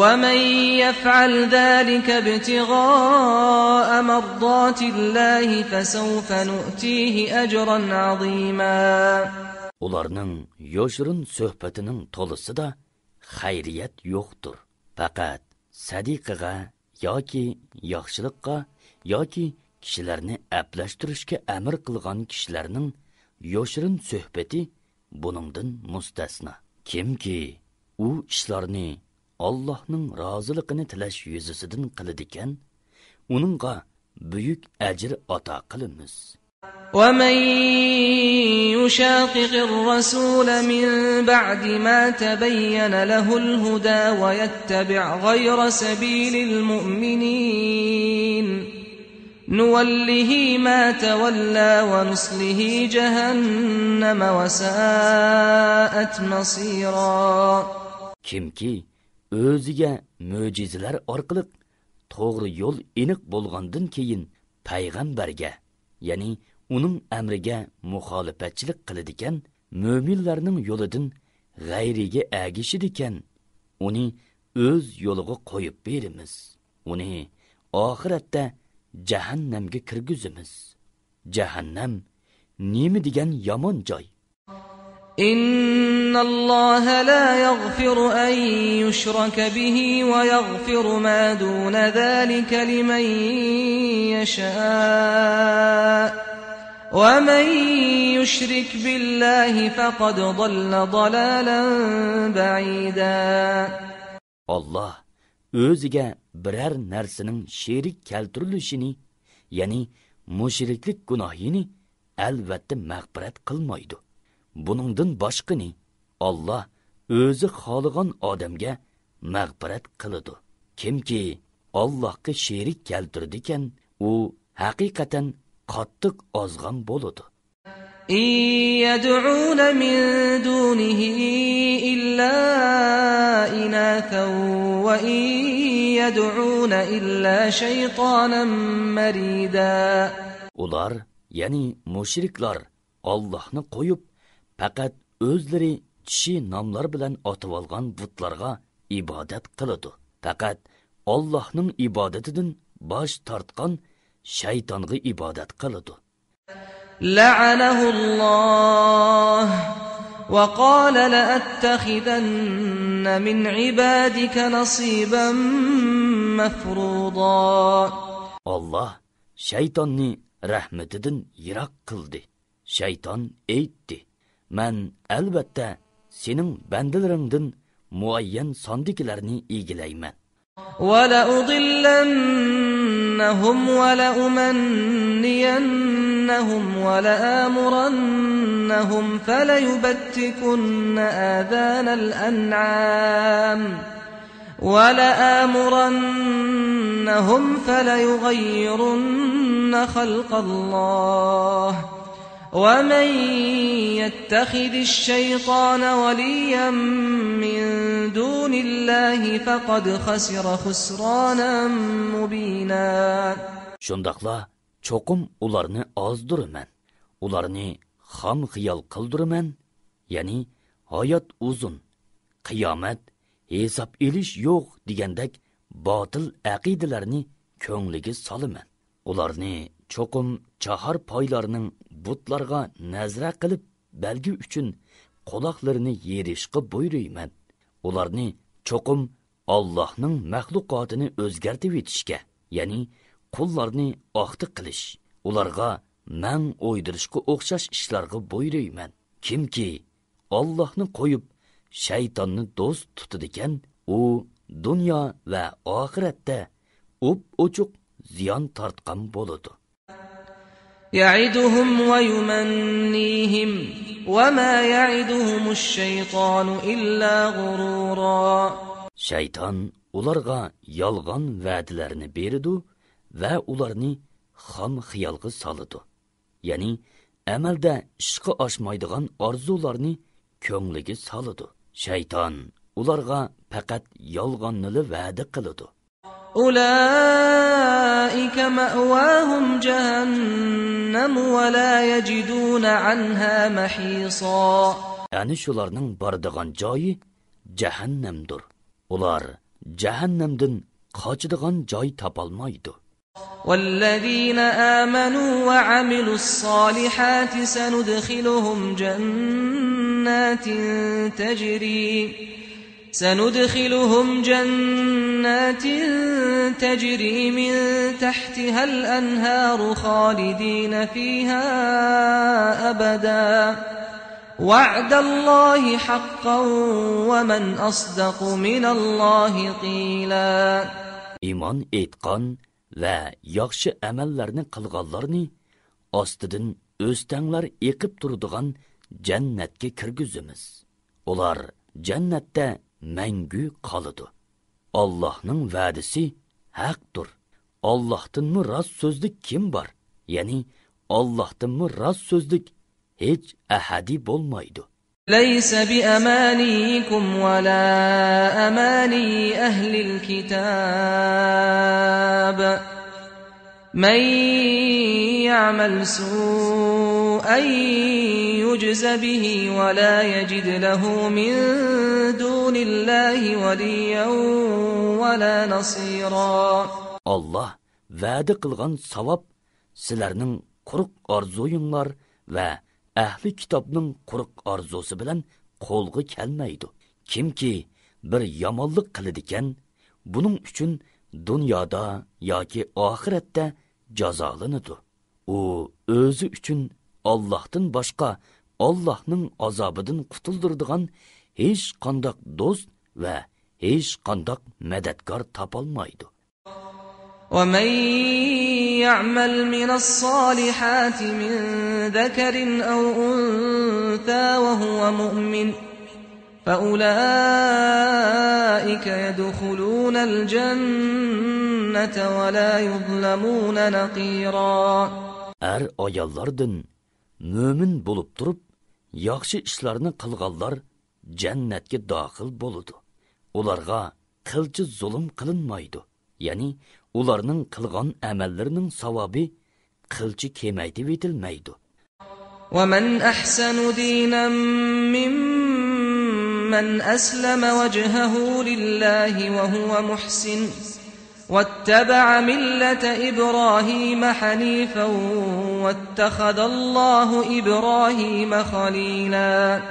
وَمَن يَفْعَلْ ذَلِكَ ابْتِغَاءَ مَرْضَاتِ اللَّهِ فَسَوْفَ نُؤْتِيهِ أَجْرًا عَظِيمًا. Ularning yo'shirin suhbatining to'lisida xayriyat yo'qdir. Faqat sadiqaga yoki yaxshilikqa yoki kishilarni aplashtirishga amr qilgan kishilarning yo'shirin suhbati buningdan mustasno. Kimki u ishlarni Allohning roziligini tilash yuzasidan qiladigan, uningga buyuk ajr ato qilamiz. وَمَن يُشَاقِقِ الرَّسُولَ مِن بَعْدِ مَا تَبَيَّنَ لَهُ الْهُدَى وَيَتَّبِعْ غَيْرَ سَبِيلِ الْمُؤْمِنِينَ نُوَلِّهِ مَا تَوَلَّى وَنُصْلِهِ جَهَنَّمَ وَسَاءَتْ مَصِيرًا. Kimki o'ziga mo'jizalar orqali to'g'ri yo'l aniq bo'lgandan keyin payg'ambarga ya'ni uning amriga muxolifatchilik qiladigan mo'minlarning yo'lidan g'ayriga agishadigan uni o'z yo'liga qo'yib beramiz. Uni oxiratda jahannamga kirgizamiz. Jahannam nima degan yomon joy. إن الله لا يغفر أن يشرك به ويغفر ما دون ذلك لمن يشاء ومن يشرك بالله فقد ضل ضلالا بعيدا. Allah o'ziga biror narsaning sherik keltirilishini, ya'ni mushriklik gunohini albatta mag'firat qilmaydi. Buningdan boshqani Allah o'zi xohlagan odamga mag'firat qiladi. Kimki Allohga sherik keltirdi ekan, u haqiqatan qattiq ozg'an bo'ladi. يدعون من دونه إلا إناثا وإن يدعون إلا شيطانا مريدا. Ular, yani mushriklar, Allah'ni qo'yib, faqat o'zlari kishi nomlar bilan otib olgan butlarga ibodat qiladi. Faqat Allohning ibodatidan bosh tortgan shaytonga ibodat qiladi. لعنه الله وقال لأتخذن من عبادك نصيبا مفروضا. Allah shaytonni rahmetidan yiroq qildi. Shayton aytdi: "Men albatta sening bandalaringdan muayyan sondikilarni egilayman. وَلَأُضِلَّنَّهُمْ وَلَأُمَنِّيَنَّهُمْ وَلَآمُرَنَّهُمْ فَلَيُبَتِّكُنَّ آذَانَ الْأَنْعَامِ وَلَآمُرَنَّهُمْ فَلَيُغَيِّرُنَّ خَلْقَ اللَّهِ وَمَنْ يَتَّخِذِ الشَّيْطَانَ وَلِيًّا مِّن دُونِ اللَّهِ فَقَدْ خَسِرَ خُسْرَانًا مُبِينًا. Şundaqla çoqum ularni azdırıman, ularni xam xiyal qıldırıman, yani hayat uzun, qiyomat, hesap elish yo'q degandek botil aqidalarni ko'ngliga solaman. Ularni çoqum chahar poylarining butlarga nazra qilib belgi uchun quloqlarini yerishga buyurayman. Ularni çoqum Allohning maxluqotini o'zgartib etishga, ya'ni qullarni oqti qilish, ularga man o'ydirishga o'xshash ishlarga buyurayman. Kimki Allohni qo'yib shaytonni do'st tutadigan, u dunyo va oxiratda o'p-o'chuq ziyon tortgan bo'ladi. يَعِدُهُمْ وَيُمَنِّيهِمْ وَمَا يَعِدُهُمُ الشَّيْطَانُ إِلَّا غُرُورًا. Shayton ularga yolg'on va'dalarni beradi va ularni xam xiyolga soladi. Ya'ni amalda ishga oshmaydigan orzularni ko'ngliga soladi. Shayton ularga faqat yolg'onni va'da qiladi. أولئك مأواهم جهنم ولا يجدون عنها محيصا. Yani şularning boradigan joyi jahannamdir. Ular jahannamdan qochadigan joy topolmaydi. والذين آمنوا وعملوا الصالحات سندخلهم جنات تجري من تحتها الأنهار خالدين فيها أبدا وعد الله حقا ومن أصدق من الله قيلا. İman etqan va yaxshi amallarni qilganlarni ostidan o'stanglar eqib turadigan jannatga kirgizamiz. Ular jannatda mangu qoladi. Allohning va'dasi haqdir. Allohdanmi rost so'zlik kim bor? Ya'ni Allohdanmi rost so'zlik hech ahadi bo'lmaydi. ليس بأمانيكم ولا أماني أهل الكتاب من يعمل سوءا يجز به ولا يجد له من دون الله وليا ولا نصيرا. Allah va'da qilgan savob sizlarning quruq orzuinglar va ahli kitobning quruq orzusi bilan qo'lga kelmaydi. Kimki bir yomonlik qiladigan, buning uchun dunyoda yoki oxiratda jazolanadi. U o'zi uchun Allohdan boshqa Allohning azobidan qutuldiradigan hech qanday do'st va hech qanday madadkor topolmaydi. ومن يعمل من الصالحات من ذكر أو أنثى وهو مؤمن فأولئك يدخلون الجنة ولا يظلمون نقيرا. Ayollardan mo'min bo'lib turib, yaxshi ishlarni qilganlar jannatga daxil bo'ladi. Ularga qilchi zulm qilinmaydi. Ya'ni ularning qilgan amallarining savobi qilchi kemaytib etilmaydi. ومن أحسن دينا ممن أسلم وجهه لله وهو محسن واتبع ملة إبراهيم حنيفا واتخذ الله إبراهيم خليلا.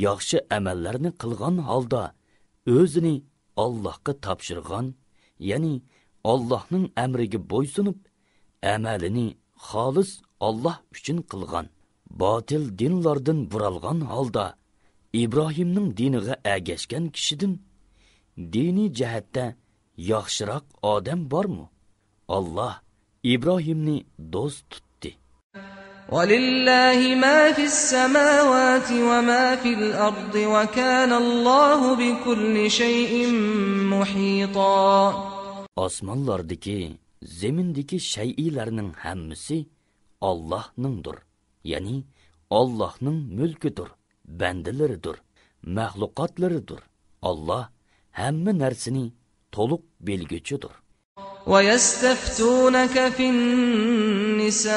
Yaxshi amallarni qilgan holda o'zini Allohga topshirgan, ya'ni Allohning amriga bo'ysunib, amalini xolis Alloh uchun qilgan, botil dinlardan buralgan holda Ibrohimning diniga ergashgan kishidan diniy jihatda yaxshiroq odam bormi? Alloh Ibrohimni do'st tutdi. وَلِلَّهِ مَا فِي السَّمَاوَاتِ وَمَا فِي الْأَرْضِ وَكَانَ اللَّهُ بِكُلِّ شَيْءٍ مُحِيطًا. Osmonlardagi, zemindagi shay'larning hammasi Allohningdir. Ya'ni Allohning mulkidir, bandalaridir, mahluqotlaridir. Alloh hamma narsani to'liq bilguchidir. وَيَسْتَفْتُونَكَ فِي النِّسَاءِ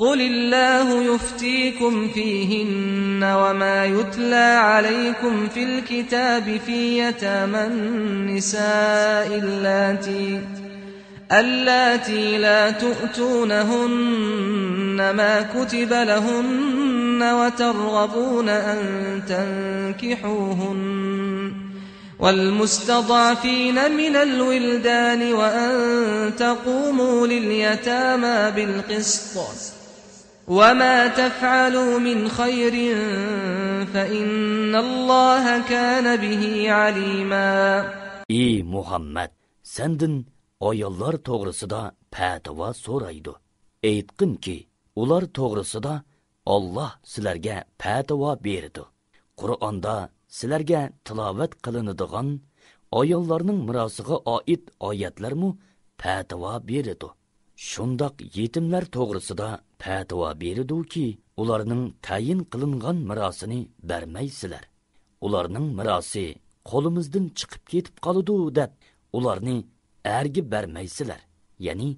قُلِ اللَّهُ يُفْتِيكُمْ فِيهِنَّ وَمَا يُتْلَى عَلَيْكُمْ فِي الْكِتَابِ فِي يَتَامَى النِّسَاءِ اللَّاتِي لَا تُؤْتُونَهُنَّ مَا كُتِبَ لَهُنَّ وَتَرْغَبُونَ أَن تَنكِحُوهُنَّ والمستضعفين من الولدان وأن تقوموا لليتامى بالقسط وما تفعلوا من خير فإن الله كان به عليما. Ey Muhammad, sendin ayollar to'g'risida fatvo so'raydi. Aytqinki, ular to'g'risida Alloh sizlarga fatvo berdi. Qur'onda sizlarga tilovat qilinadigan ayollarning mirosiga oid oyatlarmi fatvo beradi. Shundoq yetimlar to'g'risida fatvo beradi-ki, ularning tayin qilingan mirosini bermaysizlar. Ularning mirosi qo'limizdan chiqib ketib qoladi deb ularni ergi bermaysizlar. Ya'ni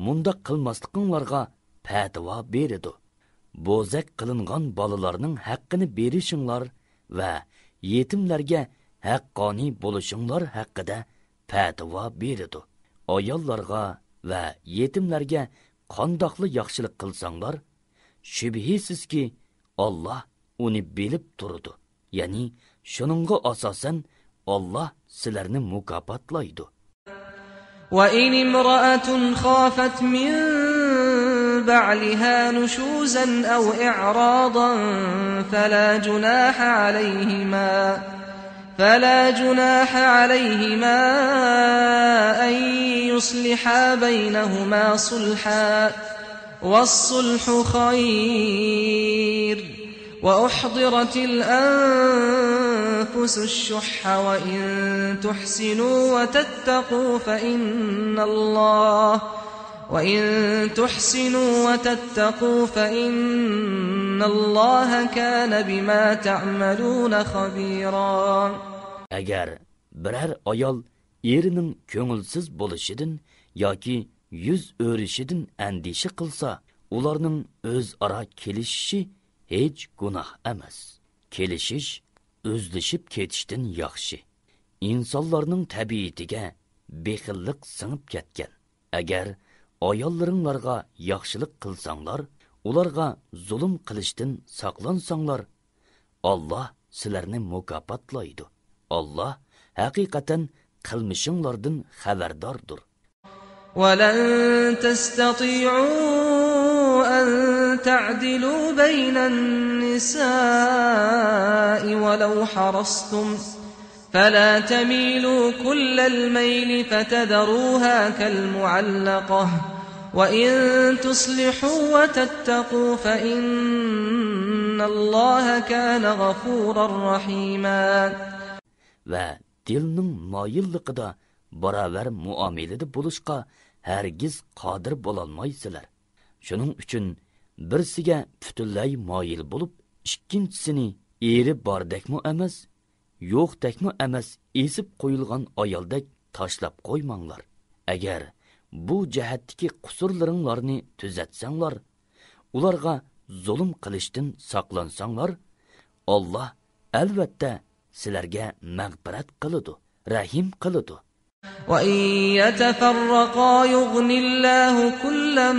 mundaq qilmasliqinglarga fatvo beradi. Bo'zak qilingan bolalarning haqqini berishinglar va yetimlarga haqqoniy bo'lishinglar haqida fatvo beradi. Ayollarga va yetimlarga qandoqli yaxshilik qilsanglar, shubhisizki Alloh uni bilib turadi. Ya'ni shuningga asosan Alloh sizlarni mukofotlaydi. وَإِنِ امْرَأَةٌ خَافَتْ مِنْ بَعْلِهَا نُشُوزًا أَوْ إِعْرَاضًا فلا جناح عليهما أن يصلحا بينهما صلحا والصلح خير وأحضرت الأنفس الشح وإن تحسنوا وتتقوا فإن الله كان بما تعملون خبيرا. Agar birər ayol erining ko'ngilsiz bo'lishidan yoki yüz o'rishidan andisha qilsa, ularning o'zaro kelishishi hech gunoh emas. Kelishish o'zlashib ketishdan yaxshi. İnsanlarning tabiatiga bexillik singib ketgan. Agar ayollaringlarga yaxshilik qilsanglar, ularga zulm qilishdan saqlansanglar, Allah sizlarni mukofotlaydi. Allah haqiqatan qilmishinglardan xabardordir. وَلَن تَسْتَطِيعُوا أَن تَعْدِلُوا بَيْنَ النِّسَاءِ وَلَوْ حَرَصْتُمْ فَلَا تَمِيلُوا كُلَّ الْمَيْلِ فَتَذَرُوهَا كَالْمُعَلَّقَةِ وَإِن تُصْلِحُوا وَتَتَّقُوا فَإِنَّ اللَّهَ كَانَ غَفُورًا رَّحِيمًا. Ve dilning moyilligida baravar muomalada bo'lishga hargiz qodir bo'lolmaysizlar. Shuning uchun birsiga butunlay moyil bo'lib, ikkinchisini eri bordakmi emas, yo'qdakmi emas esib qo'yilgan ayoldek tashlab qo'ymanglar. Agar bu jihatdagi qusurlaringlarni tuzatsanglar, ularga zulm qilishdan saqlansanglar, Allah albatta sizlarga mag'firat qiladi, rahim qiladi. وَإِن يَتَفَرَّقَا يُغْنِ اللَّهُ كُلًّا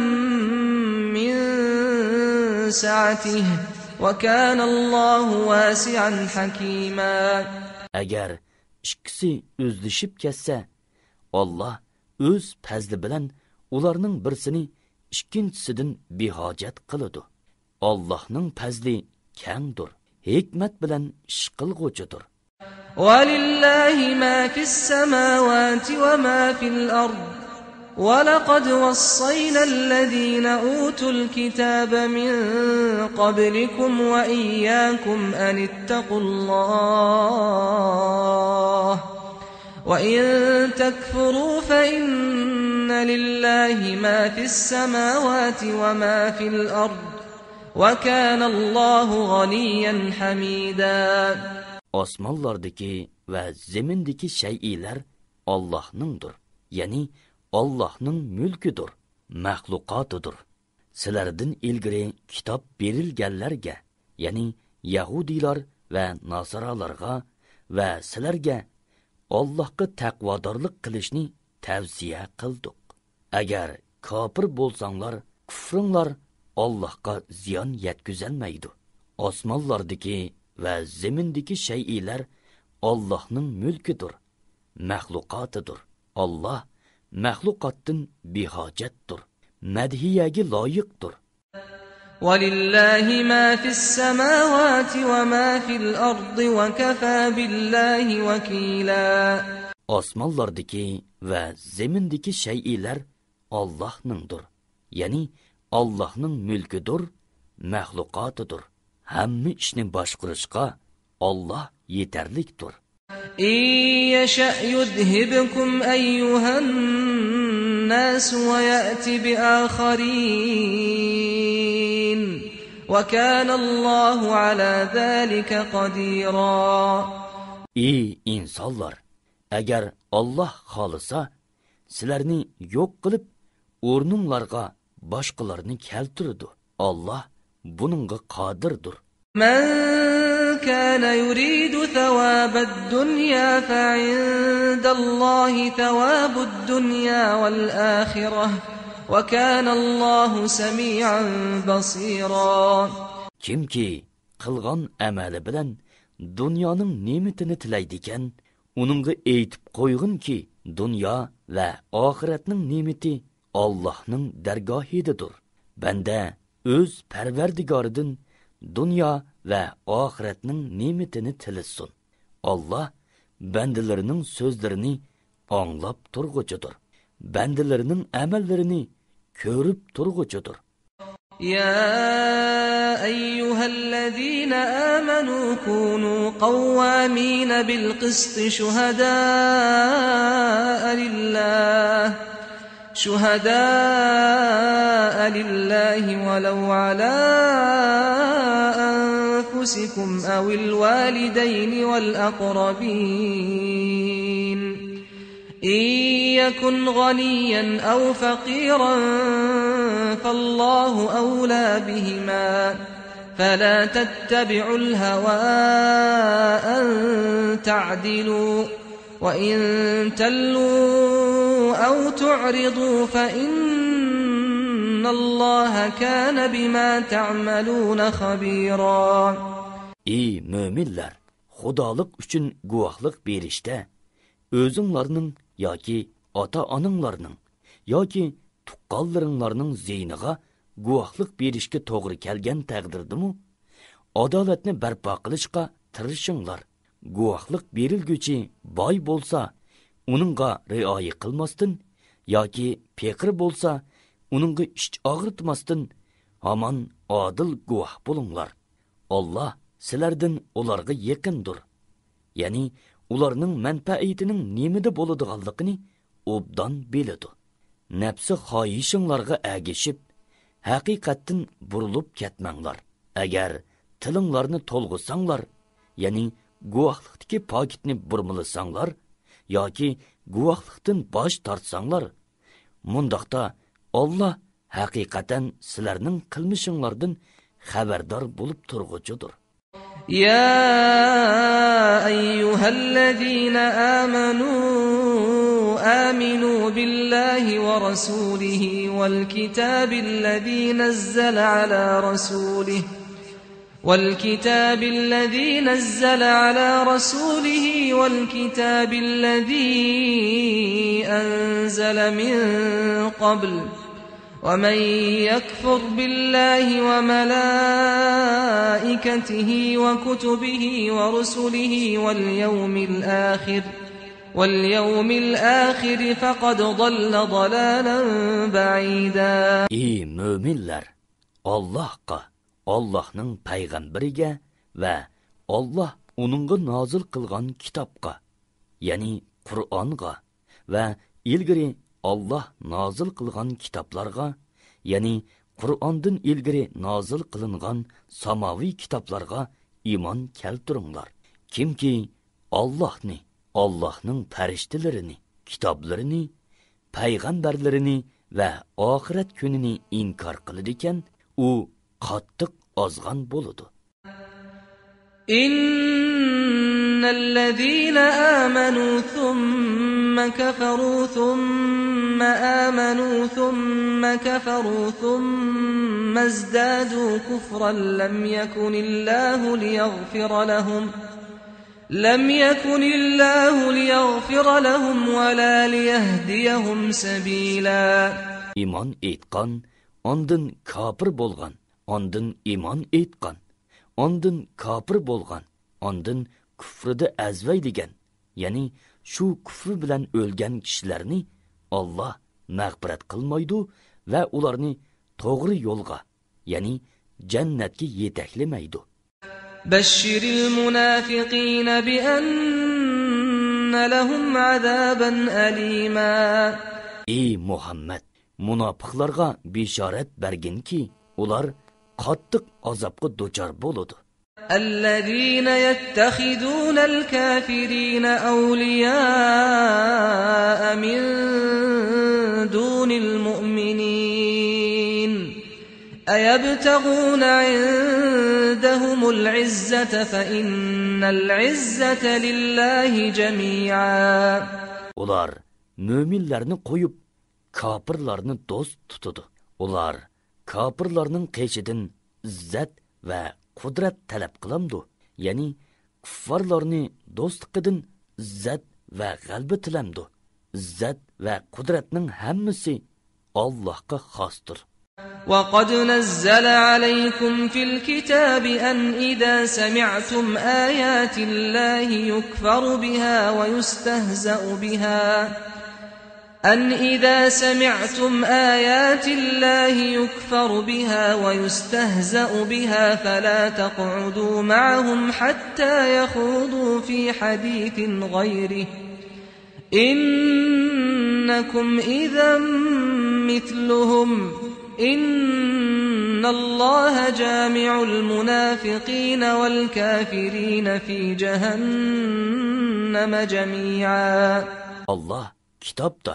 مِّن سَعَتِهِ وَكَانَ اللَّهُ وَاسِعًا حَكِيمًا. Agar ikkisi o'zlashib ketsa, Allah o'z fazli bilan ularning birsini ikkinchisidan behojat qiladi. Allohning fazli kengdir, hikmat bilan ish qilg'uchidir. وَلِلَّهِ مَا فِي السَّمَاوَاتِ وَمَا فِي الْأَرْضِ وَلَقَدْ وَصَّيْنَا الَّذِينَ أُوتُوا الْكِتَابَ مِنْ قَبْلِكُمْ وَإِيَّاكُمْ أَنِ اتَّقُوا اللَّهَ وَإِن تَكْفُرُوا فَإِنَّ لِلَّهِ مَا فِي السَّمَاوَاتِ وَمَا فِي الْأَرْضِ وَكَانَ اللَّهُ غَنِيًّا حَمِيدًا. Osmonlardagi va zemindagi shay'lar Allohningdir, ya'ni Allohning mulkidir, maxluqotidir. Sizlardan ilgari kitob berilganlarga, ya'ni Yahudiylar va Nasaralarga va sizlarga Allohga taqvodorlik qilishni tavsiya qildik. Agar kofir bo'lsanglar, kufringlar Allohga ziyon yetkazolmaydi. Osmonlardagi va zemindagi shay'lar Allohning mulkidir, maxluqotidir. Allah maxluqotdan behojatdir, madhiyaga loyiqdir. وَلِلَّهِ مَا فِي السَّمَاوَاتِ وَمَا فِي الْأَرْضِ وَكَفَى بِاللَّهِ وَكِيلًا. Osmonlardagi va zemindagi shay'lar Allohningdir, ya'ni Allohning mulkidir, maxluqotidir. Hamma ishni boshqarishga Allah yetarlikdir. إِن يَشَأْ يُذْهِبْكُمْ أَيُّهَا النَّاسُ وَيَأْتِ بِآخَرِينَ وَكَانَ اللَّهُ عَلَى ذَلِكَ قَدِيرًا. Ey insonlar, agar Allah xolisa, sizlarni yo'q qilib, o'rninglarga boshqalarni keltirdi. Allah buningga qodirdir. من كان يريد ثواب الدنيا فعند الله ثواب الدنيا والآخرة وكان الله سميعا بصيرا. Kimki qilgan amali bilan dunyoning ne'matini tilaydigan, uningga aytib qo'yginki, dunyo va oxiratning ne'mati Allohning dargohidadir. Banda o'z Parvardigoridan dunyo va oxiratning ne'matini tilasin. Allah bandalarining so'zlarini anglab turg'uchidir. Bandalarining amallarini ko'rib turg'uchidir. يا أيها الذين آمنوا كونوا قوامين بالقسط شهداء لله ولو على أنفسكم أو الوالدين والأقربين إن يكن غنيا أو فقيرا فالله أولى بهما فلا تتبعوا الهوى أن تعدلوا وإن تلوا أو تعرضوا فإن الله كان بما تعملون خبيرا. Ey müminler, xudolik uchun guvohlik berishda o'zinglarning yoki ota-onanglarning yoki tuqqanlaringlarning zeyniga guvohlik berishga to'g'ri kelgan taqdirdimi, adolatni barpo qilishga tirishinglar. Guvohlik berilguchi boy bo'lsa, uningga rioya qilmasdan yoki faqir bo'lsa, uningga ish og'ritmasdan hamon adil guvoh bo'linglar. Alloh sizlardan ularga yaqindir. Ya'ni ularning manfaatining nimada bo'ladiganligini obdan biladi. Nafsi xohishinglarga agishib, haqiqatdan burilib ketmanglar. Agar tilinglarni to'lg'isanglar, ya'ni guvohlikdagi pokitni burmilasanglar yoki guvohlikdan bosh tortsanglar, mundaqda Alloh haqiqatan sizlarning qilmishinglardan xabardor bo'lib turg'uchidir. يا أيها الذين آمنوا بالله ورسوله والكتاب الذي نزل على رسوله والكتاب الذي أنزل من قبل ومن يكفر بالله وملائكته وكتبه ورسله واليوم الآخر فقد ضل ضلالا بعيدا. Ey müminler, Allah'a, Allah'ның paygambariga va Allah onunğa nazil qilgan kitobga, ya'ni Qur'onga va ilgari Allah nazil qilgan kitoblarga, ya'ni Qur'ondan ilgari nazil qilingan samaviy kitoblarga iymon keltiringlar. Kimki Allohni, Allohning farishtalarini, kitoblarini, payg'ambarlarini va oxirat kunini inkor qiladi ekan, u qattiq ozg'an bo'ladi. الذين آمنوا ثم كفروا ثم آمنوا ثم كفروا ثم ازدادوا كفرا لم يكن الله ليغفر لهم ولا ليهديهم سبيلا. İman etqan, ondan kafir bolğan, ondan iman etqan, ondan kafir bolğan, ondan küfrüde azvaydigan, ya'ni shu kufri bilan o'lgan kishilarni Alloh mag'firat qilmaydi va ularni to'g'ri yo'lga, ya'ni jannatga yetaklamaydi. Bashshiril munafiqin bi anna lahum azaban alima. Ey Muhammad, munofiqlarga bishorat berginki, ular qattiq azobga duchor bo'ladi. الذين يتخذون الكافرين أولياء من دون المؤمنين أيبتغون عندهم العزة فإن العزة لله جميعا. Ular müminlerini koyup kafirlerini dost tutudu. Ular kafirlerinin qeşidin izzat ve qudrat talab qilamdi. Ya'ni kuffarlarni do'st qidin izzat va g'alaba tilamdi. Izzat va qudratning hammasi Allohga xosdir. وقد نزل عليكم في الكتاب أن إذا سمعتم آيات الله يكفر بها ويستهزأ بها فلا تقعدوا معهم حتى يخوضوا في حديث غيره إنكم إذا مثلهم إن الله جامع المنافقين والكافرين في جهنم جميعا. Allah kitobda,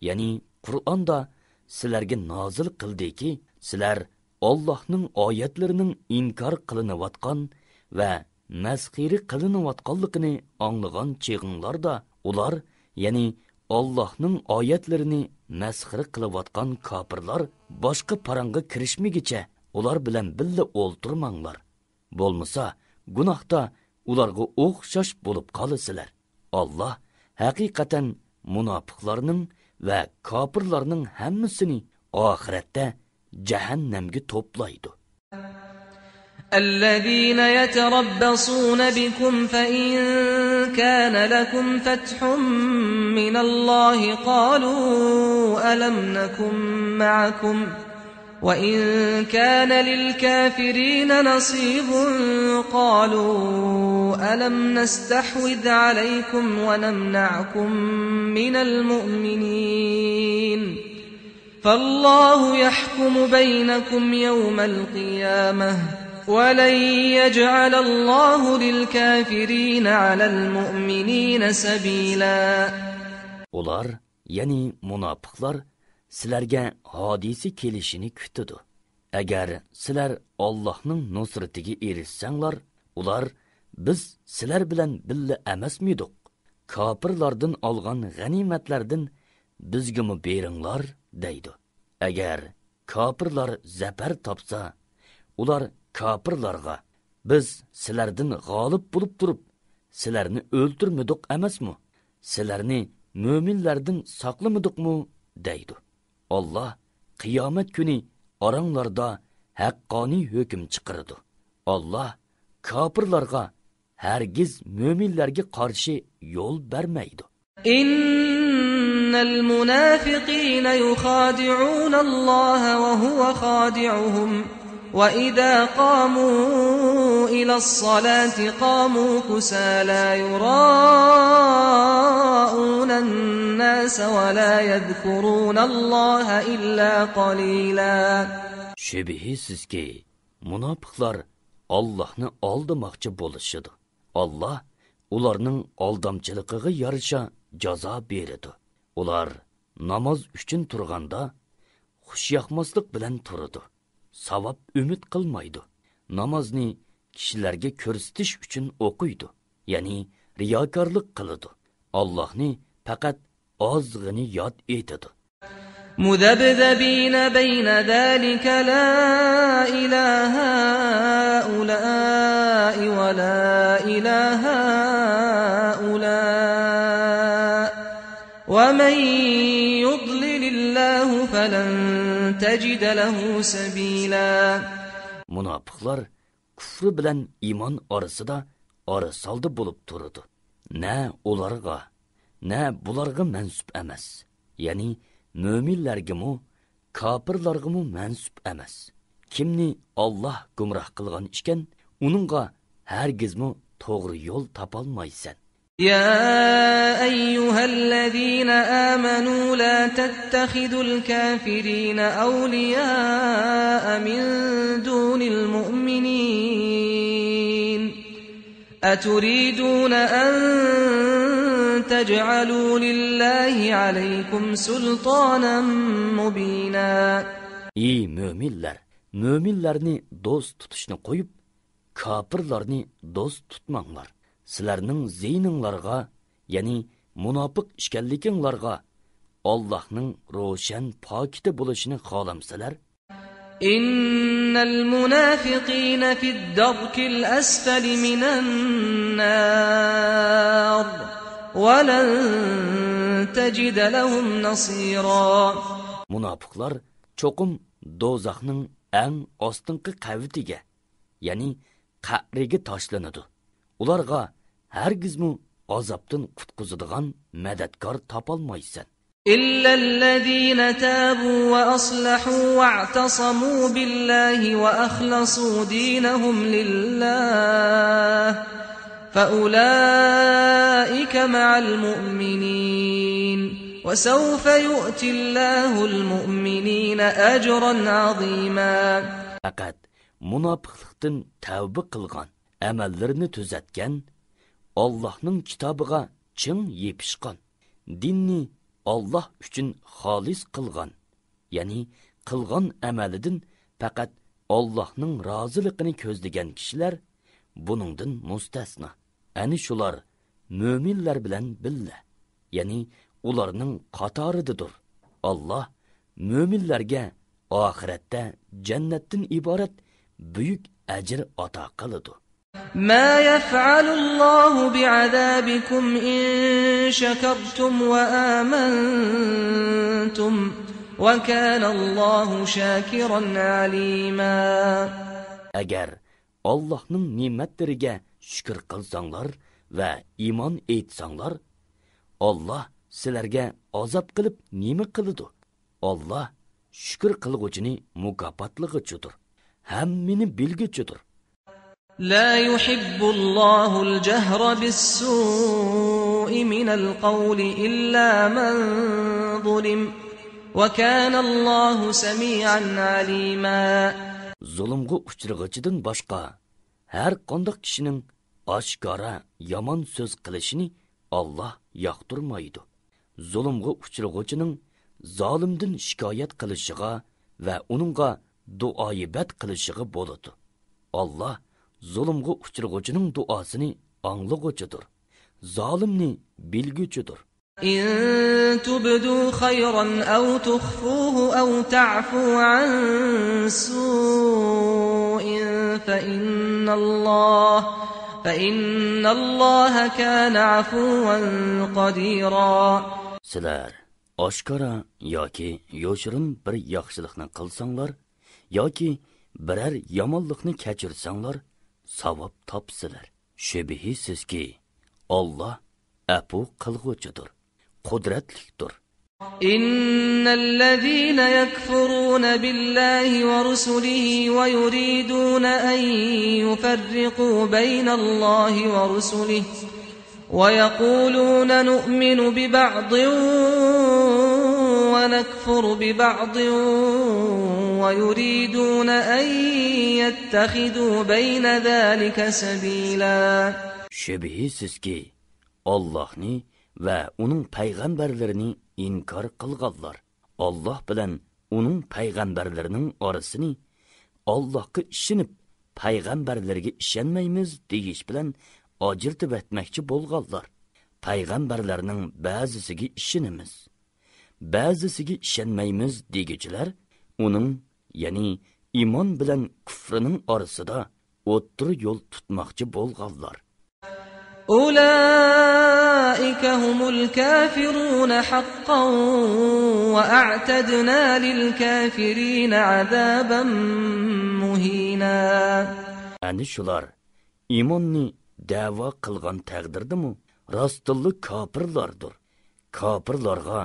ya'ni Qur'onda sizlarga nozil qildiki, sizlar Allohning oyatlarining inkor qilinayotgan va masxiri qilinayotganligini anglagan cheg'inglarda ular, ya'ni Allohning oyatlarini masxiri qilayotgan kofirlar boshqa parangga kirishmigicha ular bilan birga o'ltirmanglar. Bo'lmasa, gunohda ularga o'xshash bo'lib qolasizlar. Alloh haqiqatan munofiqlarning va kofirlarning hammasini oxiratda jahannamga to'playdi. الذين يتربصون بكم فإن كان لكم فتح من الله قالوا ألم نكن معكم وإن كان للكافرين نصيب قالوا ألم نستحوذ عليكم ونمنعكم من المؤمنين فالله يحكم بينكم يوم القيامة وَلَنْ يَجْعَلَ اللّٰهُ لِلْكَافِرِينَ عَلَى الْمُؤْمِنِينَ سَب۪يلًا. Ular, yani münafıklar, sizlerge hadisi kelişini kütüdü. Eğer sizler Allah'ın nusretigi erişsenler, ular, biz sizler bilen bille emes miyduk? Kapırlardan algan ganimetlerden bizge mi berinlar, deydi. Eğer kapırlar zafer tapsa, ular kafirlarga biz sizlardan g'olib bo'lib turib sizlarni o'ltirmadik emasmi, sizlarni mo'minlardan saqlamadikmi deydi. Alloh qiyomat kuni oranglarda haqqoniy hukm chiqaradi. Alloh kafirlarga hargiz mo'minlarga qarshi yo'l bermaydi. Innal munafiqina yukhadi'una Alloha wa huwa khadi'uhum وَإِذَا قَامُوا إِلَى الصَّلَاةِ قَامُوا كُسَالَى يُرَاءُونَ النَّاسَ وَلَا يَذْكُرُونَ اللَّهَ إِلَّا قَلِيلًا. Şübihsizki münafıklar Allah'ını aldamakçı bolışıdı. Allah ularning aldamçılıqıga yarışa jazo beradi. Ular namoz uchun turganda xushyoqmaslik bilan turadi. Savab ümid qilmaydi. Namozni kishilarga ko'rsatish uchun o'qiydi, ya'ni riyokorlik qiladi. Allohni faqat ozg'ini yod etadi. مذبذبين بين ذلك لا إله هؤلاء ولا إله هؤلاء ومن يضلل الله فلن تجد له سبيلا. Münafıklar küfrü bilen iman arasında arasaldı bulup durdu. Ne olarga, ne bularga mensup emas. Yani müminlerge mu, kapırlarga mu mensup emas. Kimni Allah gumrah kılgan işken, onunga hergiz mu doğru yol tapalmaysan. يا أيها الذين آمنوا لا تتخذوا الكافرين أولياء من دون المؤمنين أتريدون أن تجعلوا لله عليكم سلطانا مبينا. İyi müminler, müminlerini dost tutuşunu koyup, kapırlarını dost tutmanglar. Sizlarning ziyninglarga, ya'ni munofiq ishkanliginglarga Allohning ro'shan pokita bo'lishini xohlamsalar, innal munafiqina fid-darkil asfali minan nar wa lan tajid lahum nasira. Munofiqlar cho'qim do'zaxning eng ostinqi qavitiga, ya'ni qabriga tashlanadi. Ularga hergizmi azaptan qutquzadigan madadkor topolmaysan. إلا الذين تابوا وأصلحوا واعتصموا بالله وأخلصوا دينهم لله فأولئك مع المؤمنين وسوف يؤتي الله المؤمنين أجرا عظيما. Fakat münafıklıktan tövbe kılgan, amallarını tuzatgan, Allah'ның kitabıga çın yepişkan, dinni Allah uchun xolis qilgan, ya'ni qilgan amalidan faqat Allohning roziligini ko'zlagan kishilar buningdan mustasno. Ani shular mo'minlar bilan billa, ya'ni ularning qatoridadir. Allah mo'minlarga oxiratda jannatdan iborat buyuk ajr ato qiladi. ما يفعل الله بعذابكم إن شكرتم وآمنتم وكان الله شاكرا عليما. Agar Allohning ne'matlariga shukr qilsanglar va iymon etsanglar, Allah sizlarga azob qilib nima qiladi? Allah shukr qilguvchini mukofotlaguchidir, hammani bilguchidir. لا يحب الله الجهر بالسوء من القول إلا من ظلم وكان الله سميعا عليما. Zulmga uchrag'ichidan boshqa har qanday kishining oshkora yomon so'z qilishini Allah yoqtirmaydi. Zulmga uchrag'ichining zolimdan shikoyat qilishiga va uningga duoibat qilishiga bo'ladi. Allah zulmga uchrag'uchining duosini anglag'uchidir, zolimni bilguchidir. إن تبدوا خيرا أو تخفوه أو تعفو عن سوء فإن الله كان عفوا قديرا. Sizlar oshkora yoki yoshirin bir yaxshilikni qilsanglar yoki biror yomonlikni kechirsanglar savob topsizlar. Shubhisizki Allah afu qilg'uchidir, qudratlidir. إن الذين يكفرون بالله ورسله ويريدون أن يفرقوا بين الله ورسله ويقولون نؤمن ببعض ونكفر ببعض ويريدون أن يتخذوا بين ذلك سبيلا. Şübhisizki Allah'ni ve onun peygamberlerini inkar qilganlar. Allah bilan onun peygamberlerinin arasını Allah'a işinip peygamberlerge işenmeymiz deyiş bilan ajirtib etmekçi bolganlar. Peygamberlerinin ba'zisiga işinimiz, ba'zisiga işenmeymiz degichilar onun, ya'ni iman bilan kufrining orasida o'ttir yo'l tutmoqchi bo'lganlar. أولئك هم الكافرون حقا وأعتدنا للكافرين عذابا مهينا. Ani shular iymonni da'vo qilgan taqdirdimi rostli kofirlardir. Kofirlarga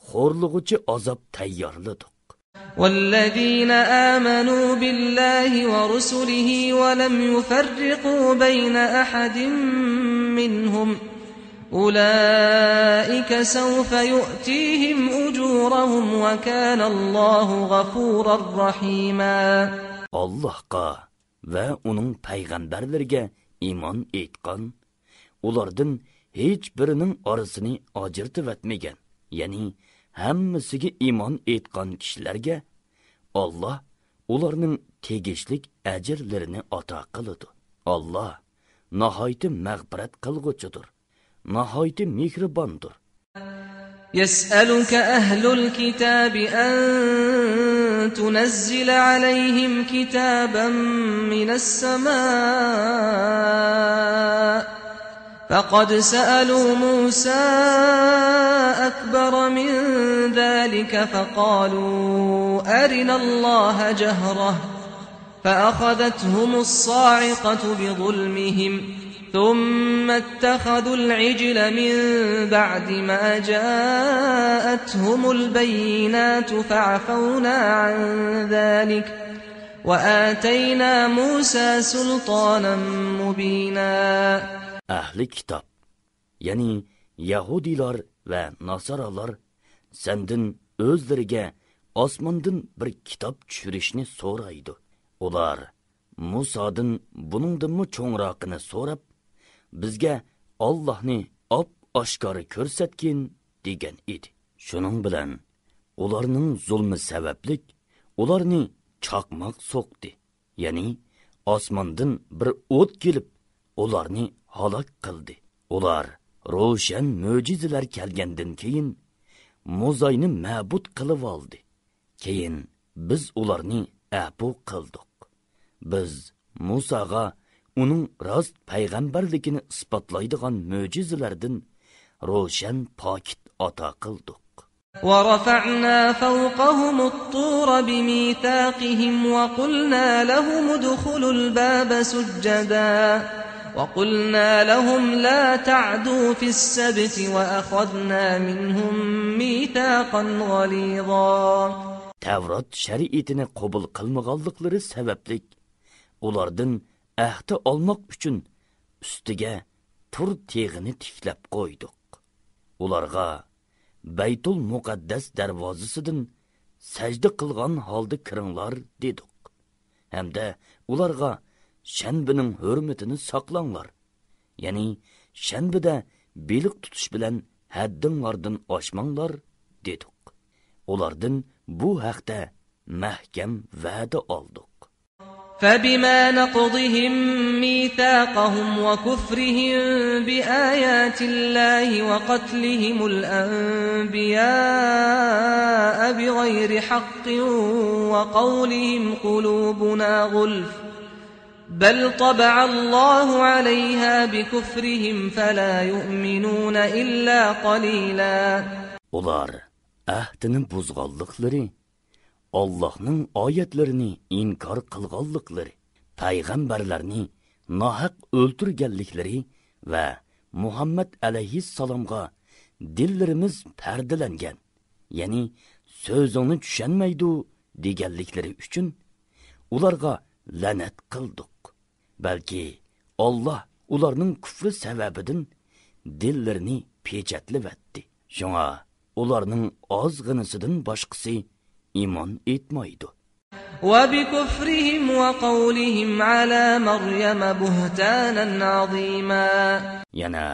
xo'rlig'uchi azob tayyorladik. والذين آمنوا بالله ورسله ولم يفرقوا بين أحد منهم أولئك سوف يؤتيهم أجورهم وكان الله غفورا رحيما. Allah'a ve onun peygamberlerine iman etkan, ulardan hiçbirinin arasını ajırtıp etmegen, yani hammasiga iman etgan kishilarga Allah ularning tegishlik ajrlarini ato qiladi. Allah nihoyatda mag'firat qilg'uchidir, nihoyatda mehribondir. يسألك أهل الكتاب أن تنزل عليهم كتابا من السماء فقد سألوا موسى أكبر من ذلك فقالوا أرنا الله جهرة فأخذتهم الصاعقة بظلمهم ثم اتخذوا العجل من بعد ما جاءتهم البينات فعفونا عن ذلك وآتينا موسى سلطانا مبينا. Ahli kitap, yani Yahudilar ve Nasaralar senden özleriga osmondan bir kitap tushirishni so'raydi. Ular Musadan buningdanmi cho'ngroqini so'rab, bizga Allohni oshkora ko'rsatgin degan edi. Şunun bilan ularning zulmi sabablik ularni chaqmoq so'qdi. Ya'ni osmondan bir o't kelib ularni halok qildi. Ular ro'shan mo'jizalar kelgandan keyin Mo'zayni ma'bud qilib oldi. Keyin biz ularni afu qildik. Biz Musaga uning rost payg'ambarligini isbotlaydigan mo'jizalardan ro'shan pokit ato qildik. ورفعنا فوقهم الطور بميثاقهم وقلنا لهم ادخلوا الباب سجدا وقلنا لهم لا تعدوا في السبت وأخذنا منهم ميثاقا غليظا. Tavrat shariatini qabul qilmaganliklari sababli ulardan ahdi olmoq uchun ustiga tur teg'ini tiklab qo'ydik. Ularga Baytul Muqaddas darvozasidan sajda qilgan holda kiringlar dedik. Hamda ularga shanbining hurmatini saqlanglar. Ya'ni shanbida beliq tutish bilan haddinglardan oshmanglar dedik. Ulardan bu haqda mahkam va'da oldik. فبما نقضهم ميثاقهم وكفرهم بآيات الله وقتلهم الأنبياء بغير حق وقولهم قلوبنا غلف بل طبع الله عليها بكفرهم فلا يؤمنون إلا قليلا. Ular ahdini buzganlıkları, Allah'ның ayetlerini inkar qilganlıkları, payg'ambarlarni nahaq o'ltirganliklari va Muhammad alayhissalomga dillarimiz pardalangan, ya'ni so'zini tushunmaydi deganliklari uchun ularga la'nat qildik. Balki Allah ularning kufri sababidan dillarini pechatlavatdi. Shunga ularning ozg'inisidan boshqasi iman etmaydi. وبكفرهم وقولهم على مريم بهتانا عظيما. Yana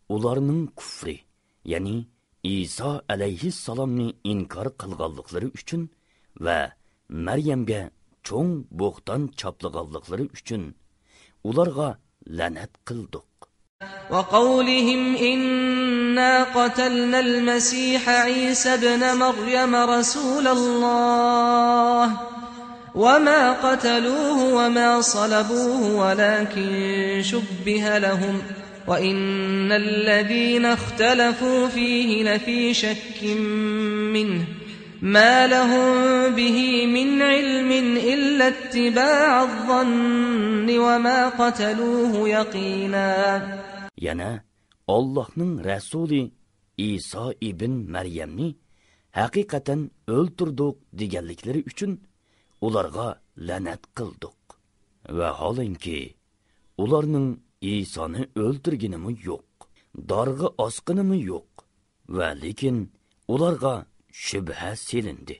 ularning kufri, ya'ni İsa alayhissalomni inkor qilganliklari uchun va Maryamga cho'ng bo'xton choplaganliklari uchun ularga la'nat qildik. وقولهم إنا قتلنا المسيح عيسى ابن مريم رسول الله وما قتلوه وما صلبوه ولكن شبه لهم وإن الذين اختلفوا فيه لفي شك منه ما لهم به من علم إلا اتباع الظن وما قتلوه يقينا. Yana Allah'ның Rasuli İsa ibn Maryamni haqiqatan o'ltirdik deganliklari uchun ularga la'nat qildik. Va holanki ularning İsa'ni o'ltirganimi yo'q, dorg'i osqinimi yo'q. Va lekin ularga shubha selindi.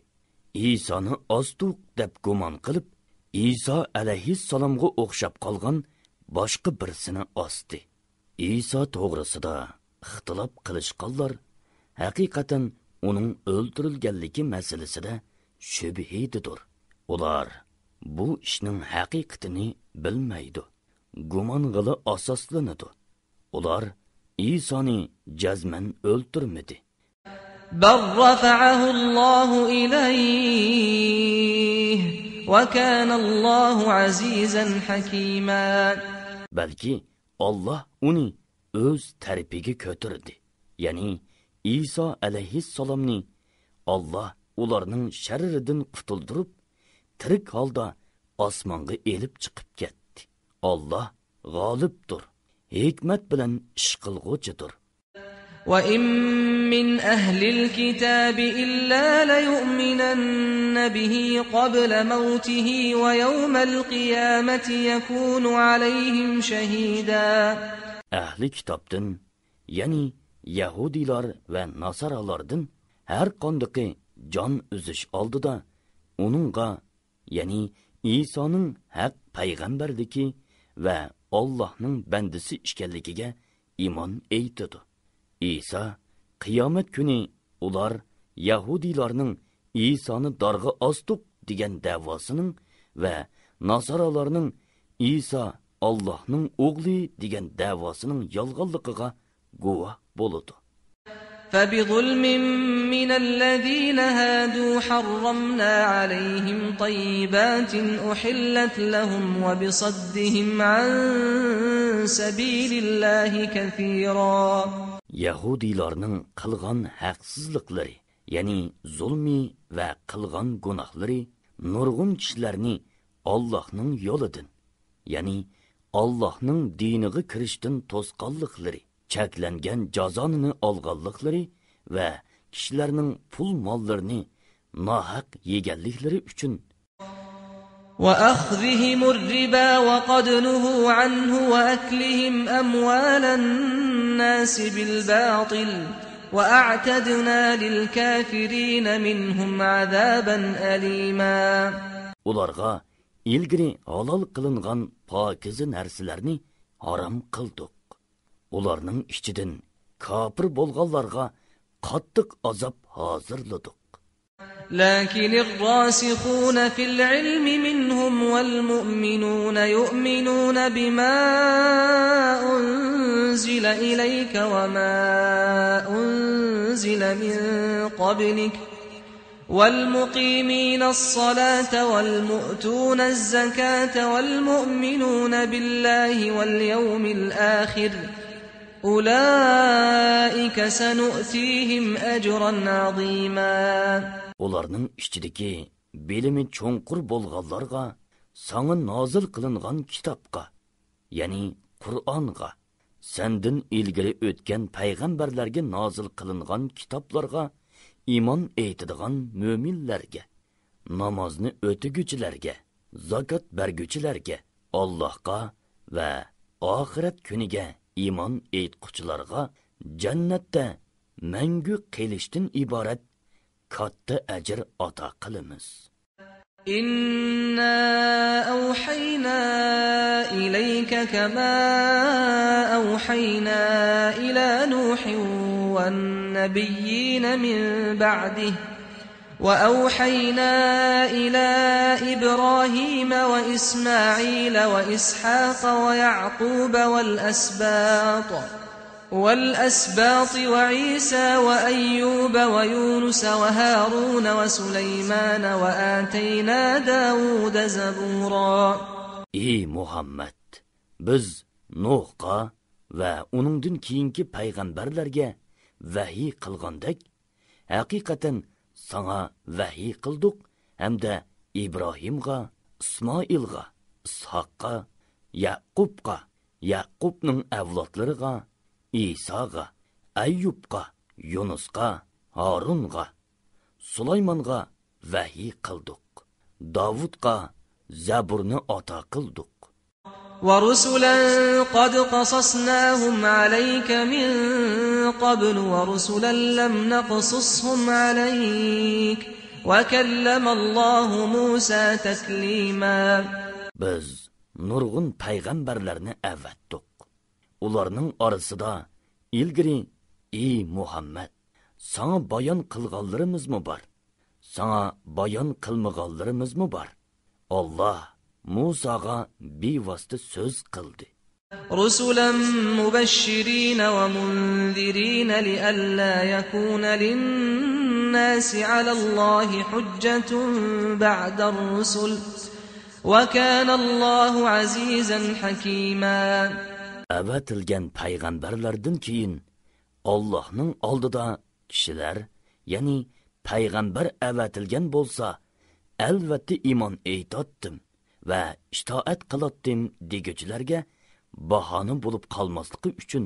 İsa'ni ostuk deb gumon qilib, İsa alayhissalomga o'xshab qolgan boshqa birsini osdi. İsa to'g'risida ixtilof qilishqanlar haqiqatan uning o'ltirilganligi masalasida shubhididir. Ular bu ishning haqiqatini bilmaydi. Gumong'ili asoslanadi. Ular İsa'ni jazman o'ltirmadi. بل رفعه الله إليه وكان الله عزيزا حكيما. Balki Allah uni o'z tarafiga ko'tardi. Ya'ni İsa alayhissalomni Allah ularning sharridan qutuldirib, tirik holda osmonga elib chiqib ketdi. Allah g'olibdir, hikmat bilan ish qilg'uchidir. وَإِن مِّنْ أَهْلِ الْكِتَابِ إِلَّا لَيُؤْمِنَنَّ بِهِ قَبْلَ مَوْتِهِ وَيَوْمَ الْقِيَامَةِ يَكُونُ عَلَيْهِمْ شَهِيدًا. Ahli kitobdan, ya'ni Yahudilar va Nasaralardan har qanday jon uzish oldida uningga, ya'ni İsa'ning haq payg'ambarligi va Allohning bandasi ekanligiga iymon etadi. İsa qiyomat kuni ular Yahudilarning İsa'ni darg'a osdiq degan davosining va Nasaralarning İsa Allohning o'g'li degan davosining yolg'onligiga guvoh bo'ladi. فبظلم من الذين هادوا حرمنا عليهم طيبات أحلت لهم وبصدهم عن سبيل الله كثيرا. Yahudilarning qilgan haqsizliklari, ya'ni zulmi va qilgan gunohlari nurg'un kishilarni Allohning yo'lidan, ya'ni Allohning diniga kirishdan to'sqanliklari, cheklangan jazonini olganliklari va kishilarning pul mollarini nohaq yeganliklari uchun وأخذهم الربا وقد نهوا عنه وأكلهم أموال الناس بالباطل وأعتدنا للكافرين منهم عذابا أليما. Ularga ilgiri halal qilingan pokiz narsalarni harom qildik. Ularning ichidan kafir bo'lganlarga qattiq azob hozirladik. لكن الراسخون في العلم منهم والمؤمنون يؤمنون بما أنزل إليك وما أنزل من قبلك والمقيمين الصلاة والمؤتون الزكاة والمؤمنون بالله واليوم الآخر أولئك سنؤتيهم أجرا عظيما. Ularning ichidagi bilimi cho'nqur bo'lganlarga sana nozil qilingan kitobga, ya'ni Qur'onga, sendan ilgari o'tgan payg'ambarlarga nozil qilingan kitoblarga iymon etadigan mo'minlarga, namozni o'tiguchilarga, zakot berguchilarga, Allohga va oxirat kuniga iymon etquchilarga jannatda mangu qilishdan iborat katta ajr ata qilamiz. إنا أوحينا إليك كما أوحينا إلى نوح والنبيين من بعده وأوحينا إلى إبراهيم وإسماعيل وإسحاق ويعقوب والأسباط وعيسى وأيوب ويونس وهارون وسليمان وآتينا داود زبورا. Ey Muhammad, biz Nuhqa va uningdan keyingi payg'ambarlarga vahiy qilgandek, haqiqatan sana vahiy qildik hamda Ibrohimga, Ismoilga, Ishoqqa, Yaqubqa, Yaqubning avlodlariga, İsa'ga, Ayyubqa, Yunusqa, Harunga, Sulaymonga vahiy qildik. Davudqa Zaburni ata qildik. ورسلا قد قصصناهم عليك من قبل ورسلا لم نقصصهم عليك وكلم الله موسى تكليما. Biz nurg'un payg'ambarlarni avatdik. Ularning orasida ilgari ey Muhammad, sana bayon qilganlarimizmi bor? Sana bayon qilmaganlarimizmi bor? Allah Musaga bevosita so'z qildi. رسلا مبشرين ومنذرين لئلا يكون للناس على الله حجة بعد الرسل وكان الله عزيزا حكيما. Avatilgan payg'ambarlardan keyin Allohning oldida kishilar, ya'ni payg'ambar avatilgan bo'lsa, albatta iymon etdim va itoat qilatdim deguchilarga bahona bo'lib qolmasligi uchun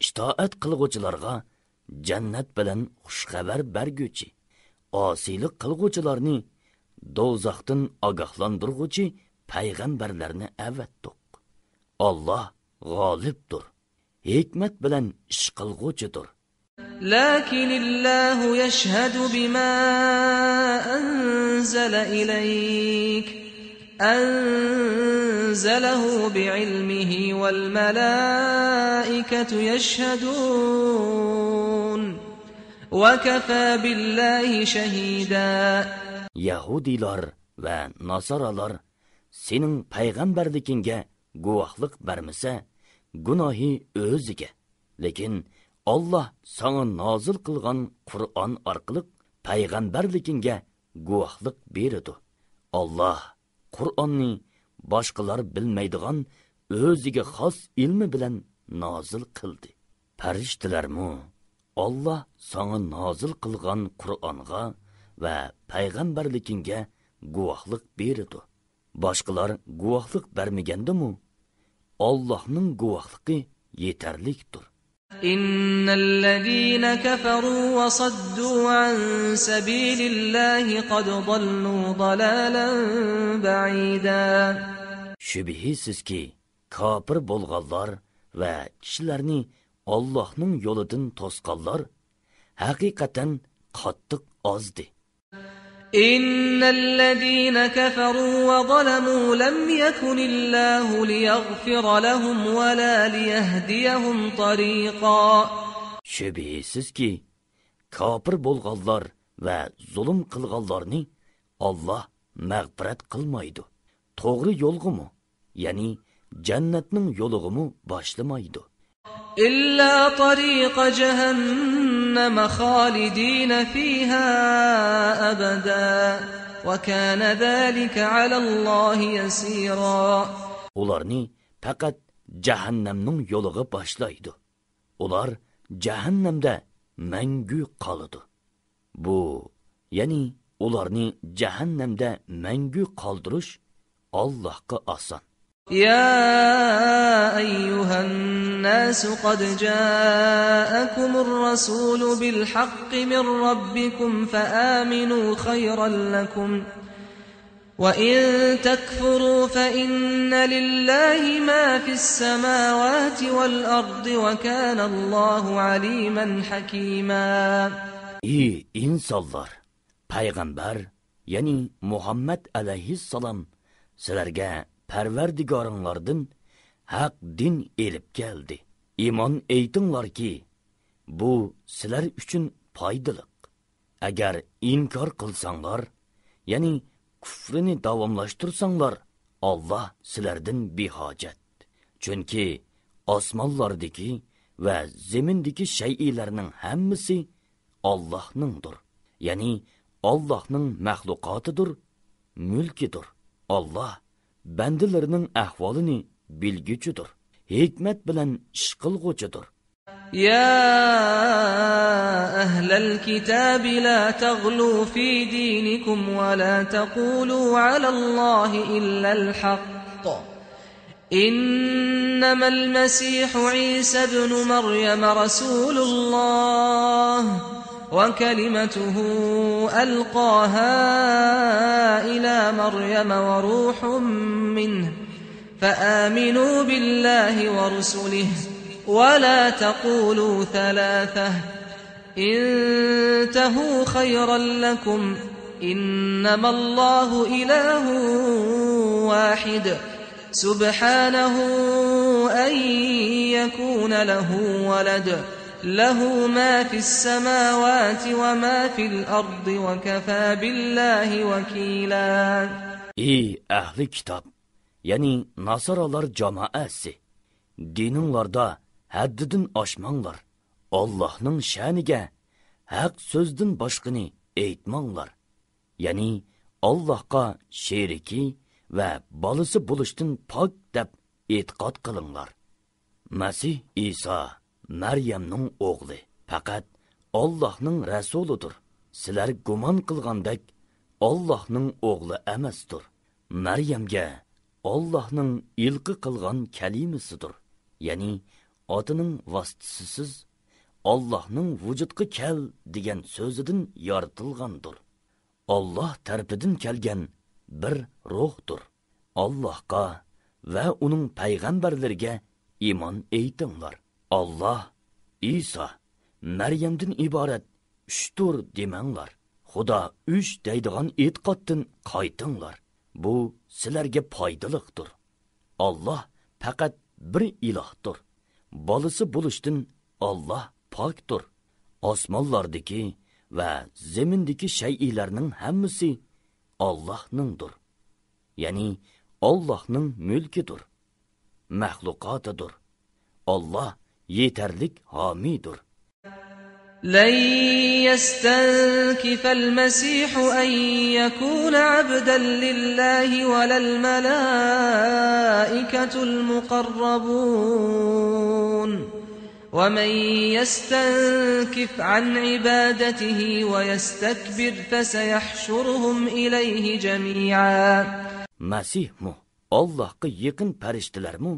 itoat qilguvchilarga jannat bilan xushxabar berguchi, osiylik qilguvchilarni do'zaxdan ogohlantirguvchi payg'ambarlarni avatdik. Alloh g'olibdir, hikmat bilan ish qilguvchidir. لكن الله يشهد بما أنزل إليك أنزله بعلمه والملائكة يشهدون وَكَفَى بِاللَّهِ شَهِيدًا. Yahudilar va Nasaralar sening payg'ambarligingga guvohlik bermasa, gunohi o'ziga. Lekin Alloh sana nozil qilgan Qur'on orqali payg'ambarligingga guvohlik beradi. Alloh Qur'onni boshqalar bilmaydigan o'ziga xos ilmi bilan nozil qildi. Farishtalarmu Alloh sana nozil qilgan Qur'onga va payg'ambarligingga guvohlik beradi. Boshqalar guvohlik bermaganda-mu Allohning guvohligi yetarlikdir. إن الذين كفروا وصدوا عن سبيل الله قد ضلوا ضلالا بعيدا. Şübihisiz kafir bo'lganlar va kishilarni Allohning yo'lidan to'sqanlar haqiqatan qattiq ozdi. إن الذين كفروا وظلموا لم يكن الله ليغفر لهم ولا ليهديهم طريقا. Şübihisiz kafir bo'lganlar va zulm qilganlarni Alloh mag'firat qilmaydi. To'g'ri yo'lg'imi, ya'ni jannatning yo'lig'imi boshlamaydi. إلا طريق جهنم خالدين فيها أبدا وكان ذلك على الله يسيرا. Ularni faqat jahannamning yo'lig'i boshlaydi. Ular jahannamda mangu qoladi. Bu, ya'ni ularni jahannamda mangu qoldirish Allohga oson. يا أيها الناس قد جاءكم الرسول بالحق من ربكم فآمنوا خيرا لكم وإن تكفروا فإن لله ما في السماوات والأرض وكان الله عليما حكيما. Ey insonlar, payg'ambar, ya'ni Muhammad alayhissalom sizlarga Parvardigoringlardan haq din elib keldi. Iymon aytinglarki, bu sizlar uchun foydali. Agar inkor qilsanglar, ya'ni kufrini davomlashtirsanglar, Alloh sizlardan behojat. Chunki osmonlardagi va zemindagi shay'larning hammasi Allohningdir. Ya'ni Allohning mahluqotidir, mulkidir. Alloh bandalarining ahvolini bilguchidir. Hikmat bilan ish qilg'uchidir. يا أهل الكتاب لا تغلوا في دينكم ولا تقولوا على الله إلا الحق إنما المسيح عيسى ابن مريم رسول الله وكلمته ألقاها إلى مريم وروح منه فآمنوا بالله ورسله ولا تقولوا ثلاثة انتهوا خيرا لكم إنما الله إله واحد سبحانه أن يكون له ولد له ما في السماوات وما في الأرض وكفى بالله وكيلا. Ey ahli kitob, ya'ni Nasaralar jamoasi, dininglarda haddidan oshmanglar. Allohning sha'niga haq so'zdan boshqani aytmanglar. Ya'ni Allohga sheriki va bolasi bo'lishdan pok deb e'tiqod qilinglar. Masih Isa Maryamning o'g'li, faqat Allohning rasulidir. Sizlar gumon qilgandek Allohning o'g'li emasdir. Maryamga Allohning ilqi qilgan kalimasidir. Ya'ni otining vositasiz Allohning vujudga kel degan so'zidan yoritilgandir. Alloh tarafidan kelgan bir ruhdir. Allohga va uning payg'ambarlariga iymon aytinglar. Alloh, Isa, Maryamdan iborat uchdir demanglar. Xudo uch deydigan e'tiqoddan qaytinglar. Bu sizlarga foydaliqdir. Alloh faqat bir ilohdir. Bolasi bo'lishdan Alloh pokdir. osmonlardagi va zemindagi shay'larning hammasi Allohningdir. Ya'ni Allohning mulkidir, mahluqotidir. Alloh yetarlik homidir. لن يستنكف المسيح أن يكون عبدا لله ولا الملائكة المقربون ومن يستنكف عن عبادته ويستكبر فسيحشرهم إليه جميعا. Masih mu, Allohga yaqin farishtalar mu,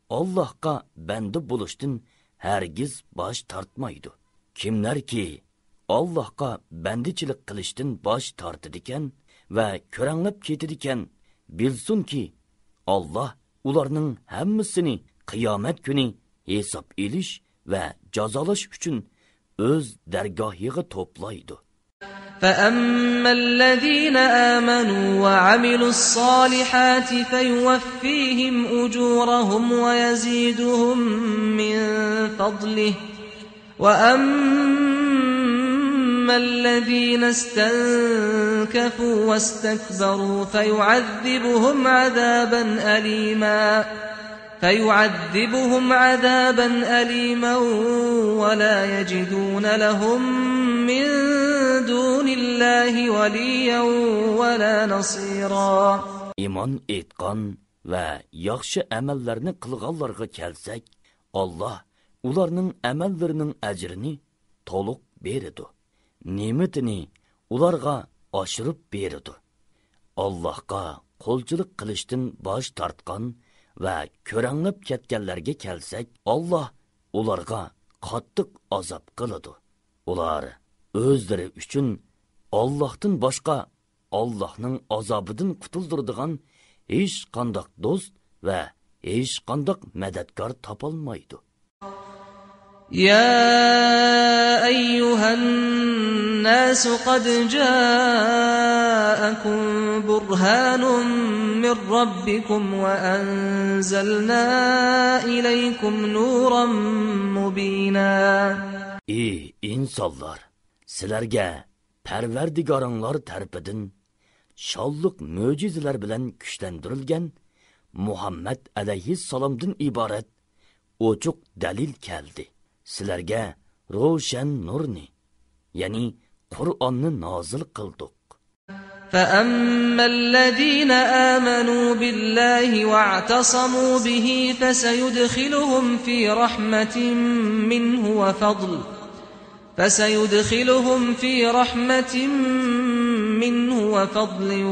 Allohga banda bo'lishdan hargiz bosh tortmaydi. Kimlarki Allohga bandichilik qilishdan bosh tortadigan va ko'ranglab ketadigan, bilsinki Alloh ularning hammasini qiyomat kuni hisob elish va jazolash uchun o'z dargohiga to'playdi. فأما الذين آمنوا وعملوا الصالحات فيوفيهم أجورهم ويزيدهم من فضله وأما الذين استنكفوا واستكبروا فيعذبهم عذابا أليما ولا يجدون لهم من دون الله وليا ولا نصيرا. İman etqan ve yaxşı amallarni qilganlarga kelsak, Allah ularning amallarining ajrini to'liq beradi. Ne'matini ularga oshirib beradi. Allohga qo'lchilik qilishdan bosh tortgan va ko'ranglab ketganlarga kelsak, Allah ularga qattiq azob qiladi. Ular o'zlari uchun Allohdan boshqa Allohning azobidan qutuldiradigan hech qanday do'st va hech qanday madadkor topolmaydi. يا أيها الناس قد جاءكم برهان من ربكم وأنزلنا إليكم نورا مبينا. Ey insonlar, sizlarga Parvardigoringlar tarafidan sholliq mo'jizalar bilan kuchlantirilgan Muhammad alayhissalomdan iborat ochiq dalil keldi. Sizlarga ro'shan nurni, ya'ni Qur'onni nozil qildik. فأما الذين آمنوا بالله واعتصموا به فسيدخلهم في رحمة منه وفضل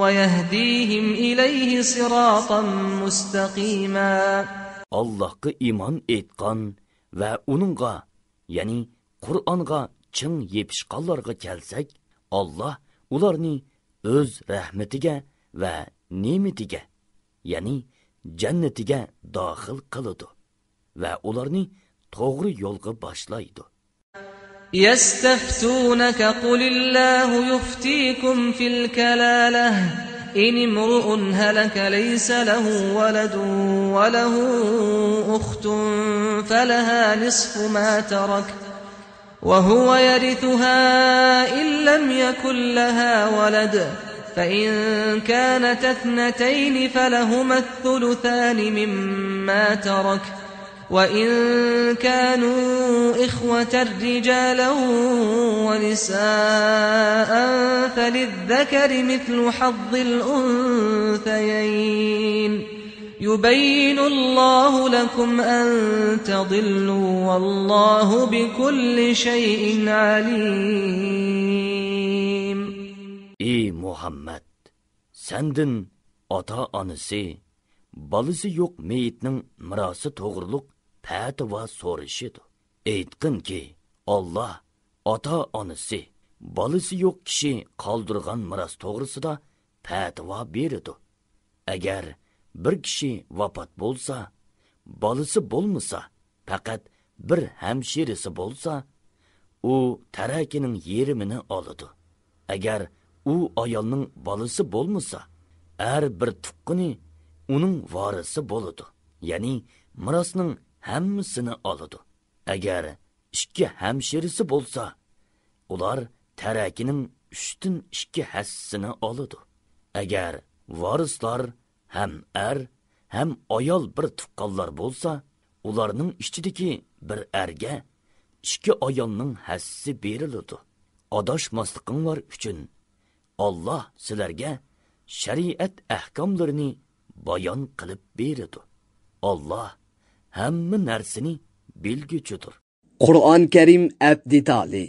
ويهديهم إليه صراطا مستقيما. Allah'a iman etqan ve onunğa, yani Kur'an'a çın yepişqanlarga kelsak, Allah ularni öz rahmetiga ve nimetiga, yani cennetiga daxil qiladi ve ularni to'g'ri yo'lga boshlaydi. يستفتونك قل الله يفتيكم في الكلالة إن امرؤ هلك ليس له ولد وله أخت فلها نصف ما ترك وهو يرثها إن لم يكن لها ولد فإن كانت اثنتين فلهما الثلثان مما ترك وإن كانوا إخوة رجالا ونساء فللذكر مثل حظ الأنثيين يبين الله لكم أن تضلوا والله بكل شيء عليم. Ey Muhammed, sendin ata-anası, balısı yok meyitning mirası to'g'riliq fatvo so'rashidi. Aytqin ki, Allah ata-anası, balısı yok kishi qoldirgan miros to'g'risida fatvo beradi. Agar bir kishi vafot bo'lsa, balısı bo'lmasa, faqat bir hamshirisi bo'lsa, u tarakining yerimini oladi. Agar u ayolning balısı bo'lmasa, har bir tuqqini uning varisi bo'ladi. Ya'ni mirosning hammasini oladi. Agar ikki hamshirisi bo'lsa, ular tarakining 3/2 hissini oladi. Agar varislar ham ham ayol bir tuqqanlar bo'lsa, ularning ichidagi bir erga 2 ayolning hassi beriladi. Adashmasliqinglar uchun Allah sizlarga shariat ahkomlarini bayon qilib beradi. Allah hamma narsani bilguchidir. Qur'on Karim abdi tali